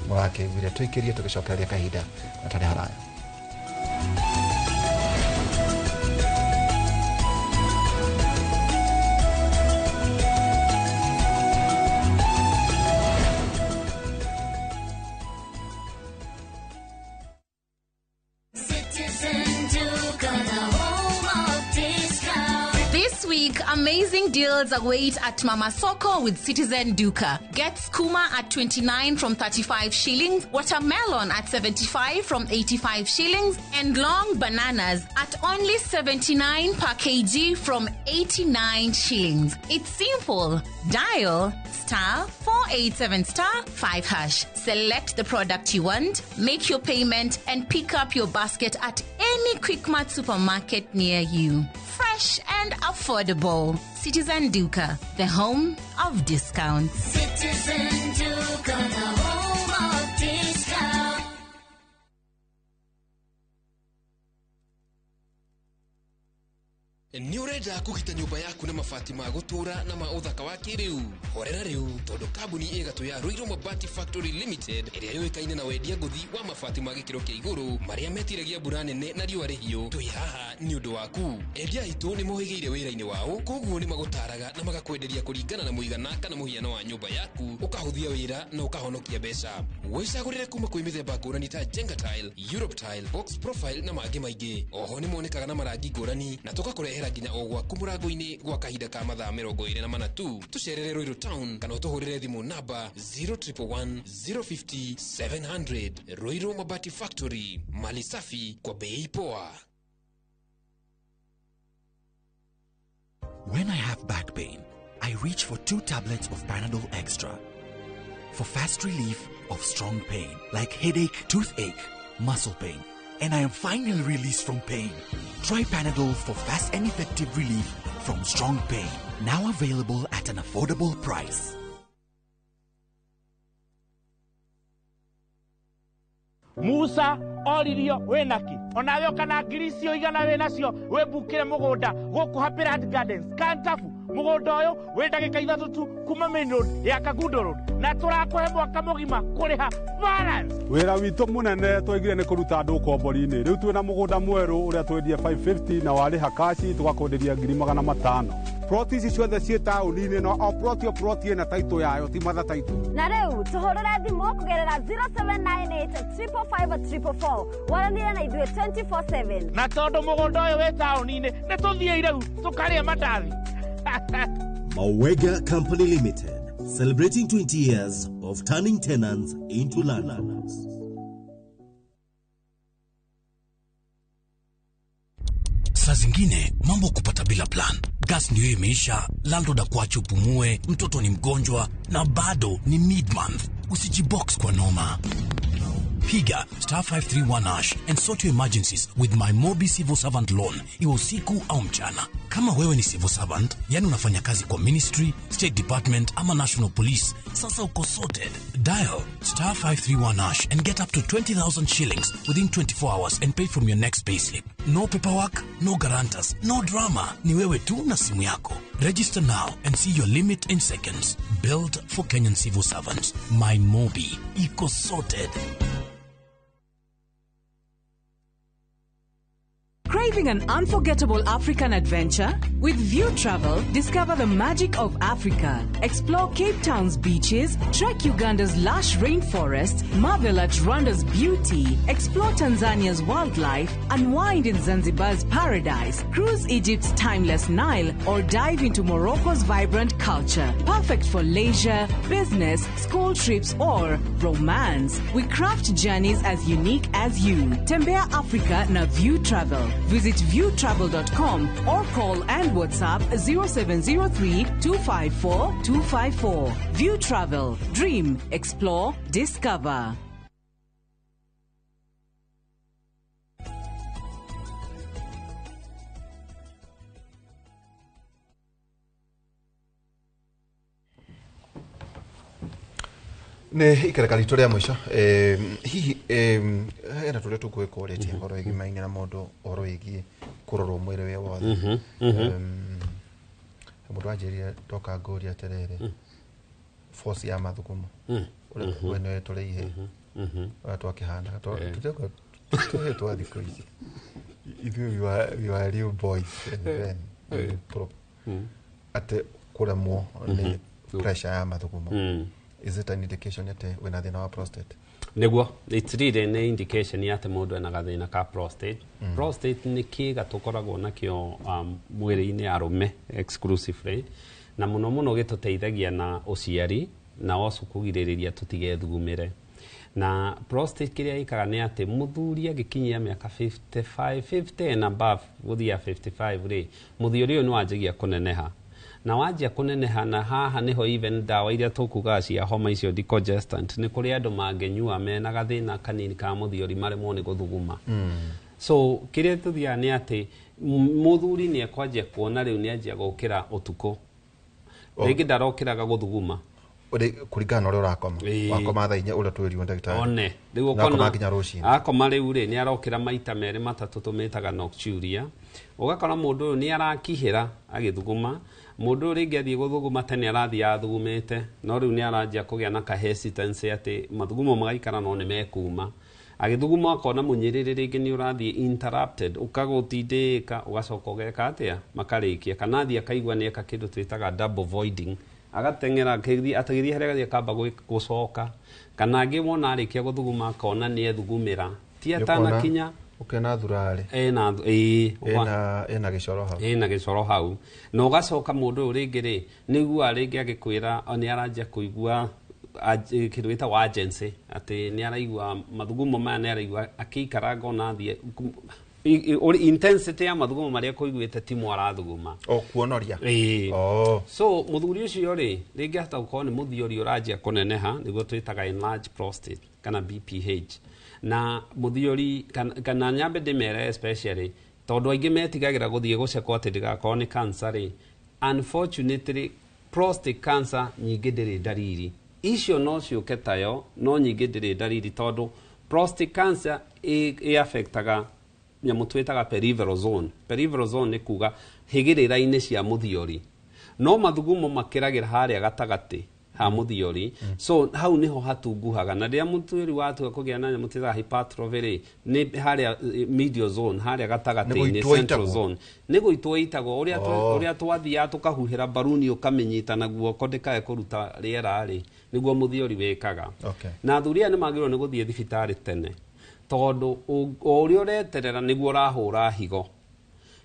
mũrakĩiguire. Tũikĩrie tũgĩcokereria kahinda gatarĩ haraya. Amazing deals await at Mama Soko with Citizen Duka. Get skuma at 29 from 35 shillings, watermelon at 75 from 85 shillings, and long bananas at only 79 per kg from 89 shillings. It's simple. Dial *487*5#. Select the product you want, make your payment, and pick up your basket at any Quickmart supermarket near you. Fresh and affordable. Citizen Duka, the home of discounts. Citizen Duka, the home of discounts. Nĩ ũrenda kũgita nyũmba yaku na mabati ma gũtũũra na ma ũthaka wa kĩrĩu? Horera rĩu tondũ kambuni ĩgatũ ya Ruiru Mabati Factory Limited ĩrĩa yũĩkaine na wendia ngũthi wa mabati ma gĩkĩro kĩa igũrũ marĩa metiragia mbura nene na riũa rĩhiũ, twĩ haha nĩ ũndũ waku. Endia aitũ nĩ mohĩgĩire wĩra-inĩ wao, koguo nĩ magũtaraga na magakwenderia kũringana na mũigana kana mũhiano wa nyũmba yaku, ũkahũthia wĩra na ũkahonokia mbeca. Wĩcagũrĩre kuma kwĩ mĩthemba ngũrani ta Jenga Tile, Europe Tile, Box Profile na mangĩ maingĩ. Oho nĩ monekaga na marangi ngũrani na tũgakũrehera nginya o gwaku mũrango-inĩ gwa kahinda ka mathaa 24 tu. Tũcerere Ruiru Town kana ũtũhũrĩre thimũ namba 0111 050 700. Ruiru Mabati Factory, mali safi kwa bei poa. When I have back pain, I reach for 2 tablets of Panadol Extra for fast relief of strong pain like headache, toothache, muscle pain, and I am finally released from pain. Try Panadol for fast and effective relief from strong pain. Now available at an affordable price. Musa oririo wĩnaki onawe ũkana ngiri icio igana wĩnacio wĩmbukĩre mũgũnda gũkũ Happy Land Gardens Kantafu. Mũgũnda ũyũ wĩ ndagĩka 3 tu kuma main road ya Kangundo Road na tũrakũhe mwaka mũgima kũrĩha balance. Wĩra witũ mũnene twaigire nĩ kũruta andũ ũkombori-inĩ. Rĩu twĩna mũgũnda mwerũ ũrĩa twendie 550 na warĩha kaci tũgakwenderia 500,000. Ploti ici ciothe ciĩ taũni-inĩ no o ploti o ploti ĩna taitũ yayo ti matha taitũ. Na rĩu tũhũrĩre thimũ kũgerera 0798 555 444 waranĩre na ithuĩ 24/7. Na tondũ mũgũnda ũyũ wĩ taũni-inĩ nĩ tũthiĩi rĩu tũkarĩe mandathi. Mawega Company Limited, celebrating 20 years of turning tenants into landlords. Saa zingine mambo kupata bila plan. Gas ndio imeisha, landlord akuache upumue, mtoto ni mgonjwa na bado ni mid-month. Usijibox kwa noma. Piga *531# and sort your emergencies with my Mobi Civil Servant Loan, iwe usiku au mchana. Kama wewe ni civil servant, yani unafanya kazi kwa ministry, state department ama national police, sasa uko sorted. Dial *531# and get up to 20,000 shillings within 24 hours and pay from your next payslip. No paperwork, no guarantors, no drama. Ni wewe tu na simu yako. Register now and see your limit in seconds. Built for Kenyan civil servants. My Mobi. Iko sorted. Great Craving an unforgettable African adventure? With View Travel, discover the magic of Africa. Explore Cape Town's beaches, trek Uganda's lush rainforests, marvel at Rwanda's beauty, explore Tanzania's wildlife, unwind in Zanzibar's paradise, cruise Egypt's timeless Nile, or dive into Morocco's vibrant culture. Perfect for leisure, business, school trips, or romance. We craft journeys as unique as you. Tembea Africa na View Travel. Visit viewtravel.com or call and WhatsApp 0703 254 254. View Travel. Dream, explore, discover. Nä ikereka ritå rä a må ico hihi hena tå rä a tå ngå kå rä tie horo ĩgimaine na mũndũ ũhoro wĩgiĩ kũrorwo mwĩrĩ wĩ wothe. Mũndũ anjĩrire ndoka ngũria atĩrĩrĩ, force ya mathugumo ũrĩa we nĩwe tũrĩ ihe ũrĩa twakĩhanaga tũhĩ twa thikũ ici ithuĩ we were real boys and then atĩ kũremwo nĩ pressure ya mathugumo, is it an indication atĩ wĩna thĩna wa prostate? Nĩguo, it's really nĩ indication ya atĩ mũndũ ena gathĩna ka prostate. Prostate nĩ kĩga tũkoragwo nakĩo mwĩrĩ-inĩ arũme exclusively, na mũno mũno gĩtũteithagia na ũciari na ocu kũgirĩrĩria tũtigethugumĩre. Na prostate kĩrĩa ĩkaga nĩ atĩ mũthuri agĩkinyia mĩaka 55, 50 and above, gũthiĩ 55 rĩ, mũthiori ũyũ nĩ wanjagia kũneneha. Na wanjia kũneneha, na haha nĩho even ndawa iria tũkugaga cia homa icio decongestant, nĩ kũrĩ andũ mangĩnyua mena gathĩna kanini ka mũthiori maremwo nĩ gũthuguma. So kĩrĩa tũthiaga nĩ atĩ mũthuri nĩ ekwanjia kuona rĩu nĩ anjia gũkĩra ũtukũ, rĩngĩ ndarokĩraga gũthuguma kũringana na ũrĩa ũrakoma. Wakoma thaa 4 ũrĩa twĩrirwo ndagĩtarĩ one rĩu ũkona nginya rũcinĩ akoma rĩu rĩ nĩ arokĩra maita merĩ matatũ tũmĩtaga nocturia. Ũgakora mũndũ ũyũ nĩ arakihĩra agĩthuguma. Mũndũ ũyũ rĩngĩ athiĩ gũthuguma tene arathiĩ athugumĩte, no rĩu nĩ aranjia kũgĩa na ka hesitancy atĩ mathugumo magaikara no nĩ mekuma. Agĩthuguma akona mũnyĩrĩrĩ rĩngĩ nĩ ũrathiĩ interrupted, ũkagũtindĩka ũgacoka ũgeka atĩa makarĩkia, kana athiĩ akaigua nĩ eka kĩndũ twĩtaga double voiding, agateng'era akĩthiĩ harĩa agathiĩ akamba gũcoka, kana angĩ wona arĩkia gũthuguma akona nĩ ethugumĩra ti atanakinya ukena thurari ena ena gĩcoro hau, ena gĩcoro hau, na ũgacoka mũndũ ũyũ rĩngĩ rĩ nĩguo rĩngĩ agĩkwĩra nĩ aranjia kũigua kĩndũ gĩtagwo urgency, atĩ nĩ araigua mathugumo maya, nĩ araigua akĩikaranga ona athiĩ intensity ya mathugumo marĩa kũiguĩte ti mwarathuguma o kuonoria. So mũthuri ũcio rĩ rĩngĩ hata gũkorwo nĩ mũthiori ũranjia kũneneha, nĩguo twĩtaga enlarged prostate kana BPH. Na mũthiori kana nyambe ndĩmere especially tondũ aingĩ metigagĩra gũthiĩ gũcekwo atĩ ndĩgakorwo nĩ cancer rĩ, unfortunately prostate cancer nyingĩ ndĩrĩ ndariri icio, no ciũke tayo no nyingĩ ndĩrĩ ndariri tondũ prostate cancer ĩ-affectaga nyamũ twĩtaga peripheral zone. Peripheral zone nĩ kuga hĩgĩrĩra-inĩ cia mũthiori, no mathugumo makĩragĩra harĩa gatagatĩ ha mũthiori. So hau niho hatunguhaga, na rĩrĩa mũthiori watua kũgĩa na nyamũ twĩtaga hypertrophy rĩ, nĩ harĩa medial zone, harĩa gatagatĩ-inĩ central zone nĩ gũitwo ĩitagwo. Ũrĩa twathiaga tũkahuhĩra mbaruni ũkamĩnyita na guoko ndĩkae kũruta rĩera rĩ, nĩguo mũthiori wĩkaga. Na athuri aya nĩ magĩrĩirwo nĩ gũthiĩ thibitarĩ tene tondũ o ũrĩa ũreterera nĩguo ũrahũra higo.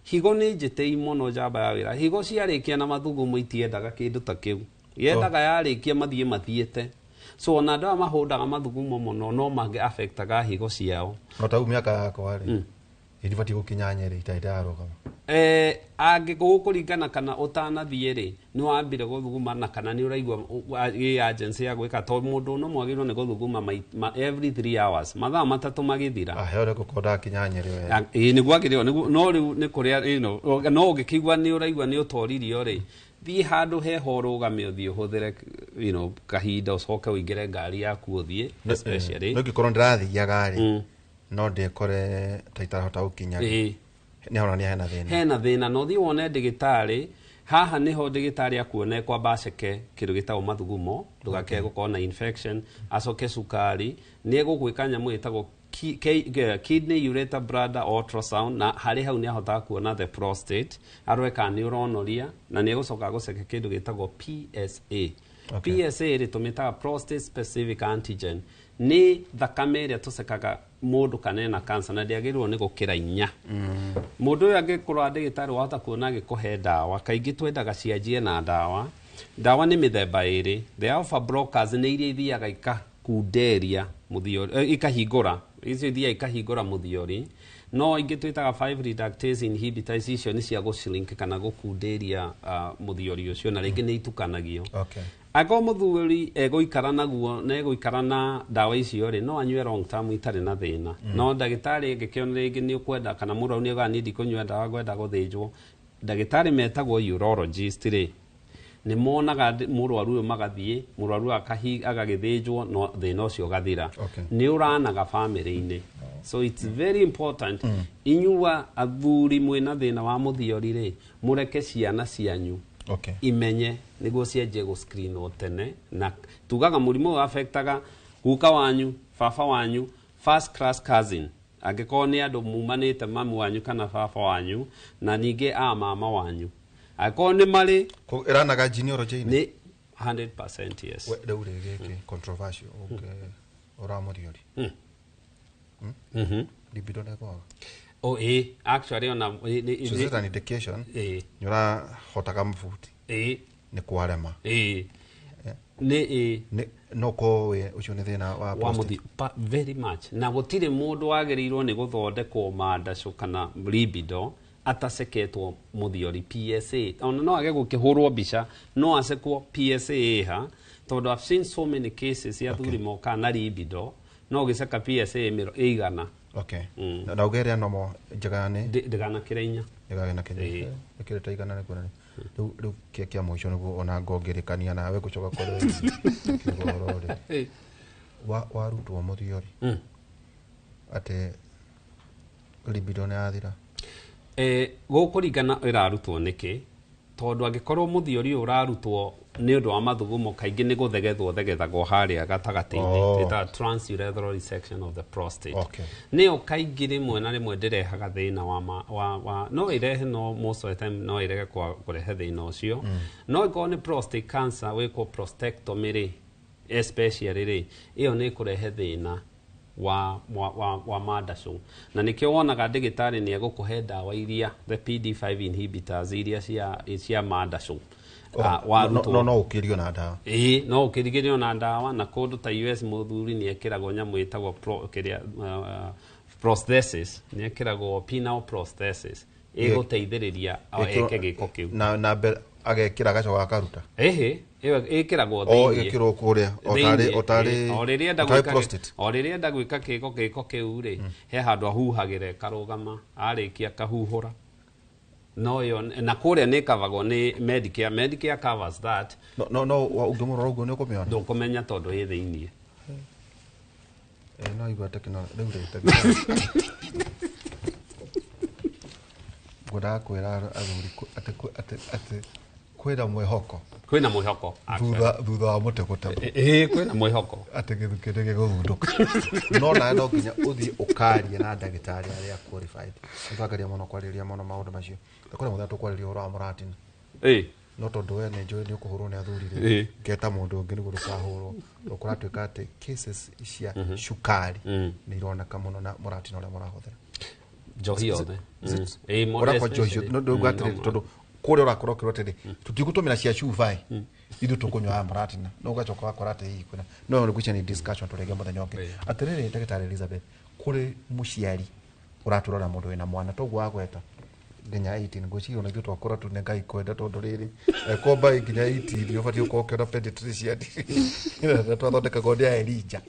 Higo nĩ njĩtĩi mũno njamba ya wĩra. Higo ciarĩkia na mathugumo itiendaga kĩndũ ta kĩu, yendaga yarĩkia mathiĩ mathiĩte. So ona andũ aya mahũndaga mathugumo mũno no mangĩ affectaga higo ciao. No ta mĩaka yakwa rĩ ĩribatiĩ gũkinya Nyeri itarĩ ndarũgama. Angĩgũkũringana kana ũtanathiĩ rĩ nĩ wambire gũthuguma na kana nĩ ũraigua ĩ urgency ya gwĩka, tondũ mũndũ no mwagĩrĩirwo nĩ gũthuguma every 3 hours, mathaa matatũ magĩthira. He ũrĩa ngũkorwo ndakinya Nyeri we. Ĩĩ nĩguo agĩrĩirwo, no rĩu nĩ kũrĩa no ũngĩkĩigua nĩ ũraigua nĩ ũtoririo rĩ, thiĩ handũ heho ũrũgame ũthiĩ ũhũthĩre kahinda ũcoke ũingĩre ngari yaku ũthiĩ especially. No ngĩkorwo ndĩrathiaga rĩ no ndĩkore ta itarahota gũkinya rĩ, nĩ haronania hena thĩna. Hena thĩna, na ũthiĩ wone ndĩgĩtarĩ. Haha nĩho ndĩgĩtarĩ akuone kwamba aceke kĩndũ gĩtagwo mathugumo, ndũgakĩage gũkorwo na infection, acoke cukari, nĩ egũgwĩka nyamũ ĩtagwo Kidney, ureter, bladder ultrasound, na harĩ hau nĩ ahotaga kuona the prostate, arore kana nĩ ũronoria, na nĩ egũcoka gũceke kĩndũ gĩtagwo PSA. PSA rĩ, tũmĩtaga prostate specific antigen, nĩ thakame ĩrĩa tũcekaga mũndũ kana ena cancer, na ndĩagĩrĩirwo nĩ gũkĩra 4. Mũndũ ũyũ angĩkorwo ndagĩtarĩ wahota kuona agĩkũhe ndawa, kaingĩ twendaga cianjie na ndawa. Ndawa nĩ mĩthemba ĩrĩ. The alpha blockers nĩ iria ithiaga ikakunderia mũthiori, ikahingũra, icio ithiaga ikahingũra mũthiori. No ingĩ twĩtaga 5 reductase inhibitors, icio nĩ cia gũshrink kana gũkunderia mũthiori ũcio, na rĩngĩ nĩ itukanagio. Angĩkorwo mũthuri egũikara naguo na egũikara na ndawa icio rĩ, no anyue long term itarĩ na thĩna. No ndagĩtarĩ angĩkĩona rĩngĩ nĩ ũkwenda, kana mũrwaru nĩ augaga niĩ ndikũnyua ndawa, ngwenda gũthĩnjwo, ndagĩtarĩ metagwo urologist rĩ, nĩ monaga mũrwaru ũyũ, magathiĩ mũrwaru agagĩthĩnjwo, no thĩna ũcio ũgathira. Nĩ ũranaga bamĩrĩ-inĩ, so it's very important. Inyua athuri mwĩna thĩna wa mũthiori rĩ, mũreke ciana cianyu imenye nĩguo cianjie gũscreenwo tene. Na tugaga mũrimũ ũyũ affectaga guka wanyu, baba wanyu, first class cousin, angĩkorwo nĩ andũ mumanĩte mamu wanyu kana baba wanyu, na ningĩ a mama wanyu angĩkorwo nĩ marĩ. Ĩranaga genealogy-inĩ? Nĩ 100%, yes. We, rĩu rĩ, gĩkĩ controversial ũramũthiori. Libido ndĩgwaga? Oh, ĩ actually ona So is it an indication nĩ ũrahotaga mabuti nĩ kwarema? Ĩ, nĩ ĩ. No korwo wĩ ũcio nĩ thĩna wa wa prostate. Very much, na gũtirĩ mũndũ wagĩrĩirwo nĩ gũthondekwo mandacũ kana libido ataceketwo mũthiori PSA. Ona no age gũkĩhũrwo mbica, no acekwo PSA ĩha, tondũ I've seen so many cases ya athuri mokaga na libido, no ũgĩceka PSA ĩigana. Na ũgeria nomo njega nĩ Ndĩganakĩre 4. Ndĩgagĩna kĩnya ĩkĩrĩte 100 nĩ kuonania rĩu kĩa mũico nĩguo ona ngongĩrĩkania nawe gũcoka kũrĩ kiugo ũhoro rĩ warutwo mũthiori atĩ libido nĩ yathira. Gũkũringana ĩrarutwo nĩkĩ, tondũ angĩkorwo mũthiori ũyũ ũrarutwo nĩ ũndũ wa mathugumo, kaingĩ nĩ gũthegethwo thegethagwo harĩa gatagatĩ-inĩ. Twĩtaga transurethral resection of the prostate. Nĩyo kaingĩ rĩmwe na rĩmwe ndĩrehaga thĩna wa, ma, wa, wa no ĩrehe, no most of the time no ĩrege kũrehe thĩna ũcio. No ĩkorwo nĩ prostate cancer wĩkwo prostatectomy rĩ, especially rĩ, ĩyo nĩ ĩkũrehe thĩna wa mandacũ, na nĩkĩo wonaga ndĩgĩtarĩ nĩ egũkũhe ndawa iria the PD5 inhibitors, iria cia mandacũ. Warutwo. No ũkĩrio na ndawa? Ĩĩ, no ũkĩrigĩrĩrio na ndawa. Na kũndũ ta US mũthuri nĩ ekĩragwo nyamũ ĩtagwo kĩrĩa prosthesis, nĩ ekĩragwo penile prosthesis ĩgũteithĩrĩria eke gĩko kĩu. Na mbere agekĩra agacoka akaruta? Ĩhĩ, ĩyo ĩkĩragwo O thĩiniĩ. ĩkĩrwo kũrĩa o tarĩ Thĩiniĩ, o tarĩ ĩ, o rĩrĩa enda o tarĩ gwĩka prostate. O rĩrĩa enda gwĩka gĩko kĩu rĩ, he handũ ahuhagĩra ĩkarũgama, arĩkia kahuhũra. No ĩyo na kũrĩa nĩ ĩkavagwo nĩ Medicare. Medicare covers that. No ũngĩmũrora ũguo nĩ ũkũmĩona? Ndũkũmenya tondũ ĩ thĩiniĩ. No igua tekinoronjĩ rĩu rĩ, tekinoronjĩ ngwendaga kwĩra athuri atĩ kwĩna mwĩhoko. Kwĩna mwĩhoko, actually. Thutha wa mũtĩ gũtemwo. Ĩ, kwĩna mwĩhoko. Atĩ gĩthukĩ nĩ gĩgũthundũka. No nawe no nginya ũthiĩ ũkarie na ndagĩtarĩ arĩa qualified. Nĩtwakaria mũno kwarĩrĩria mũno maũndũ macio. Kũrĩ mũthenya tũkwarĩria ũhoro wa mũratina. No tondũ we nĩ njũĩ nĩ ũkũhũrwo nĩ athuri rĩ, ngeta mũndũ ũngĩ nĩguo ndũkahũrwo. Kũratuĩka atĩ cases cia cukari nĩ ironeka mũno na mũratina ũrĩa mũrahũthĩra. Njohi yothe. Ĩ, Ũrakwa njohi especially. no ndauga atĩrĩrĩ, No, tondũ kũrĩa ũrakorwo ũkĩrwo atĩrĩ, tũtigũtũmĩra cia cuba ĩ, ithuĩ tũkũnyua ya mũratina, no ũgacoka ũgakora atĩ hihi kwĩna no nĩ gwĩcia nĩ discussion tũrĩge mũthenya ũngĩ. Atĩrĩrĩ, ndagĩtarĩ Elizabeth, kũrĩ mũciari ũratũrora, mũndũ wĩna mwana toguo wagweta nginya 18, ngwĩciria ona ithuĩ twakũra tu nĩ Ngai kwenda, tondũ rĩrĩ komba nginya 18 ũbatiĩ gũkorwo ũkĩona pediatrician na twathondekagwo nĩ a Elijah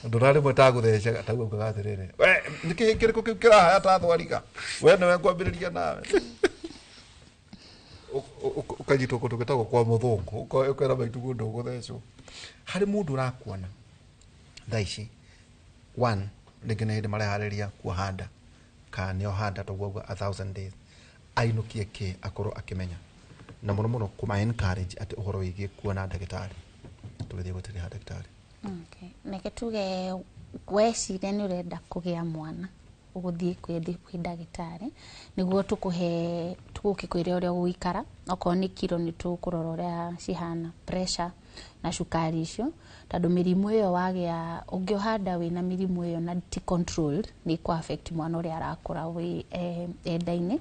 ndũra rĩmwe tagũthecaga tau augaga atĩrĩrĩ, we nĩkĩ kĩrĩkũ kĩu kĩrahaya ta thwariga, we nĩwe ngwambĩrĩria nawe. Ũkanyitwo kũndũ gwĩtagwo kwa mũthũngũ, ũkera maitũ ndũgũthecwo. Harĩ mũndũ ũrakuona thaa ici, one, rĩngĩ nĩ hĩndĩ mareharĩria kuoha nda kana nĩo handa, toguo auga 1,000 days, ainũkie kĩ akorwo akĩmenya, na mũno mũno kũma encourage atĩ ũhoro wĩgiĩ kuona ndagĩtarĩ, tũgĩthiĩ gũtĩrĩha ndagĩtarĩ. Okay. Reke tuge Weciria nĩ ũrenda kũgĩa mwana, ũgũthiĩ kwĩ ndagĩtarĩ nĩguo tũkũhe, tũgũkĩkwĩra ũrĩa ũgũikara. Okorwo nĩ kiro, nĩ tũkũrora ũrĩa cihana, pressure na cukari icio, tondũ mĩrimũ ĩyo wagĩa, ũngĩoha nda wĩna mĩrimũ ĩyo na ti controlled, nĩ ĩkũ affect mwana ũrĩa arakũra wĩ nda-inĩ.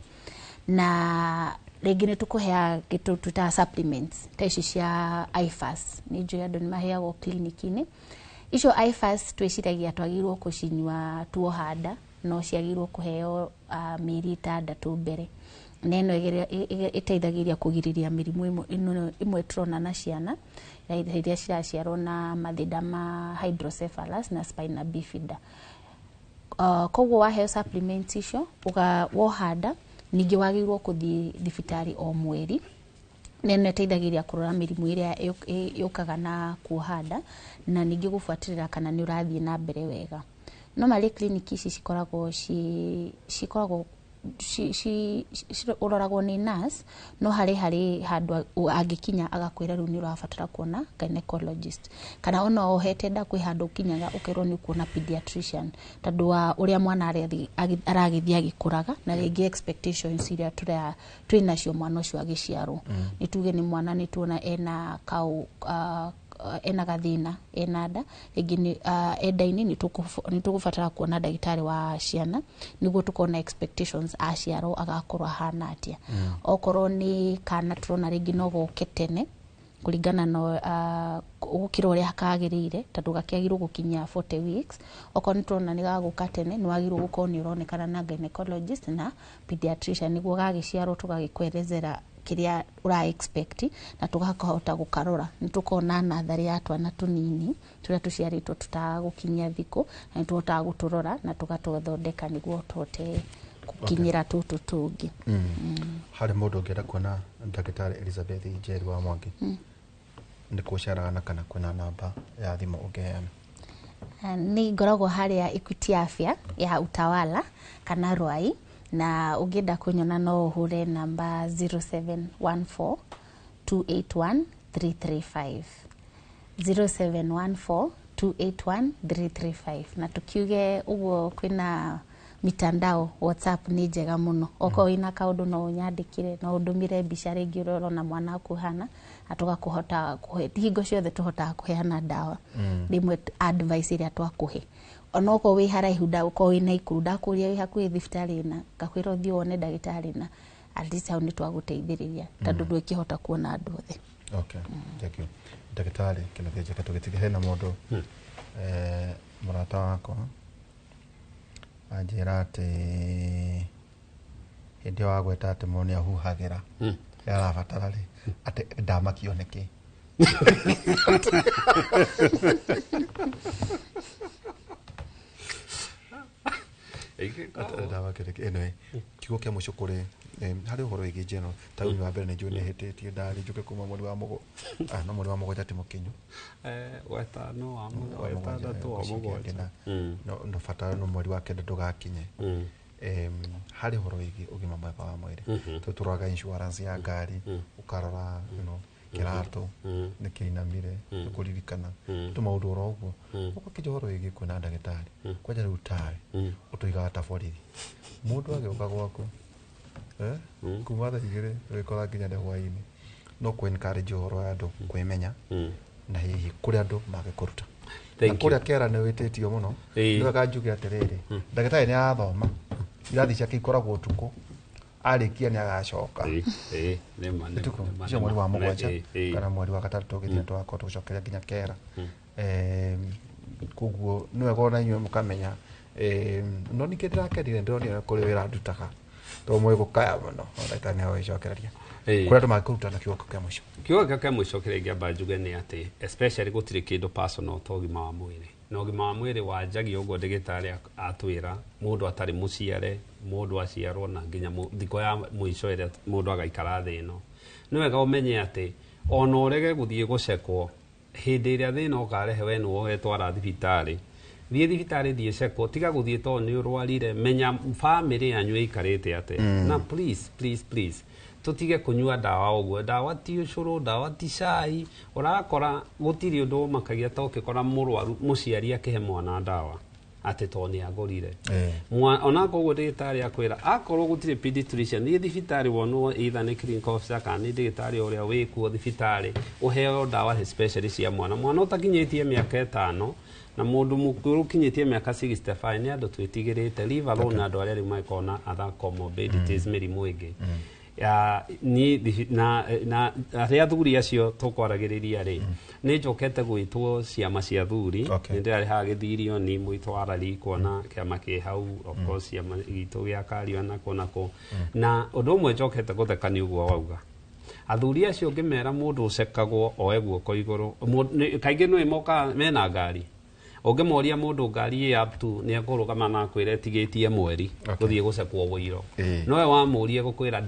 Na rĩngĩ nĩ tũkũheaga kĩndũ twĩtaga supplements ta ici cia IFAS. Nĩ njũĩ andũ nĩ maheagwo clinic-inĩ icio. IFAS twĩciragia twagĩrĩirwo kũcinyua tuoha nda, no ciagĩrĩirwo kũheo mĩeri 6 mbere, na ĩno ĩteithagĩrĩria kũgirĩrĩria mĩrimũ ĩmwe tũrona na ciana iria ciraciarwo na mathĩna ma hydrocephalus na spina bifida. Koguo waheo supplements icio woha nda, ningĩ wagĩrĩirwo kũthiĩ thibitarĩ o mweri, na ĩno ĩteithagĩrĩria kũrora mĩrimũ ĩrĩa yũkaga na kuoha nda, na ningĩ gũbuatĩrĩra kana nĩ ũrathiĩ na mbere wega. Normally clinic ici cikoragwo ũroragwo nĩ nurse, no harĩ handũ angĩkinya agakwĩra rĩu nĩ ũrabatara kuona gynecologist, kana ona ohete nda kwĩ handũ ũkinyaga ũkerwo nĩ ũkuona pediatrician, tondũ wa ũrĩa mwana aragĩthiĩ agĩkũraga, na rĩngĩ expectations iria twĩ nacio mwana ũcio agĩciarwo. Nĩ tuge nĩ mwana nĩ tuona ena kau ena gathĩna ena nda, rĩngĩ nĩ enda-inĩ, nĩ tũgũbatara kuona ndagĩtarĩ wa ciana nĩguo tũkona expectations aciarwo agakorwo ahana atĩa. Okorwo nĩ kana tũrona rĩngĩ no goke tene kũringana na gũkĩra ũrĩa kagĩrĩire, tondũ gakĩagĩrĩirwo gũkinyia 40 weeks, okorwo nĩ tũrona nĩ gagũka tene, nĩ wagĩrĩirwo gũkorwo nĩ ũronekana na gynecologist na pediatrician, nĩguo gagĩciarwo tũgagĩkwerezera kĩrĩa ũra expect na tũgakahota gũkarora. Nĩ tũkoragwo na natharĩ ya twana tũnini tũrĩa tũciarĩtwo tũtagũkinyia thikũ, na nĩ tũhotaga gũtũrora na tũgatũthondeka nĩguo tũhote gũkinyĩra tũtũ tũngĩ. Harĩ mũndũ ũngĩenda kuona ndagĩtarĩ Elizabeth Njeri wa Mwangi, nĩ kũcaraga na kana kwĩna namba ya thimũ ũngĩheana? Nĩ ngoragwo harĩa Equity Afya ya Utawala kana Ruai, na ũngĩenda kũnyona no ũhũre namba 0714 281 335, 0714 281 335. Na tukiuge ũguo, kwĩna mitandao, WhatsApp nĩ njega mũno. Okorwo wĩna kaũndũ no ũnyandĩkĩre, no ũndũmĩre mbica rĩngĩ ũrĩa ũrona mwana waku ahana, na tũgakũhota kũhe. Ti hingo ciothe tũhotaga kũheana ndawa, rĩmwe advice ĩrĩa twakũhe, onokorwo wĩ haraihu, ũkorwo wĩ Naikuru, ndakũria wĩ hakuhĩ thibitarĩ na ngakwĩra ũthiĩ wone ndagĩtarĩ, na at least hau nĩ twagũteithĩrĩria, tondũ ndũngĩhota kuona andũ othe. Okay, thank you, ndagĩtarĩ Kĩnathia Njeke. Tũgĩtiga, hena mũndũ mũrata wakwa anjĩra atĩ hĩndĩ ĩyo wagweta atĩ mũndũ nĩ ahuhagĩra rĩrĩa arabatara rĩ, atĩ ndamakio nĩkĩ. Atĩ ndamakio nĩkĩ. Anyway, kiugo kĩa mũico kũrĩ harĩ ũhoro wĩgiĩ general taũni wa mbere, nĩ njũĩ nĩ hĩtĩtie ndarĩ njũke kuma mweri wa mũgwa no mweri wa 7 ti mũkinyu. Wetano wa 6 wa 7. No bata no mweri wa 9 ndũgakinye. Harĩ ũhoro wĩgiĩ ũgima mwega wa mwĩrĩ, tũtũraga insurance ya ngari, ũkarora kĩratũ nĩ kĩinamire, nĩ kũririkana tũ maũndũ oro ũguo. Ũgakĩnja ũhoro wĩgiĩ kwĩna ndagĩtarĩ kwanja rĩu tawe ũtũigaga ta borithi, mũndũ agĩũka gwaku kuma thaa 2 ũgĩkora nginya nĩ hwaĩ-inĩ, no kũ encourage ũhoro wa andũ kwĩmenya na hihi kũrĩa andũ mangĩkũruta na Thank you. kũrĩa kera nĩ wĩtĩtio mũno. Nĩ wega njuge atĩrĩrĩ, ndagĩtarĩ nĩ arathoma, irathi ciake ikoragwo ũtukũ, arĩkia nĩ agacoka. Ĩĩ, nĩma, nĩma, Ũtukũ nĩma, ũcio mweri wa nĩma. 7 kana mweri wa 6 tũgĩthiĩ, tũgakorwo tũgĩcokeria nginya kera. Koguo nĩ wega ona inyuĩ mũkamenya. No ningĩ ndĩrakenire ndĩronire kũrĩ wĩra ndutaga, tondũ mwĩ gũkaya mũno, ndagĩtarĩ nĩ agũgĩcokereria kũrĩa andũ mangĩkũruta na kiugo kĩa mũico. Kiugo gĩakwa kĩa mũico kĩrĩa ingĩamba njuge nĩ atĩ especially gũtirĩ kĩndũ personal ta ũgima wa mwĩrĩ, na ũgima wa mwĩrĩ wanjagia ũguo ndagĩtarĩ atwĩra, mũndũ atarĩ mũciare, mũndũ aciarwo, na nginya thikũ ya mũico ĩrĩa mũndũ agaikara thĩ ĩno. Nĩ wega ũmenye atĩ ona ũrege gũthiĩ gũcekwo, hĩndĩ ĩrĩa thĩna ũkarehe we nĩwe ũgetwara thibitarĩ. Thiĩ thibitarĩ, thiĩ cekwo, tiga gũthiĩ tondũ nĩ ũrwarire. Menya bamĩrĩ yanyu ĩikarĩte atĩa. Na please, please, please, tũtige kũnyua ndawa ũguo. Ndawa ti ũcũrũ, ndawa ti cai. Ũrakora gũtirĩ ũndũ ũmakagia ta ũkĩkora mũrwaru mũciari akĩhe mwana ndawa. Atĩ to nĩ agũrire. Ona koguo ndagĩtarĩ akwĩra akorwo gũtirĩ pediatrician thiĩ thibitarĩ wonwo either nĩ clinical officer kana nĩ ndagĩtarĩ ũrĩa wĩkuo thibitarĩ ũheo ndawa especially cia mwana. Mwana ũtakinyĩtie mĩaka 5 na mũndũ mũkũrũ ũkinyĩtie mĩaka 65 nĩ andũ twĩtigĩrĩte, leave alone andũ arĩa rĩu mangĩkorwo na other comorbidities, mĩrimũ ĩngĩ. Ya, ni na arĩa athuri acio tũkwaragĩrĩria rĩ, nĩ njokete gwĩtwo ciama cia athuri. Nĩ ndĩrarĩhaga gĩthirio ni mwĩtwo arari kuona kĩama kĩ hau, of course ciama gitũ gĩa kario na kũ na kũ. Na ũndũ ũmwe njokete gũtheka nĩ ũguo wauga athuri acio ngĩmera mũndũ ũcekagwo oe guoko igũrũ. Kaingĩ nĩ mokaga mena ngari, ũngĩmoria mũndũ ngari ĩ up to nĩ ekũrũgama na akwĩre ĩtigĩtie mweri gũthiĩ gũcekwo wũiro, nowe wamũrie gũkwĩra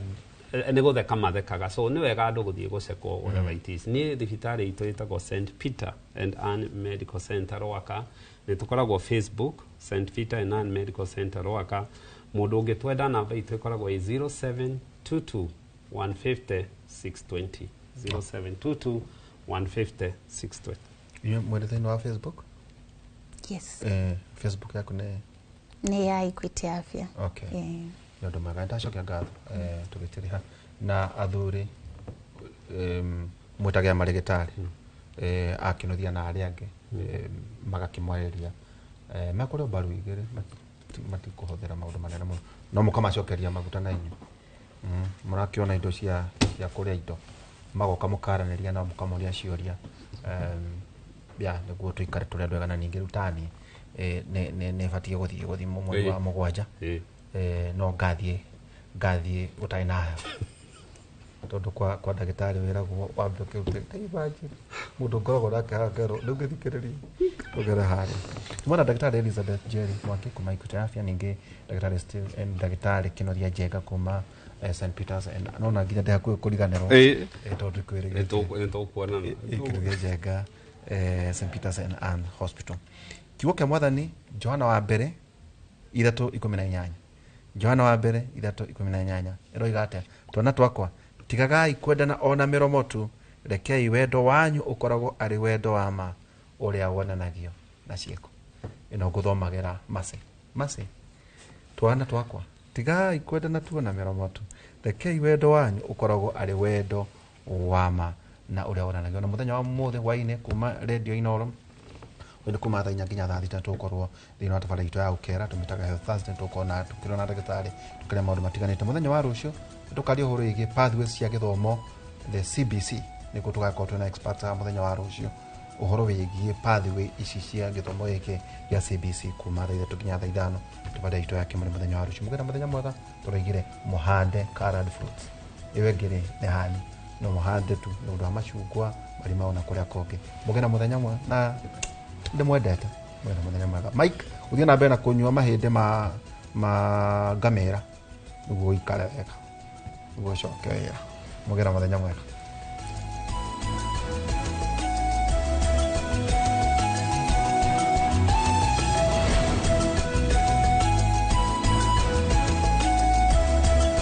nĩ gũtheka mathekaga. So nĩ wega andũ gũthiĩ gũcekwo whatever it is. Niĩ thibitarĩ itũ ĩtagwo St Peter and Ann Medical Center Rwaka, nĩ tũkoragwo Facebook St Peter and Ann Medical Center Rwaka. Mũndũ ũngĩtwenda namba itũ ĩkoragwo ĩ 0722 150 620, 0722 150 620. Inyuĩ mwĩrĩ thĩinĩ wa Facebook? Yes. Facebook yaku nĩ? Nĩ ya Equity Afya. Okay. Nĩ ũndũ mwega, nĩndacokia ngatho. Tũgĩtiriha na athuri, mwĩtagĩra marĩgĩtarĩ akĩnuthia na arĩa angĩ, magakĩmwarĩria mekũrĩ mbaru igĩrĩ, matikũhũthĩra maũndũ manene mũno no mũkamacokeria maguta na inyuĩ. Mũrakĩona indo cia kũrĩa indo magoka mũkaranĩria nao mũkamoria ciũria, ya nĩguo tũikare tũrĩ andũ ega. Na ningĩ rĩu tani nĩ batiĩ gũthiĩ gũthimwo mweri wa 7, no ngathiĩ gũtarĩ na heho tondũ kwa ndagĩtarĩ wĩragwo wambe ũkĩrute imagine mũndũ ngoragwo nake haha ngerwo rĩu ngĩthikĩrĩria ũgere harĩa. Tumona ndagĩtarĩ Elizabeth Jerry Mwangi kuma Equity Afya, ningĩ ndagĩtarĩ Steve, ndagĩtarĩ Kĩnoria Njenga kuma St Peters and nona nginya ndĩ hakuhĩ kũriganĩrwo tondũ kwĩrĩgĩte Nĩtũkuonana. Kĩnoria Njenga, St Peters and Ann Hospital. Kiugo kĩa Mwathani, Johana wa mbere 3:18, Johana wa mbere 3:18 ĩroiga atĩa? Twana twakwa, tigagai kwendana ona mĩromo tu, rekei wendo wanyu ũkoragwo arĩ wendo wa ma ũrĩa wonanagio na ciĩko. Ĩno ngũthomagĩra mace mace. Twana twakwa, tigai kwendana tu ona mĩromo tu, rekei wendo wanyu ũkoragwo arĩ wendo wa ma na ũrĩa wonanagio. Na mũthenya wa mũthĩ hwaĩ-inĩ kuma radio Inooro wende kuma thaa 4 nginya thaa 6 tũgũkorwo thĩinĩ wa tabarĩra itũ ya ũkera tũmĩtaga Health Thursday, tũgũkorwo na tũkĩrora ndagĩtarĩ tũkĩrĩa maũndũ matiganĩte. Mũthenya wa rũciũ tũkaria ũhoro wĩgiĩ pathways cia gĩthomo, the CBC, nĩguo tũgakorwo twĩna experts a mũthenya wa rũciũ ũhoro wĩgiĩ pathway ici cia gĩthomo gĩkĩ gĩa CBC kuma thaa 3 nginya thaa 5 tabarĩra itũ ya kĩmũrĩ mũthenya wa rũciũ. Mũgĩre mũthenya mwega, tũraigire mũhande colored fruits, ĩyo ĩngĩ rĩ nĩ hani no mũhande tu nĩ ũndũ wa macungwa marima ona kũrĩa kũngĩ. Mũgĩre mũthenya mwega na ndĩmwendete, mũgĩre mũthenya mwega. Mike, ũthiĩ na mbere na kũnyua mahĩndĩ ma ngamĩra nĩguo ũikare wega nĩguo ũcoke wĩra. Mũgĩre mũthenya mwega.